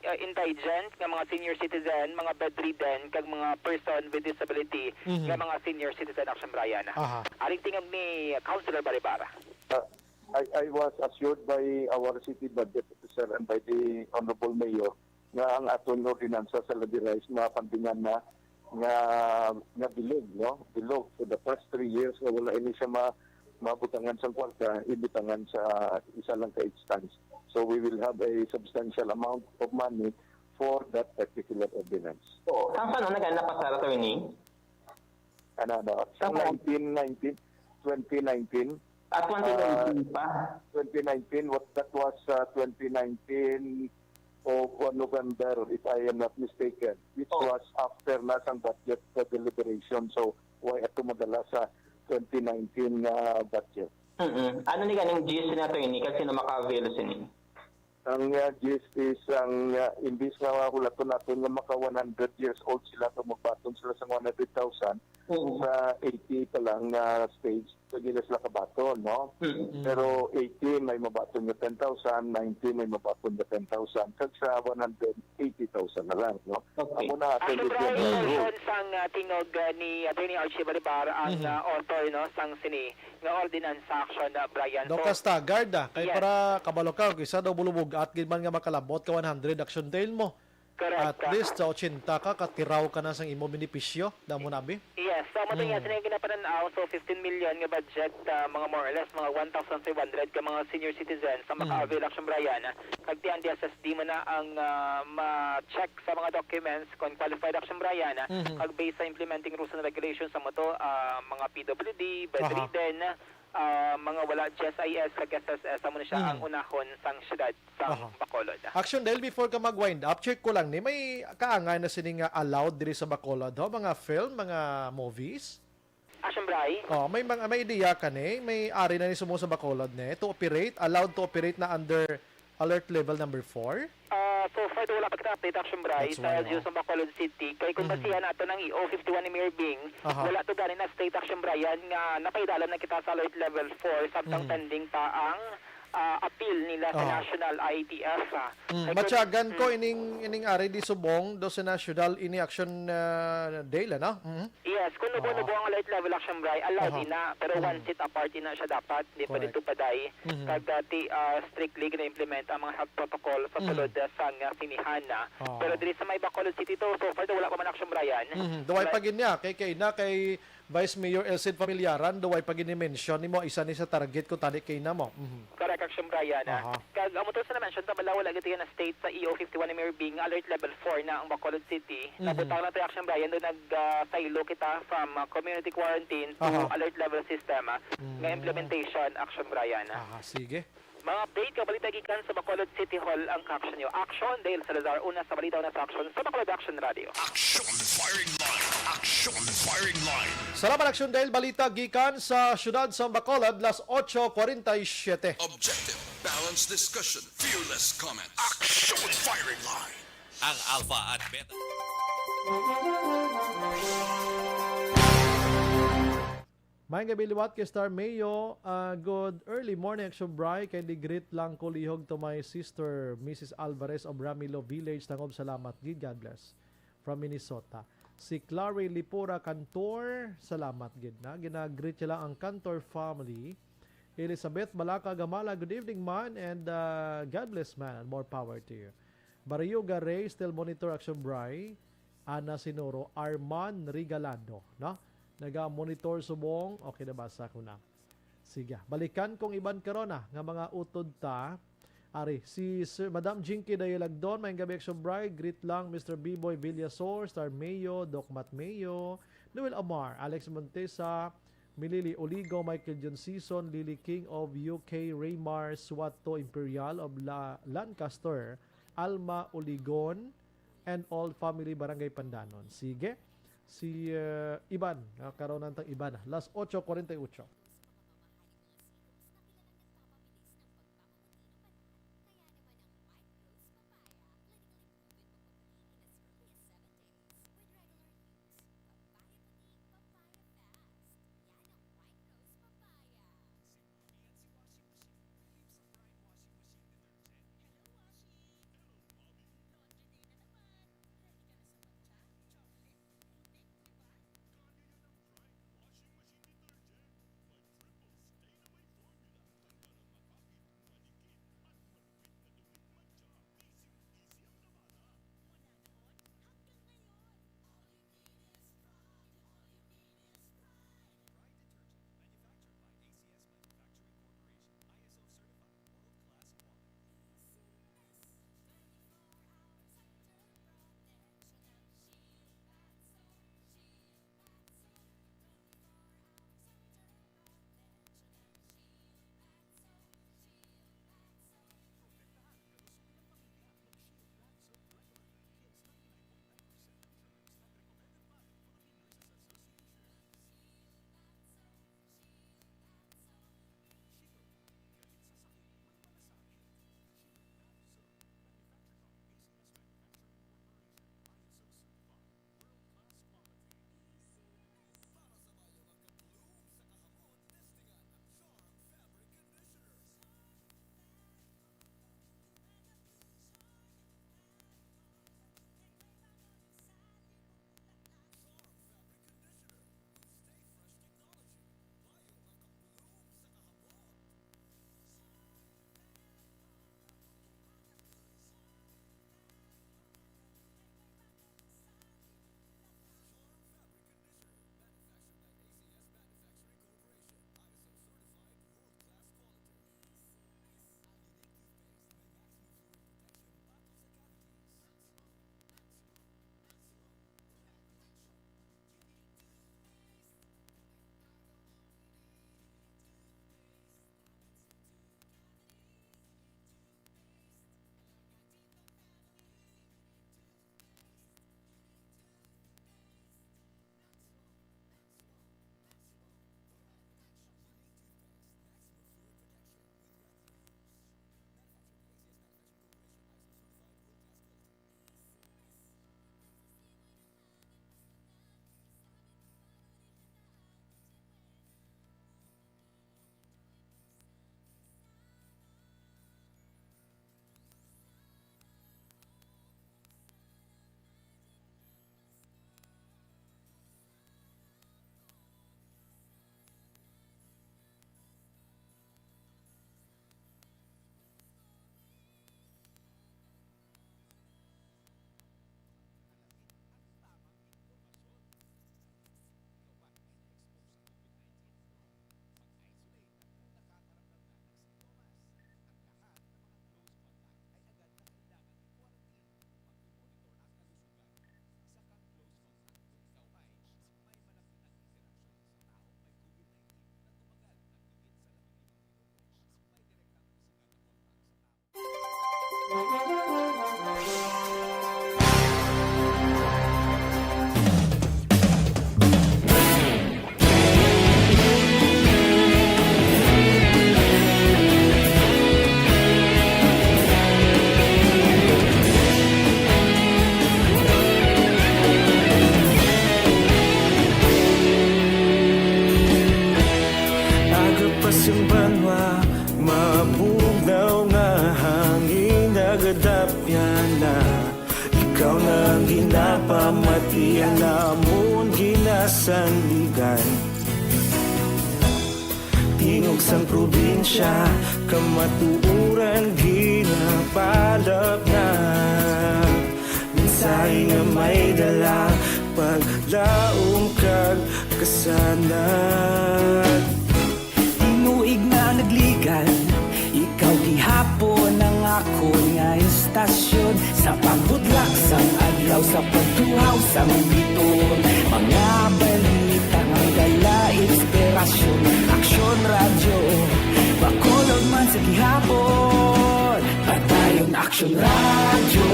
ah, indigent nga mga senior citizen, mga bedridden, kag mga person with disability Mhm. nga mga senior citizen, Action Brian. Aha. Aring tingog ni Councilor Baribar. Uh, I, I was assured by our city budget officer and by the Honorable Mayor nga ang aton ordinansa sa la-derize mapandingan na nga, nga bilog, no? Bilog for the past three years nga wala ini siya ma-, mabutangan sang kwarta, ibutangan sa isa lang ka instance. So we will have a substantial amount of money for that particular ordinance. Sang saan ang naga-, napasar, attorney? Ano, ano? Sa Opo. nineteen nineteen, twenty nineteen, Ah, twenty nineteen ah, pa? twenty nineteen, what, that was, uh, twenty nineteen of, uh, November, if I am not mistaken, which Oh. was after na sang budget, uh, deliberation. So, why ato madala sa twenty nineteen, uh, budget? Mm-mm. Ano ni ganing gist ni, attorney, kag sino maka-avail sini? Ang, uh, gist is ang, uh, imbis nga hulaton naton nga maka one hundred years old sila, kag magbaton sila sa one hundred thousand, Oo. sa eighty pa lang nga stage, pwede na sila kabaton, no? Mm. Pero eighty may mabaton nga ten thousand, ninety may mabaton nga ten thousand, kag sa one hundred, eighty thousand na lang, no? Okay. Amo na aton Ang Brian, Adrian Road. Version sang, ah, tingog, ah, ni Attorney Archie Balibar ang, Mhm. ah, author, no, sang sini nga ordinance sa action, ah, Brian. Daw So, ka staggered, ah, kay yes. para kabalo ka, kung isa daw bulubog-at gid man nga makalabot ka one hundred, action tail mo. Correct, At ah. least sa ochenta ka, katiraw ka na sang imo benepisyo, damo na, abi? Yes, so, amo to nga, Mm. sila yung ginapanan-aw, so, fifteen million nga budget, ah, mga more or less, mga one thousand five hundred ka mga senior citizens sa Mm. maka-avail, Action Brian. Kag ti ang D S S D mo na ang, ah, ma-check sa mga documents kung qualified, Action Brian. Mhm. Kag based sa implementing rules and regulations sa mo to, ah, mga P W D, Aha. bedridden, ah, mga wala G S I S kag S S S, amo na siya Mm. ang unahon sang syudad sa Aha. Bacolod. Action, dahil before ka mag-wind up, check ko lang ni, may kaangay na sini nga allowed diri sa Bacolod, ho? Mga film, mga movies? Action, Bri? Oh, may mga, may idea ka ni? May ari na ni sumo sa Bacolod ni? To operate, allowed to operate na under alert level number four? Ah, so far, wala pa kita update, Action, Bri, That's sa why, L G U oh. sa Bacolod City. Kay kung Mhm. basihan nato ng E O fifty-one ni Mayor Bing, Aha. wala to gani na state, Action, Brian, nga napaidalom na kita sa alert level four, samtang Mhm. pending pa ang ah, appeal nila sa Aha. National I T F, ah. Mm, Kay kun- matyagan ko Mm. ining, ining ari di subong do sa National ini action, ah, day la, no? Mhm. Yes, kung nubo-, Oo. nubo ang alert level, Action Bri, allowed Aha. ina, pero one Mm. seat apart ina siya dapat, di pa Correct. dito paday. Mhm. Kag, ah, ti-, ah, strictly gina-implement ang mga health protocol sa Mhm. sulod, ah, sang, ah, sinihan na. Oo. Pero diri sa may Bacolod City to, so far, wala pa man, Action Brian. Mhm. Duway Wala pa gid niya, kay, kay na, kay Vice Mayor Elcid Familiaran, duway pa gid ni mention nimo, isa ni sa target ko tani kay na mo. Mhm. Correct, Action Brian, ah. Aha. Kag amo to sa na-mention ta bala, wala gid na state sa E O fifty-one ni Mayor Bing, alert level four na ang Bacolod City. Mhm. Nabutang na to, Action Brian, do nag, ah, saylo kita from, ah, community quarantine to Aha. alert level system, ah, nga Mm. implementation, Action Brian, ah. Aha, sige. Mga update ka balita gikan sa Bacolod City Hall ang ka-action niyo. Action, Dale Salazar, una sa balita, una sa action sa Bacolod Action Radio. Action Firing Line. Action Firing Line. Salamat, Action Dale. Balita gikan sa siyudad sa Bacolod, las ocho cuarenta y siete. Objective, balanced discussion, fearless comments. Action Firing Line. Ang Alpha at Beta. Maayong gabi liwat kay Star Mayo. Ah, good early morning, Action Bri. Kay di greet lang ko lihog to my sister, Missus Alvarez of Ramilo Village. Tangob salamat gid. God bless. From Minnesota. Si Clary Lipura Cantor, salamat gid na. Gina-greet siya lang ang Cantor family. Elizabeth Balaca Gamala, good evening, man, and, uh, God bless, man, and more power to you. Barioga Ray, still monitor, Action Bri. Ana Sinoro, Arman Regalado, no? Naga-monitor subong. Okay, nabasa ko na. Sige, balikan kong iban karon, ah, nga mga utod ta. Ari, si Sir, Madam Jinky Dayalagdon, maayong gabi, Action Bri. Greet lang, Mister Biboy Villasor, Star Mayo, Doc Matt Mayo, Noel Amar, Alex Montesa, Milili Oligo, Michael John Season, Lily King of U K, Raymar Suato Imperial of La-, Lancaster, Alma Oligon, and all family, Barangay Pandanon. Sige, si, uh, Iban, uh, karon ang tang Iban, las ocho cuarenta y ocho. Aga pa sing banwa, mabugnaw nga hangin nagadapyan na. Ikaw na ang ginapamatian namon ginasandigan. Tingog sang probinsya, kamatuoran ginapalapnag. Mensahe nga may dala, paglaom kag kasanag. Tinuig nga nagligan, ikaw gihapon ang akon nga istasyon. Sa pagbudlak sang adlaw, sa pagtuhaw sang bituon, mga balita nga may dala inspirasyon. Aksyon Radyo, Bacolod man sa gihapon. Padayon Aksyon Radyo,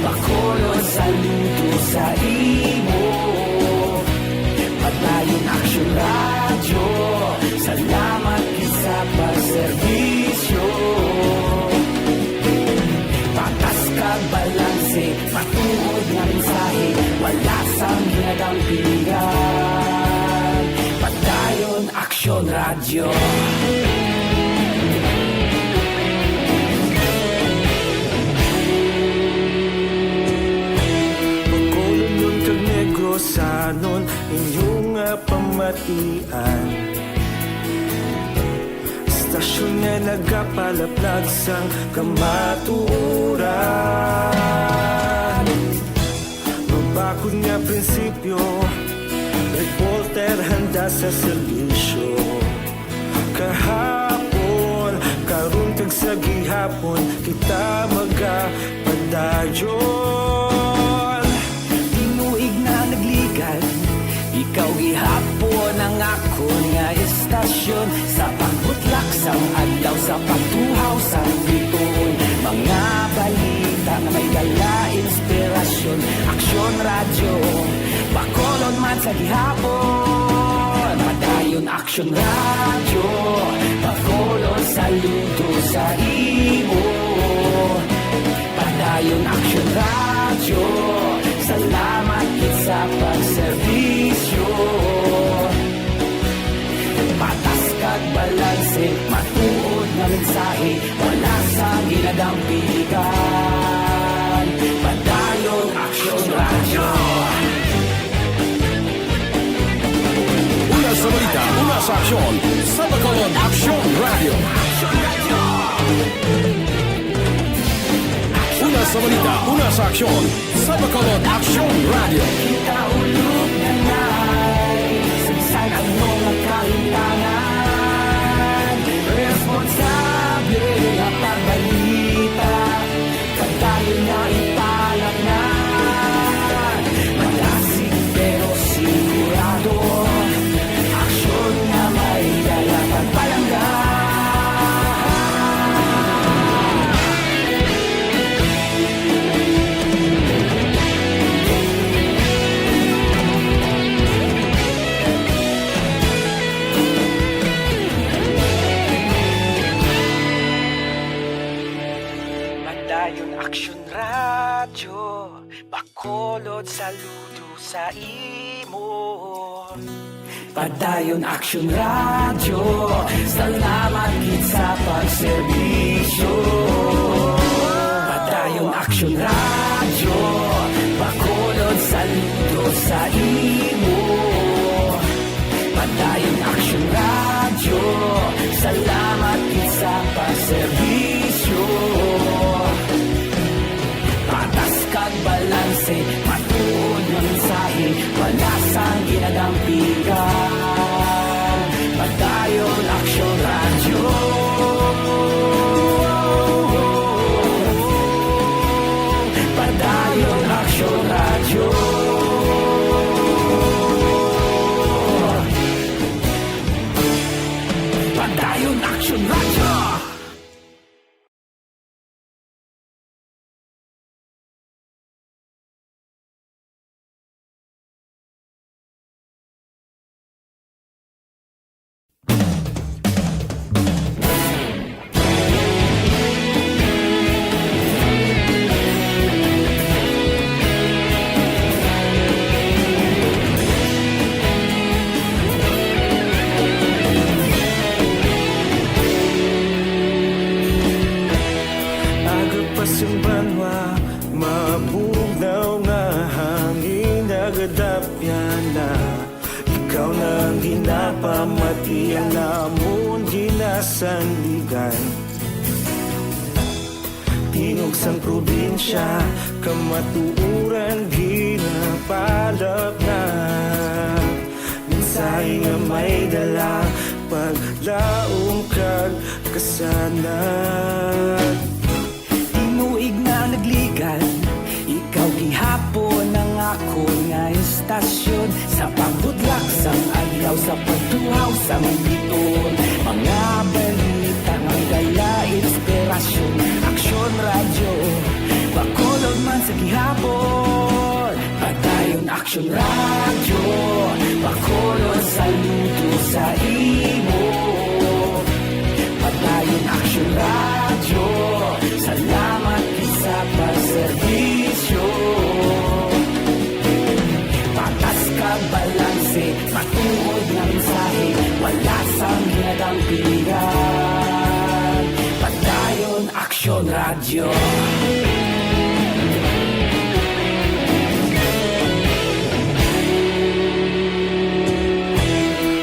Bacolod, saludo sa imo. Padayon Aksyon Radyo, salamat gid sa pagserbisyo. Patas kag balanse, matuod nga mensahe, wala sang ginadampigan. Padayon Aksyon Radyo. Bacolodnon kag Negrosanon, inyo nga pamatian. Istasyon nga nagapalaplag sang kamatuoran. Mabakod nga prinsipyo, reporter handa sa serbisyo. Kahapon, karon kag sa gihapon, kita magapadayon. Tinuig nga nagligan, ikaw gihapon ang akon nga istasyon. Sa pagbutlak sang adlaw, sa pagtuhaw sang bituon, mga balita nga may dala inspirasyon. Aksyon Radyo, Bacolod man sa gihapon. Padayon Aksyon Radyo, Bacolod, saludo sa imo. Padayon Aksyon Radyo, salamat gid sa pagserbisyo. Patas kag balanse, matuod nga mensahe, wala sang ginadampigan. Padayon Aksyon Radyo. Una sa balita, una sa aksyon, sa Bacolod Aksyon Radyo. Una sa balita, una sa aksyon, sa Bacolod Aksyon Radyo. Kita ulog na nai, sa bisan ano nga kahimtangan, responsable nga pagbalita. Padayon nga ipalatngan, madasig pero sigurado. Aksyon nga may dala pagpalangga. Padayon Aksyon Radyo, Bacolod, saludo sa imo. Padayon Aksyon Radyo, salamat gid sa pagserbisyo. Padayon Aksyon Radyo, Bacolod, saludo sa imo. Padayon Aksyon Radyo, salamat gid sa pagserbisyo. Patas kag balanse, matuod nga mensahe, wala sang ginadampigan. Padayon Aksyon Radyo. Padayon Aksyon Radyo. Ang ginapamati ang amon ginasandigan. Tingog sang probinsya, kamatuoran ginapalapnag. Mensahe nga may dala, paglaom kag kasanag. Tinuig na nagligan, ikaw gihapon ang akon nga istasyon. Sa pagbutlak sang adlaw, sa pagtuhaw sang bituon, mga balita nga may dala inspirasyon. Aksyon Radyo, Bacolod man sa gihapon. Padayon Aksyon Radyo, Bacolod, saludo sa imo. Padayon Aksyon Radyo, salamat gid sa pagserbisyo. Patas kag balanse, matuod nga mensahe, wala sang ginadampigan. Padayon Aksyon Radyo.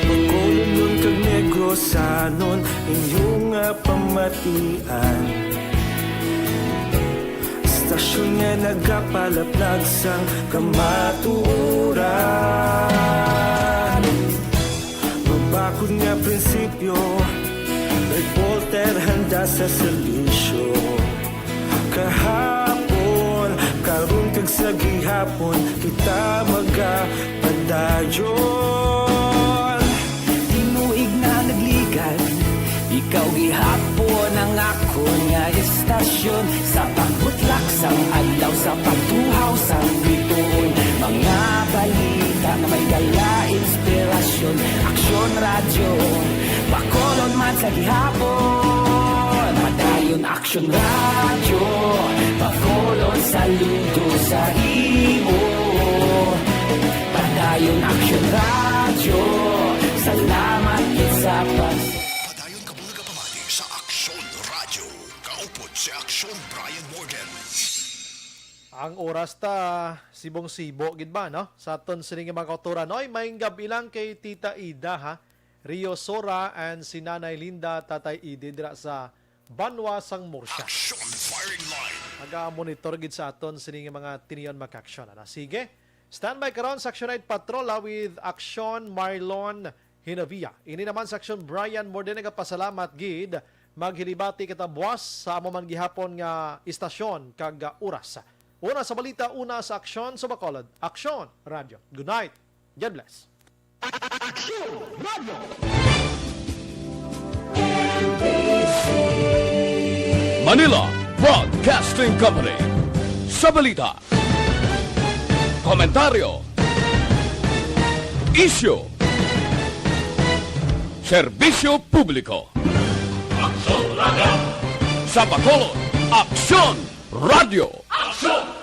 Bacolodnon kag Negrosanon, inyo nga pamatian. Istasyon nga nagapalaplag sang kamatuoran. Mabakod nga prinsipyo, reporter handa sa serbisyo. Kahapon, karon kag sa gihapon, kita magapadayon. Tinuig na nagligan, ikaw gihapon ang akon nga istasyon. Sa pagbutlak sang adlaw, sa pagtuhaw sang bituon, mga balita nga may dala inspirasyon. Aksyon Radyo, Bacolod man sa gihapon. Padayon Aksyon Radyo, Bacolod, saludo sa imo. Padayon Aksyon Radyo, salamat gid sa pag- Padayon ka mga kapamati sa Aksyon Radyo. Kaupod si Aksyon Brian Morgan. Ang oras ta, sibong-sibo gid ba, no? Sa aton sini nga mga kautoran. Oy, maayong gab-i lang kay Tita Ida, ha? Rio Sora and si Nanay Linda, Tatay Idi dira sa banwa sang Murcia. Action Firing Line. Naga-monitor gid sa aton sini nga mga tinion, mga aksyon, ana. Sige. Standby karon sa Action Night Patrol, ah, with Action Marlon Hinavia. Ini naman sa Action Brian Morden, nagapasalamat gid. Maghilibati kita buwas sa amo man gihapon nga istasyon kag, ah, oras. Una sa balita, una sa aksyon sa Bacolod. Aksyon, Radyo. Good night. God bless. Aksyon Radyo. Manila Broadcasting Company. Sa balita, komentaryo, isyu, serbisyo publiko. Aksyon Radyo. Sa Bacolod, Aksyon Radyo. Aksyon